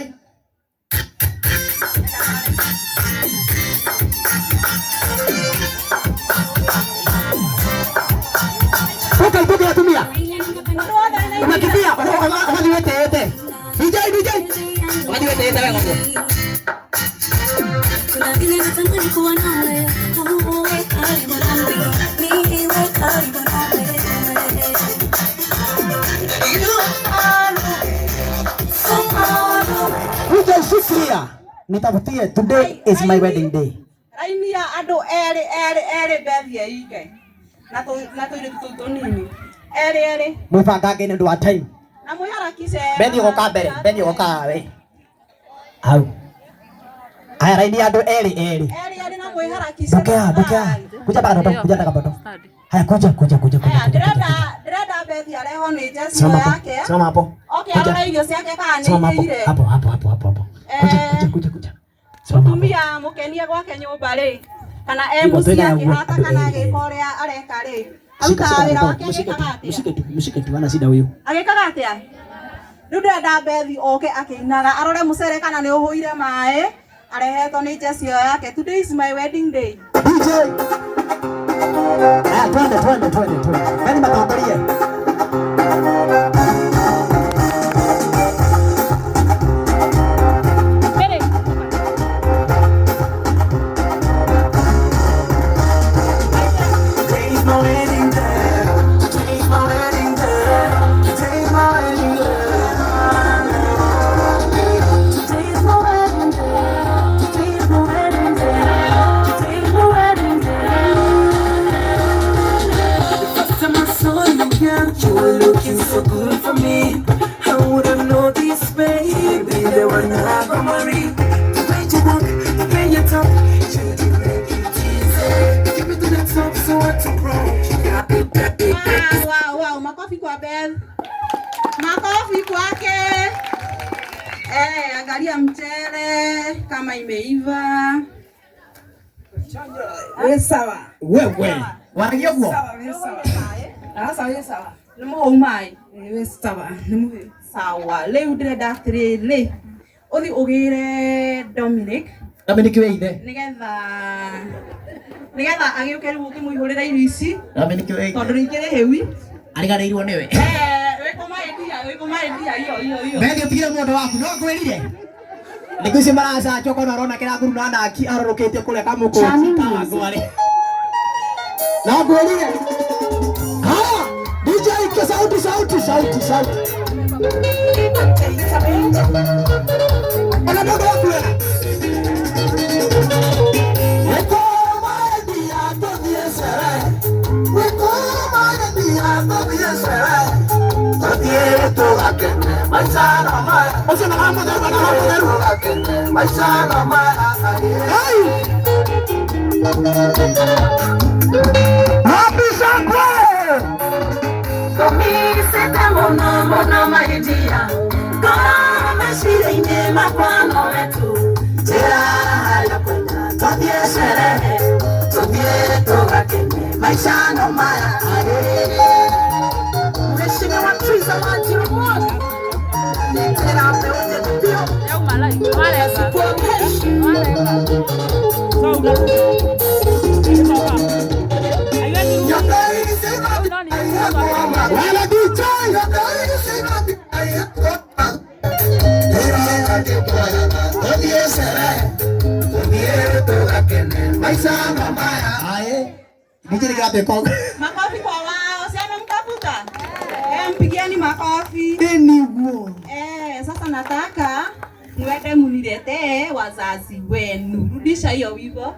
Toka itoke atumia. Unakimbia, unathi wete. DJ DJ. Unathi wete wete wewe ng'ombe. Kuna vile natamani kuwa nawe, uwe karibu nami, niwe karibu nawe. DJ shikilia. Nitafutie today is my wedding day. Raini ya andũ erĩ erĩ erĩ Bethi eike. Na tũirĩtu tũu tũnini. Erĩ erĩ. Mwĩbangange nĩ ũndũ wa time. Na mwĩharakishe. Bethi ũgoka mbere, Bethi ũgoka we. Hau. Haya raini ya andũ erĩ erĩ. Erĩ erĩ na mwĩharakishe. Ndokea, ndokea. Kuja bado, kuja ndaka bado. Haya kuja kuja kuja kuja. Ndĩrenda Bethi arehwo nĩ jezi Simama hapo. yake. Simama hapo. Oke arore irio ciake kana nĩ Simama hapo. ihĩire. Hapo hapo hapo hapo hapo. Kuja kuja kuja kuja. Simama hapo. Mũtumia mũkenie gwake nyũmba rĩ kana e Igua, mũciĩ twĩna ũguo, akĩhata andũ kana erĩ. agĩka ũrĩa areka rĩ Shika arutaga shika wĩra mkono. wake Mshike agĩkaga tu, atĩa mshike tu, mshike tu ana shida huyu. agĩkaga atĩa rĩu ndĩrenda Bethi oke akĩinaga arore mũcere kana nĩ ũhũire maĩ Arehetwo nĩ Jesse ĩyo yake. Today is my wedding day. DJ. Haya, twende twende twende twende. Nani matongorie? Today's my wedding day. Today's my wedding day. Today's my wedding day. Today's my wedding day. Today's my wedding day. Today's my wedding day. The first time I saw you, girl, you were looking so good for me. I wouldn't know this, baby. They were never married. The way you walk, the way you talk, you do make it easy. Take me to the top, so I to grow. Wow, wow, wow. Makofi kwa Beth. Makofi kwake. Angalia mchele kama imeiva. Wĩ sawa. Wewe. Waragia guo? Sawa, wĩ sawa. Aca wĩ sawa. Nĩ mũhũu maĩ? Wĩ sawa, nĩ mũhĩu. Sawa. Rĩu ndĩrenda atĩrĩrĩ, ũthiĩ ũgĩre Dominic Dominic wĩ ithe. nĩgetha nĩgetha agĩũke rĩu ũkĩmũihũrĩra irio ici Dominic wĩ tondũ ithe. rĩngĩ rĩ hĩu. Ariganĩirwo nĩwe. Wĩkũmaendia iyo iyo iyo. Bethi ũtigire mũndũ waku no ngwĩrire. Thikũ ici maracanjwo kona ũrona kĩranguru na naki arorũkĩtie kũrĩa kamũkũnji kawangwarĩ. No ngwĩrire. Haya, DJ ike sauti sauti sauti sauti. Ona mũndũ waku wega. Maisha no maya Mheshimiwa Triza Wanjiru Mwangi Tena ameonja vipio Wala DJ. Aye. DJ nĩkĩratuĩka ũguo. Makofi kwa wao, si amemtafuta? Mpigieni makofi. Nĩguo. Sasa nataka mwende muniletee wazazi wenu. Rudisha hiyo wimbo.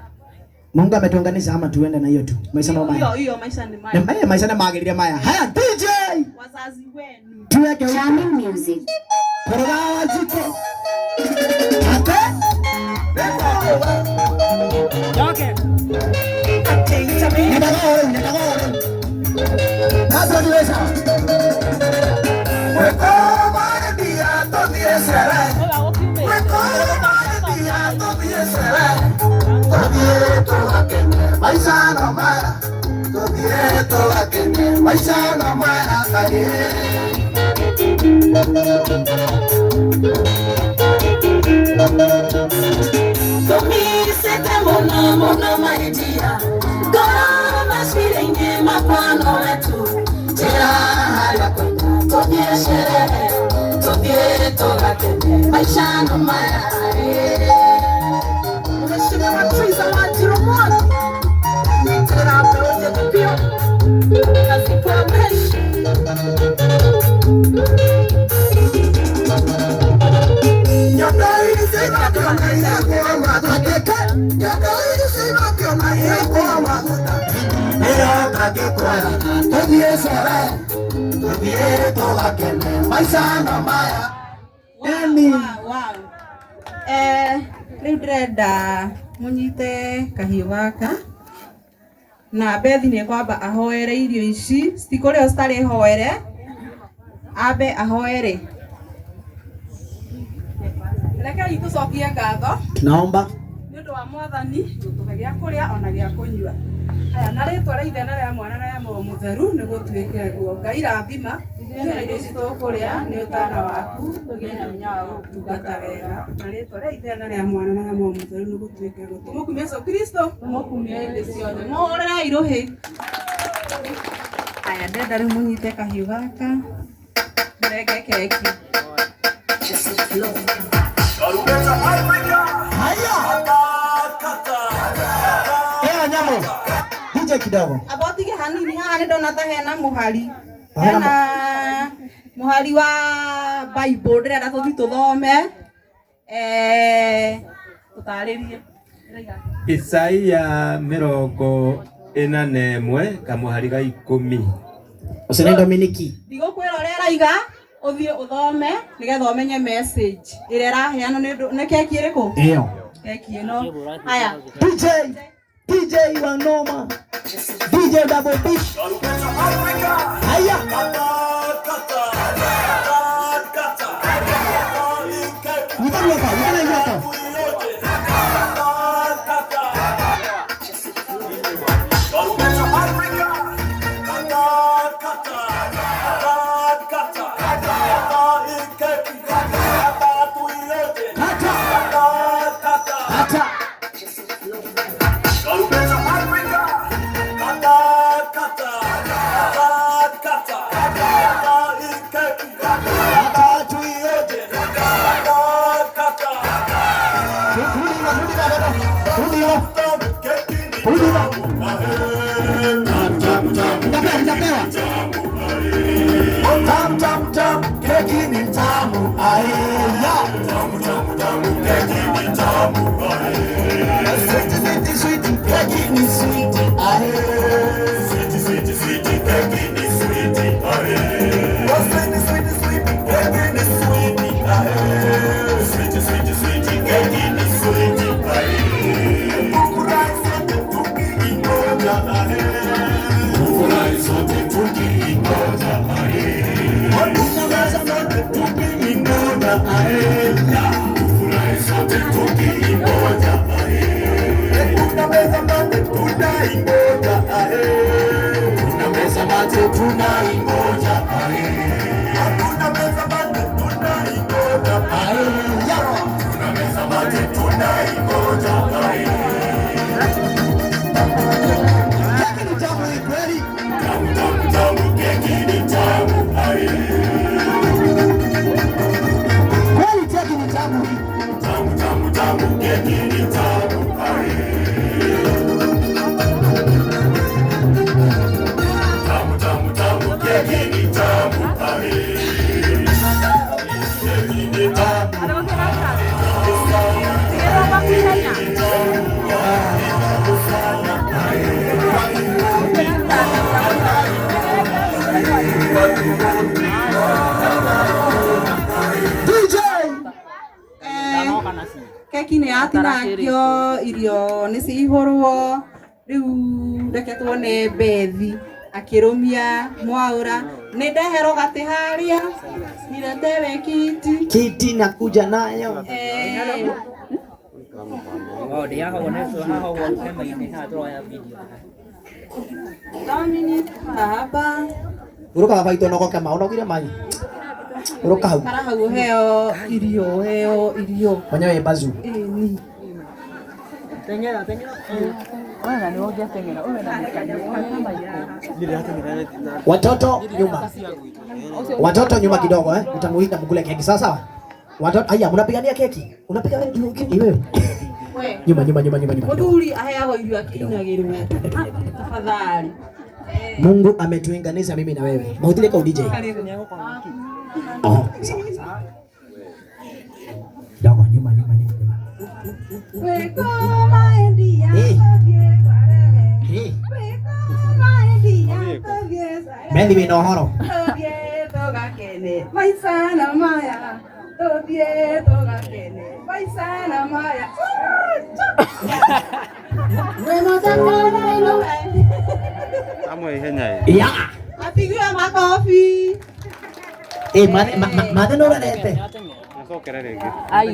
Mungu ametuunganisha ama tuende na hiyo tu. Maisha no Hiyo maya. hiyo maisha ni maya. Na maya maisha na magĩrĩre maya. Haya DJ. Wazazi wenu. Tuweke huko. Music. Koroga jiko. Ate. Yoke. Nenda nenda Kabla niwe sawa. Maisha no maya Mheshimiwa Triza Wanjiru Mwangi Tena ameonja vipio Kazipoa mheshi Wow, wow. Rĩu ndĩrenda mũnyite kahiũ gaka na Bethi nĩ kwamba ahoere irio ici citikũrĩo citarĩ hoere ambe ahoere. Rekei tũcokie ngatho Tunaomba nĩ ũndũ Nĩ ũndũ wa mwathani gũtũhe gĩa kũrĩa ona gĩa kũnyua. Aya na rĩtwa rĩa ithe na rĩa mwana na rĩa Roho Mũtheru nĩ gũtuĩke guo. Ngai rathima ithuĩ irio ici tũkũrĩa nĩ ũtana waku tũgĩe na hinya wa gũgũtungata wega. Na rĩtwa rĩa ithe na rĩa mwana na rĩa Roho Mũtheru nĩ gũtuĩke guo. Tũmũkumie Jesũ Kristo, tũmũkumie hĩndĩ ciothe. Mũhũrĩrei rũhĩ. Aya ndenda rĩu mũnyite kahiũ gaka mũrenge keki. Ĩyo nyamũ. DJ kidogo. Amba ũtige hanini haha nĩ ndona ta hena mũhari. Hena mũhari wa Bible ndĩrenda tũthiĩ tũthome tũtarĩrie. Isaia 41 kamũhari ga 10. Ũcio nĩ Dominiki. Ndigũkwĩra ũrĩa ĩraiga ũthiĩ ũthome nĩgetha ũmenye message ĩrĩa ĩraheanwo nĩ keki ĩrĩkũ? Ĩyo. Keki ĩno. Haya. DJ DJ wa noma. DJ Double B. Haya. Nyita guoko, nyita na guoko. Kata. Nitapewa. Tam tam tam, keki ni tamu, ae ya. Tamu tamu tamu, keki ni tamu, ae. Sweet sweet sweet, keki ni sweet, ae. Sweet sweet sweet, keki ni sweet, ae. Sweet sweet sweet, keki ni sweet, ae. Sweet sweet sweet, keki ni sweet, ae. Kukurahi sote tukiingoja, ae. Kukurahi sote tukiingoja, ae. Kukurahi sote tukiingoja, ae. Kukurahi sote tukiingoja, ae. Kuna meza mate tunaingoja, ae. Kuna meza mate tunaingoja, ae. Kuna meza mate tunaingoja, ae. Kuna meza mate tunaingoja, ae. Keki ni tamu hii kweli. Tamu tamu tamu, keki ni tamu, ae. Kweli keki ni tamu hii. Tamu tamu tamu, keki ni tamu, ae. Tamu tamu tamu, keki ni tamu, ae. Keki ni tamu. DJ Keki nĩ yatinangio irio nĩ ciihũrwo rĩu reke tuone Bethi akĩrũmia Mwaũra nĩ ndeherwo gatĩ harĩa niletewe kiti Kiti nakuja nayo. Dominic baba Uruka baba itũ nogoke ma unogire mai. Uruka hau. Kara hau heo irio heo irio. Mwenyewe bazu. Ĩni. Teng'era teng'era. Wewe na nĩwe ũngĩateng'era, ũwe na mĩkanyo, ũwe na maiko. Watoto nyuma. Watoto nyuma kidogo eh. Mtamuita mkule keki sawa sawa. Watoto haya mnapigania keki. Unapiga wewe juu keki wewe. We. Nyuma nyuma nyuma nyuma nyuma. Mũthuri aheagwo irio akĩinagĩrwo. Tafadhali. Mungu ametuunganisha mimi na wewe. Mautile kwa DJ. Oh, sawa sawa. Dogo nyuma nyuma nyuma nyuma. Hey. Bethi wĩna ũhoro. Tũgakene maica na maya tũthiĩ tũgakene maica na maya. Amwe ihenya ĩ. Ya. Apigiwe makofi. Eh, mathe no ũrarete. Mũcokere rĩngĩ. Ai.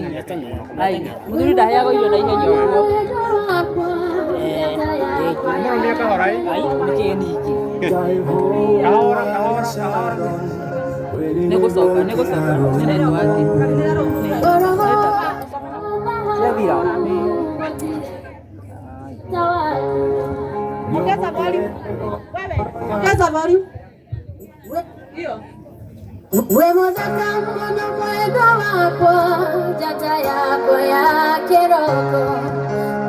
Ai. Mũthuri ndaheagwo irio na ihenya ũguo. Mũrũmie kahora ĩ. Ai, nĩkĩ ningĩ? Kahora, kahora, kahora. Nĩ gũcoka, nĩ gũcoka. Nĩ netiwaki. Ciathira. Ongeza volume. Wewe, ongeza volume. Hiyo. We mũthaka mũno mwendwa wakwa njata yakwa ya kĩroko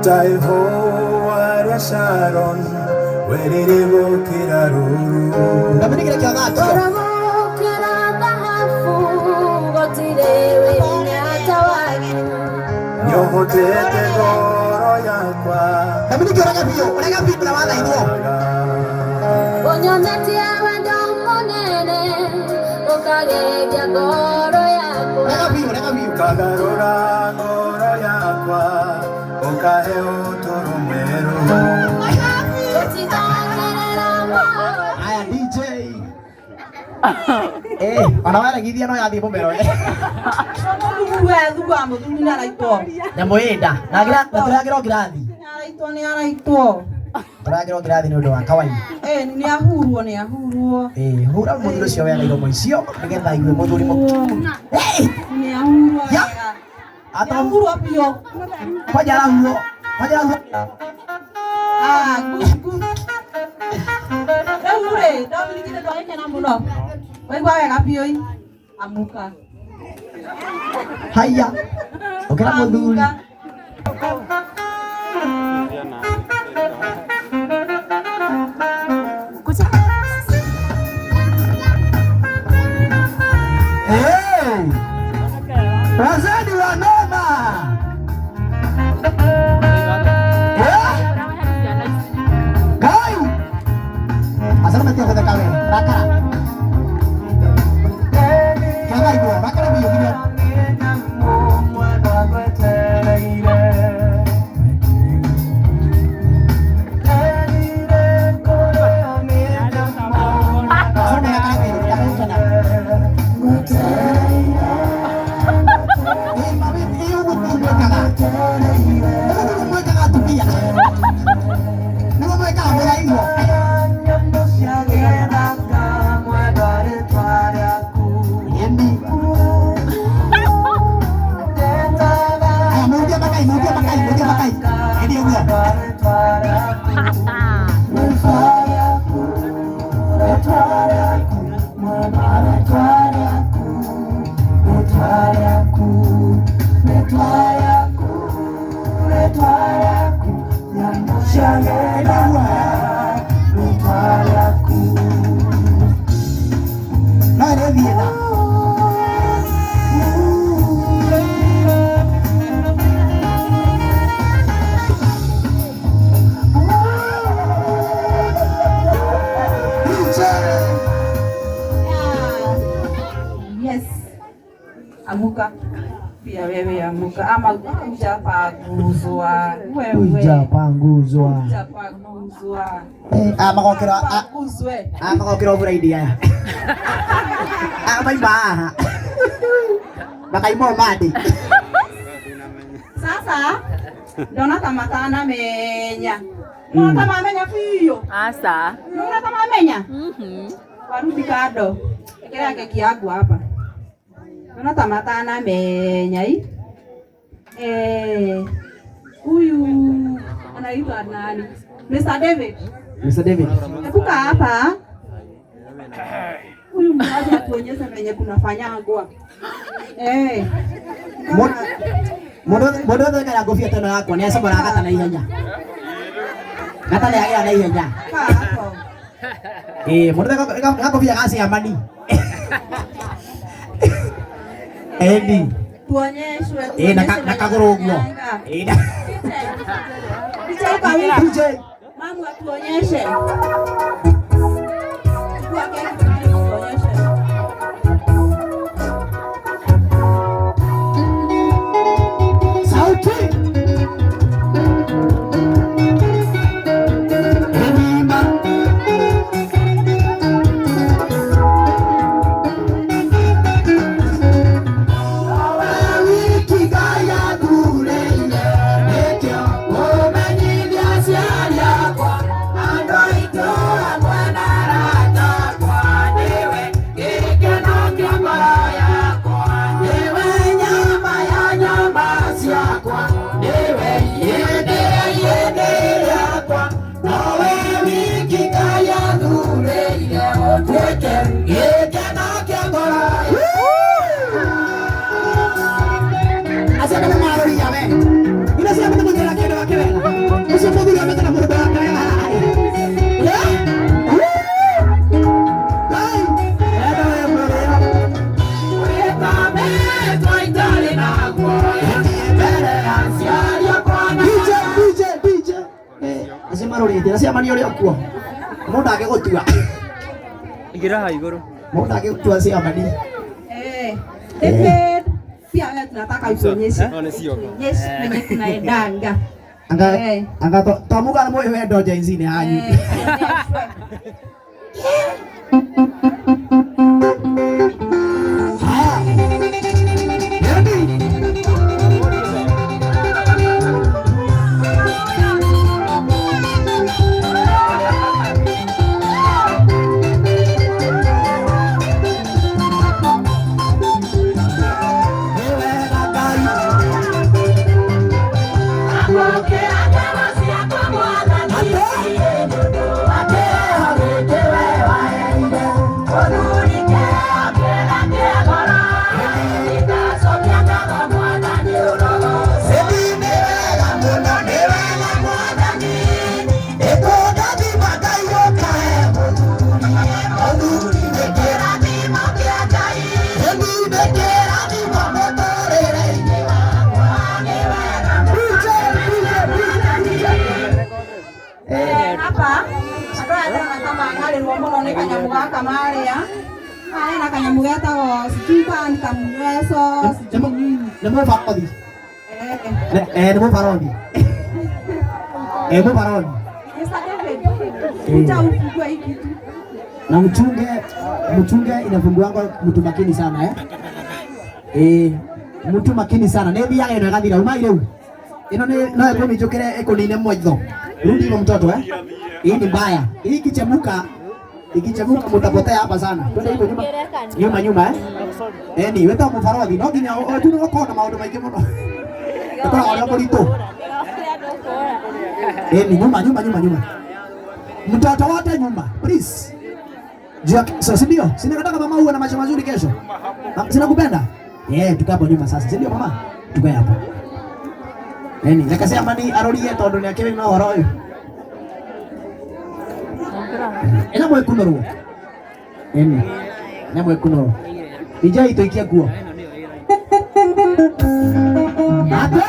Taihoa rĩa Sharon werĩrĩ gũkĩra rũũru. Ũragũkĩra thahabu gũtirĩ wĩna ta waku. Nĩũhotete ngoro yakwa. Dominiki ũrega biũ, ũrega biũ na wathaithwo. Ũnyonetie wendo mũnene ũkagegia ngoro yakwa. Ũrega biũ, ũrega biũ. Ũkagarũra ngoro yakwa ũkahe ũtũũro mwerũ. Gũtithakerera muoyo. Aya DJ. Eh, ona waregithia no yathiĩ mũmero. We thugu wa mũthuri nĩ araitwo. Nyamũ ĩ nda. Na na tũragĩrwo ngirathi. Nĩ araitwo, nĩ araitwo. Tũragĩrwo ngirathi nĩ ũndũ wa kawaida. Eh, nĩ ahurwo, nĩ ahurwo. Eh, hura mũthuri ũcio wega iromo icio nĩgetha aigue mũthuri mũku. Nĩ ahurwo wega. Ata Nĩ ahurwo biũ. Kwanja arahurwo. Kwanja arahurwo. Ah, good, good. Rĩu rĩ, Dominic nĩ ndwagĩkena mũno. Waigua wega biũ ĩ. Amuka. Haya. Ũkĩra mũthuri. Hey! Wazee wa noma. Eh? Kai. Asal mati aku tak kawe. Rakara. Kaya ibu, rakara biyo biyo. Asal mati rakara biyo, rakara kana. Eh, mami, iyo gutu mwekaga. Ugu mwekaga atumia. Nĩguo mwekaga mũraigua. Ĩni. Aya, mũhutie makai, mũhutie makai, mũhutie makai. Ĩni ũguo. No ĩrĩthiĩ na. Yes. Amuka. Pia wewe amuka. Ama hujapaguzwa. Wewe. Hujapanguzwa. Hujapaguzwa. Eh, ah, magokĩra ah, Paguzwe. ah, magokĩra oburaidi aya. Ah, maima haha. Makaima ũmandĩ. Sasa ndona ta matanamenya. Ndona ta mamenya biũ. Aca. Ndona ta mamenya. Warudi kando. Ekelea keki yangu hapa. Ndona ta matanamenya i. Eh, huyu anaitwa nani? Mr. David. Mr. David. Epuka hapa. Huyu mmoja atuonyeshe venye kunafanyagwa. Eh. Mũndũ wothe wekĩra ngũbia ta ĩno yakwa nĩ acomoraga gata na ihenya. Gata nĩ agĩra na ihenya. Kaa hapo. Eh, mũndũ wekĩra ngũbia ga ciamani. Eni. Tuonyeshwe. Eh, na na kagũrũ ũguo. Eh, na DJ kawili. DJ. Mamu atuonyeshe. Chukua keki tuonyeshe. Sauti. Enima. Acio nĩ marũria we. Ina cia mũndũ mũnyera kĩndũ wake wega. Ũcio mũthuri amete na mũrũme wake wega haha. DJ DJ DJ. Acio marũrĩte acio mani ũrĩa kuo. Mũndũ angĩgũtua. Ingĩra haha igũrũ. Mũndũ angĩgũtua ciamani. David, pia wewe tunataka utuonyeshe. Tuonyeshe venye tunaendanga. Anga anga to muga na mwe wendo Gen Z nĩ hanyu. Hapa andũ aya ndĩrona ta mang'arĩrwo mũno nĩ kanyamũ gaka marĩa. Haha hena kanyamũ getagwo sijui kana ni kamweco sijui nini. Nĩ mũbarothi. Nĩ mũbarothi. Mũbarothi. Mr. David, kuja ufungue hii kitu. Na mchunge inafunguangwa mtu makini sana mtu makini sana. Nĩ thiaga ĩno ĩgathira umai rĩu. Ĩno nĩ no ĩkũmĩnjũkĩre ĩkũnine mwaitho. Rudi hivyo mtoto Hii ni mbaya. Hii ikichemuka mtapotea hapa sana. Twende hivyo nyuma. Nyuma nyuma Ni weta mũbarothi no nginya tu no ũkorwo na maũndũ maingĩ mũno. Ũkoragwo ũrĩ mũritũ. Ni nyuma nyuma nyuma nyuma. Mtoto wote nyuma, please. So si ndio? Si nataka mama uwe na macho mazuri kesho. Sina kupenda? Tukae hapo nyuma sasa. Si ndio mama? Tukae hapo. Reke ciamani arorie tondu ni akĩrĩ na ũhoro ũyũ. Ĩna mwĩkunũrwo. Ĩna mwĩkunũrwo. DJ tũikie nguo. Ate?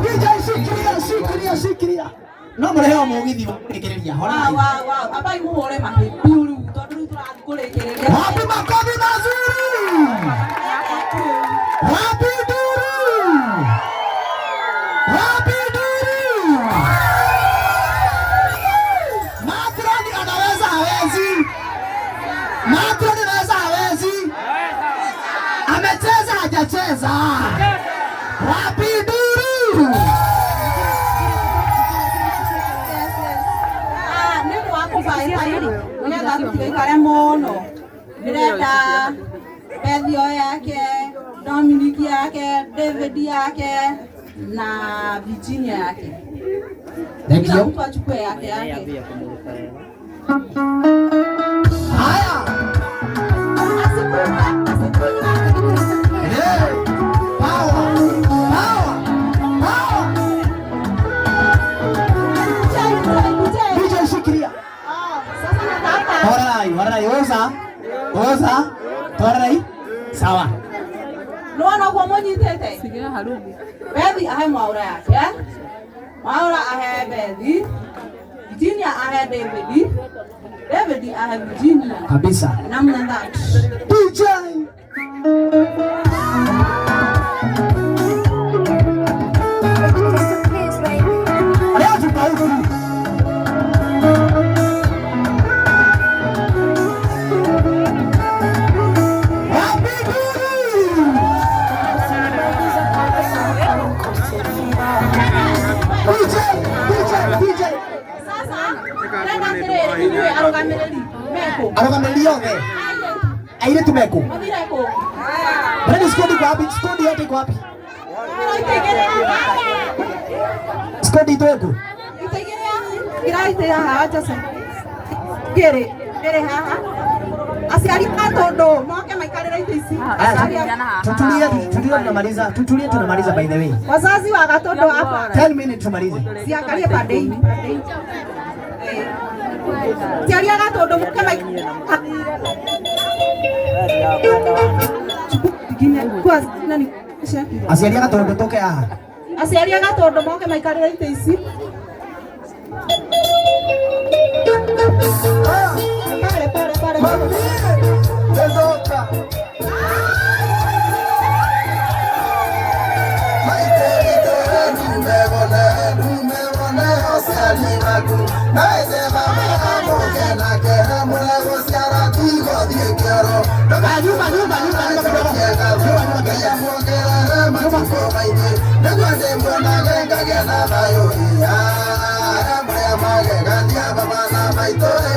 DJ, shikilia, shikilia, shikilia. No mũrĩheo mũgithi wa kũrĩkĩrĩria. Wow, wow, wow. Ambai mũhũre mahĩ biũ rĩu tondũ rĩu tũrathiĩ kũrĩkĩrĩria. Wapi makofi mazuri? Wapi duru? Wapi duru? Matroni anaweza hawezi? Matroni anaweza hawezi? Amecheza hajacheza? Wapi duru? Ah, nĩ ũndũ wa kũbaĩta rĩ, nĩgetha tũtigaikare mũno. Ndĩrenda Bethio yake, Dominic yake, David yake na Virginia yake. Thank Kila you. mtu achukue yake yake. Haya. Hey, power, power, power. DJ shikilia. Horai, horai, oza. Oza. Horai. Sawa. Nĩwona ũguo mũnyitĩte? Bethi ahe Mwaũra yake, Mwaũra ahe Bethi, Virginia ahe David, David ahe Virginia. Kabisa. Namna that. DJ. Leo tuko huku. Wapi duru? DJ, DJ, DJ. Sasa ndĩrenda atĩrĩrĩ inyuĩ arũgamĩrĩri mekũ? Arũgamĩrĩri othe. Airĩtu mekũ? Mathire kũ? Brenda, squad iko wapi? Squad yote iko wapi? Squad ito ĩkũ? Iraitĩ haha Jose. Ngĩrĩ, ngĩrĩ haha. Aciari a tũndũ moke maikarĩre itĩ ici. Aciari a- Tutulie, tutulie tunamaliza. Tutulie tunamaliza by the way. Wazazi wa Gatũndũ hapa. 10 minutes tumalize. Siangalie pande hii, pande hii. Eh. Aciari a Gatũndũ moke maikarĩre Aciari a Gatũndũ tũke haha. Aciari a Gatũndũ moke maikarĩre itĩ ici. Pale, pale, pale. Nyuma, nyuma, nyuma, nyuma kidogo. Nyuma, nyuma kidogo.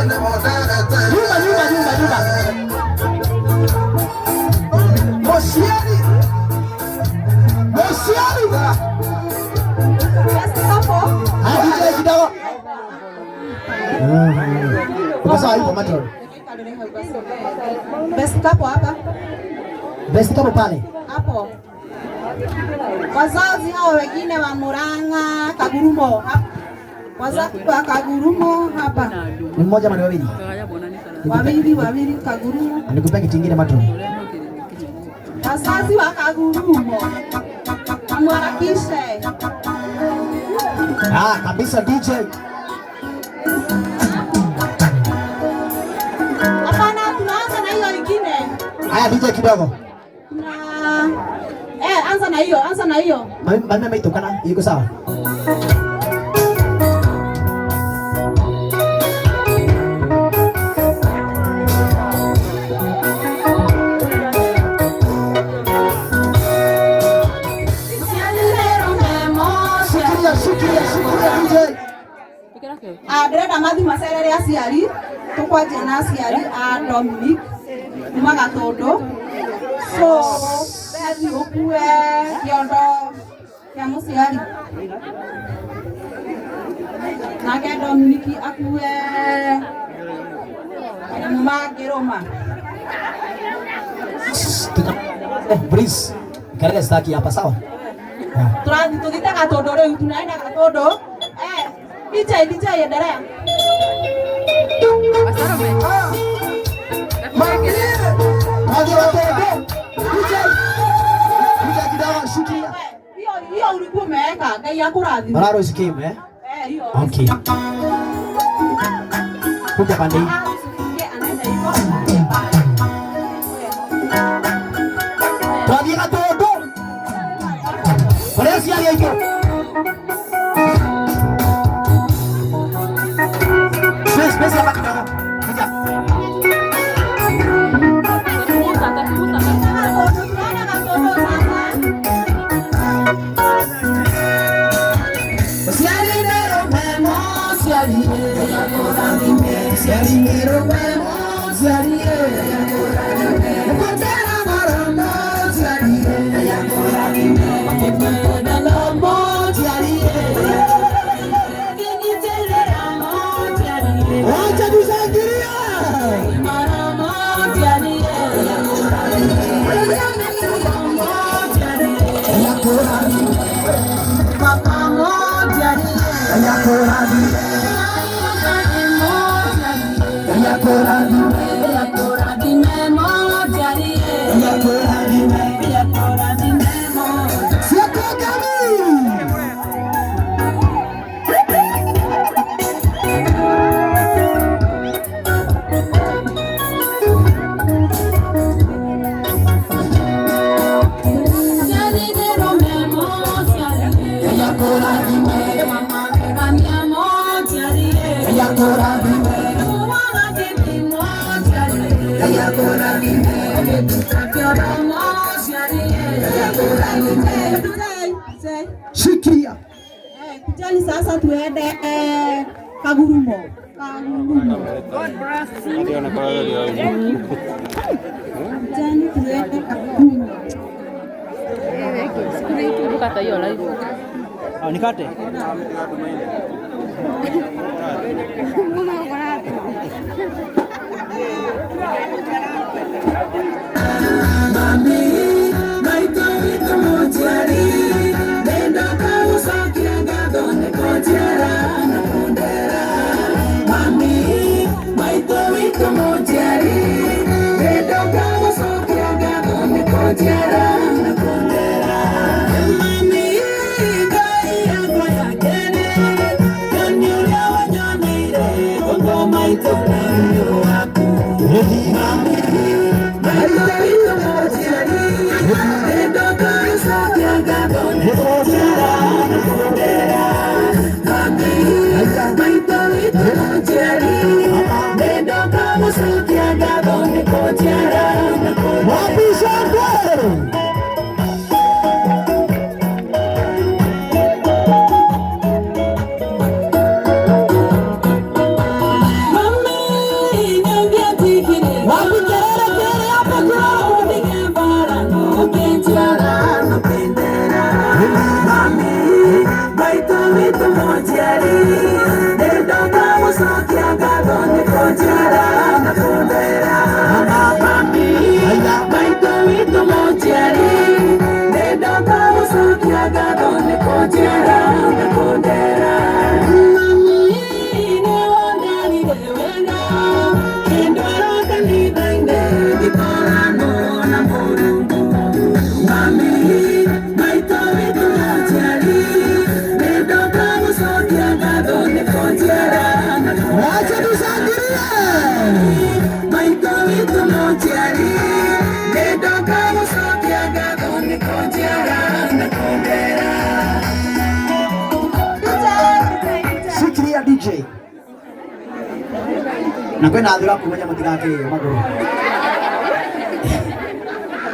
Nyuma, nyuma, nyuma, nyuma. Moshiari. Moshiari. Ah, DJ kidogo. Uko sawa yuko matron. Best couple hapa. Best couple pale. Hapo. Wazazi hao wengine wa Murang'a, Kagurumo hapa. Wazazi wa Kagurumo hapa. Ni mmoja ama ni wawili? Wawili, wawili Kagurumo. Nikupe kitu kingine matron. Wazazi wa Kagurumo. Amharakishe. Ah, kabisa DJ. Hapana, tunaanza na hiyo ingine. Haya DJ kidogo. Na anza na hiyo, anza na hiyo. Mami mami ameitokana, yuko sawa? Shikilia, shikilia, shikilia DJ. Ah, ndĩrenda mathi macerere aciari tũkwanjia na aciari a Dominic kuma Gatũndũ so Bethi ũkue kĩondo kĩa mũciari nake Dominic akue kanyamũ mangĩrũma. Please. Kelele sitaki hapa sawa? Tũrathiĩ tũthiĩte Gatũndũ rĩu tunaenda Gatũndũ. DJ DJ endelea. DJ. DJ kidogo shikilia. Hiyo hiyo ulikuwa umeweka Ngai akurathime. Mararo isikime eh? hiyo. Okay. Kuja pande hii. Anaenda hivyo. Twathiĩ Gatũndũ. Kũrĩa aciari aitũ. Space, space hapa kidogo. Kuja. Wacha tushangilie. Shikia. Kujani sasa tuende Kagurumo. Kagurumo. Kujani tuende Kagurumo. Ah, nikate. Wapi shangwe? Wapi kelele kelele hapo kidogo? Wacha tushangilie. Shikilia DJ. Na kwenda athura kumenya matigakĩrĩo magũrũ.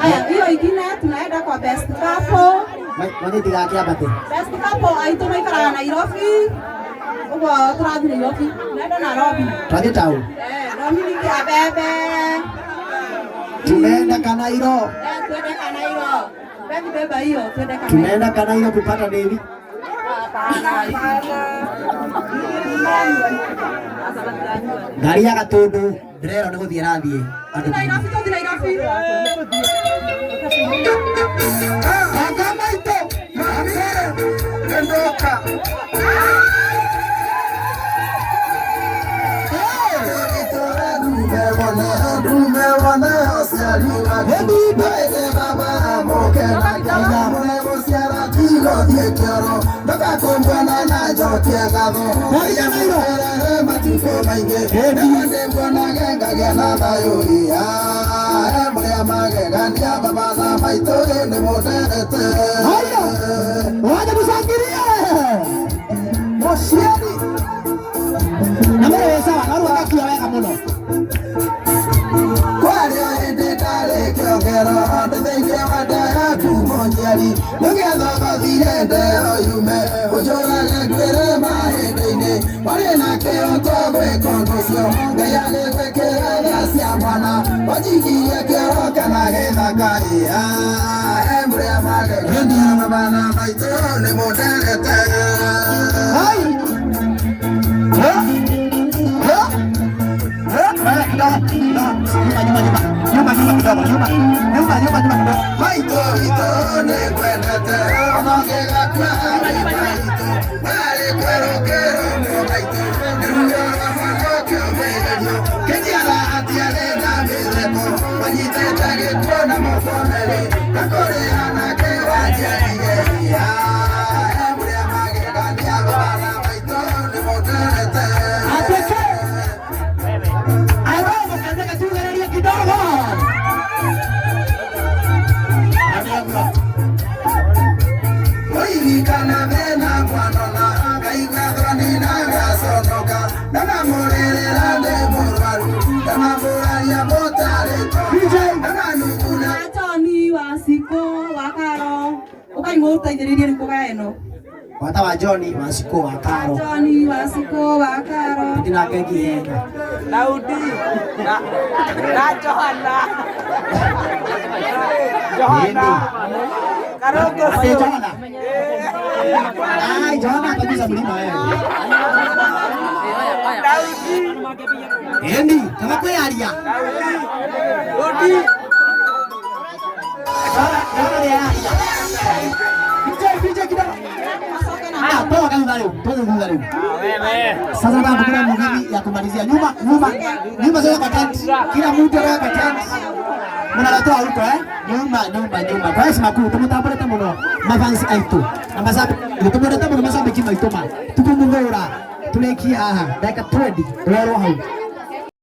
Haya, hiyo ingine tunaenda kwa best couple. Mwenye itigakĩambate. Best couple aitũ maikaraga Nairobi. Ũguo tũrathiĩ Nairobi. Tunaenda Nairobi. Twathiĩ town. Eh, Dominic Abebe. Tumeenda Kanairo. Eh, twende Kanairo. Bebi beba hiyo, twende Kanairo. Tumeenda Kanairo kupata Devi. Hapana, hapana. Ngari ya Gatundu ndĩrerwo nĩ gũthiĩ ĩrathiĩ. Andũ Nairobi, tũthiĩ Nairobi. Baba maitũ, mami, nĩndoka. Nĩngũthiĩ kĩoro ndũgakũmbuona na njokie ngatho Erere matukũ maingĩ nĩguo ndĩkuonage ngagĩa na thayũ iya mũrĩa magegania baba na maitũ nĩ mũnderete. Haya, waje tushangilie mũciari na mbere wĩ sawa na rĩu agakinya wega mũno. Kwaria hĩndĩ ndarĩ kĩongero ndĩ thĩinĩ wa nda yaku mũnyiari nĩgetha ũgathire ndeo yume ũnjũrage ngwĩre mahĩndĩ-inĩ warĩ na kĩhooto gwĩka ũndũ ũcio Ngai agĩgwĩkĩra tha cia mwana wanjikirie kĩoro kana gĩthaka ĩa mũrĩa magegania baba na maitũ nĩ mũnderete. Hai. Ha? Ha? Ha? Kidogo, kidogo. Nyuma, nyuma, nyuma. Nyuma, nyuma kidogo, nyuma. Nyuma, nyuma, nyuma kidogo. Maitũ witũ nĩngwendete ona ngĩgakua maitũ warĩ kwerũkĩrwo maitũ nĩruo rwa mwana ũkĩũmĩrĩrio kĩnjiara hatiarĩ na mĩtheko wanyitĩte gĩkuũ na moko merĩ na kũrĩ anake wanjiarire ia mũrĩa magegania baba na maitũ nĩ mũnderete. Atweke. Airogo kaza tugererie kidogo. Oirikana thĩna mwanona ngaigua thoni na ngaconoka ndamamũrĩrĩra ndĩ mũrwaru ndamamũraria mũtarĩtwo ndamanuguna. John wa Cikũ wa Karo ũkai mũteithĩrĩrie rĩu kũgaya ĩno. Wata wa John wa Cikũ wa Karo. John wa Cikũ wa Karo. Ndina keki ihenya. Daudi na na Johana. Johana. Karongo Ate Johana. Ai, Johana atagusa mlima wewe. Daudi. Endi, kama kwĩyaria. Daudi. Johana nĩararia. DJ, DJ kidogo. Ah, toa kwanza leo, toa kwanza leo. Sasa nataka kukula mugithi ya kumalizia. Nyuma, nyuma, nyuma sasa kwa tent. Kila mtu anaweka kwa tent. Mnaletoa huko eh? Nyuma, nyuma, nyuma. Kwa heshima kuu tumutambũrĩte mũno mafans aitũ na macambĩki tumũrĩte mũno macambĩki maitũ ma tukũmũthũra tũrĩkie haha ndagĩka 20 rwerwo hau.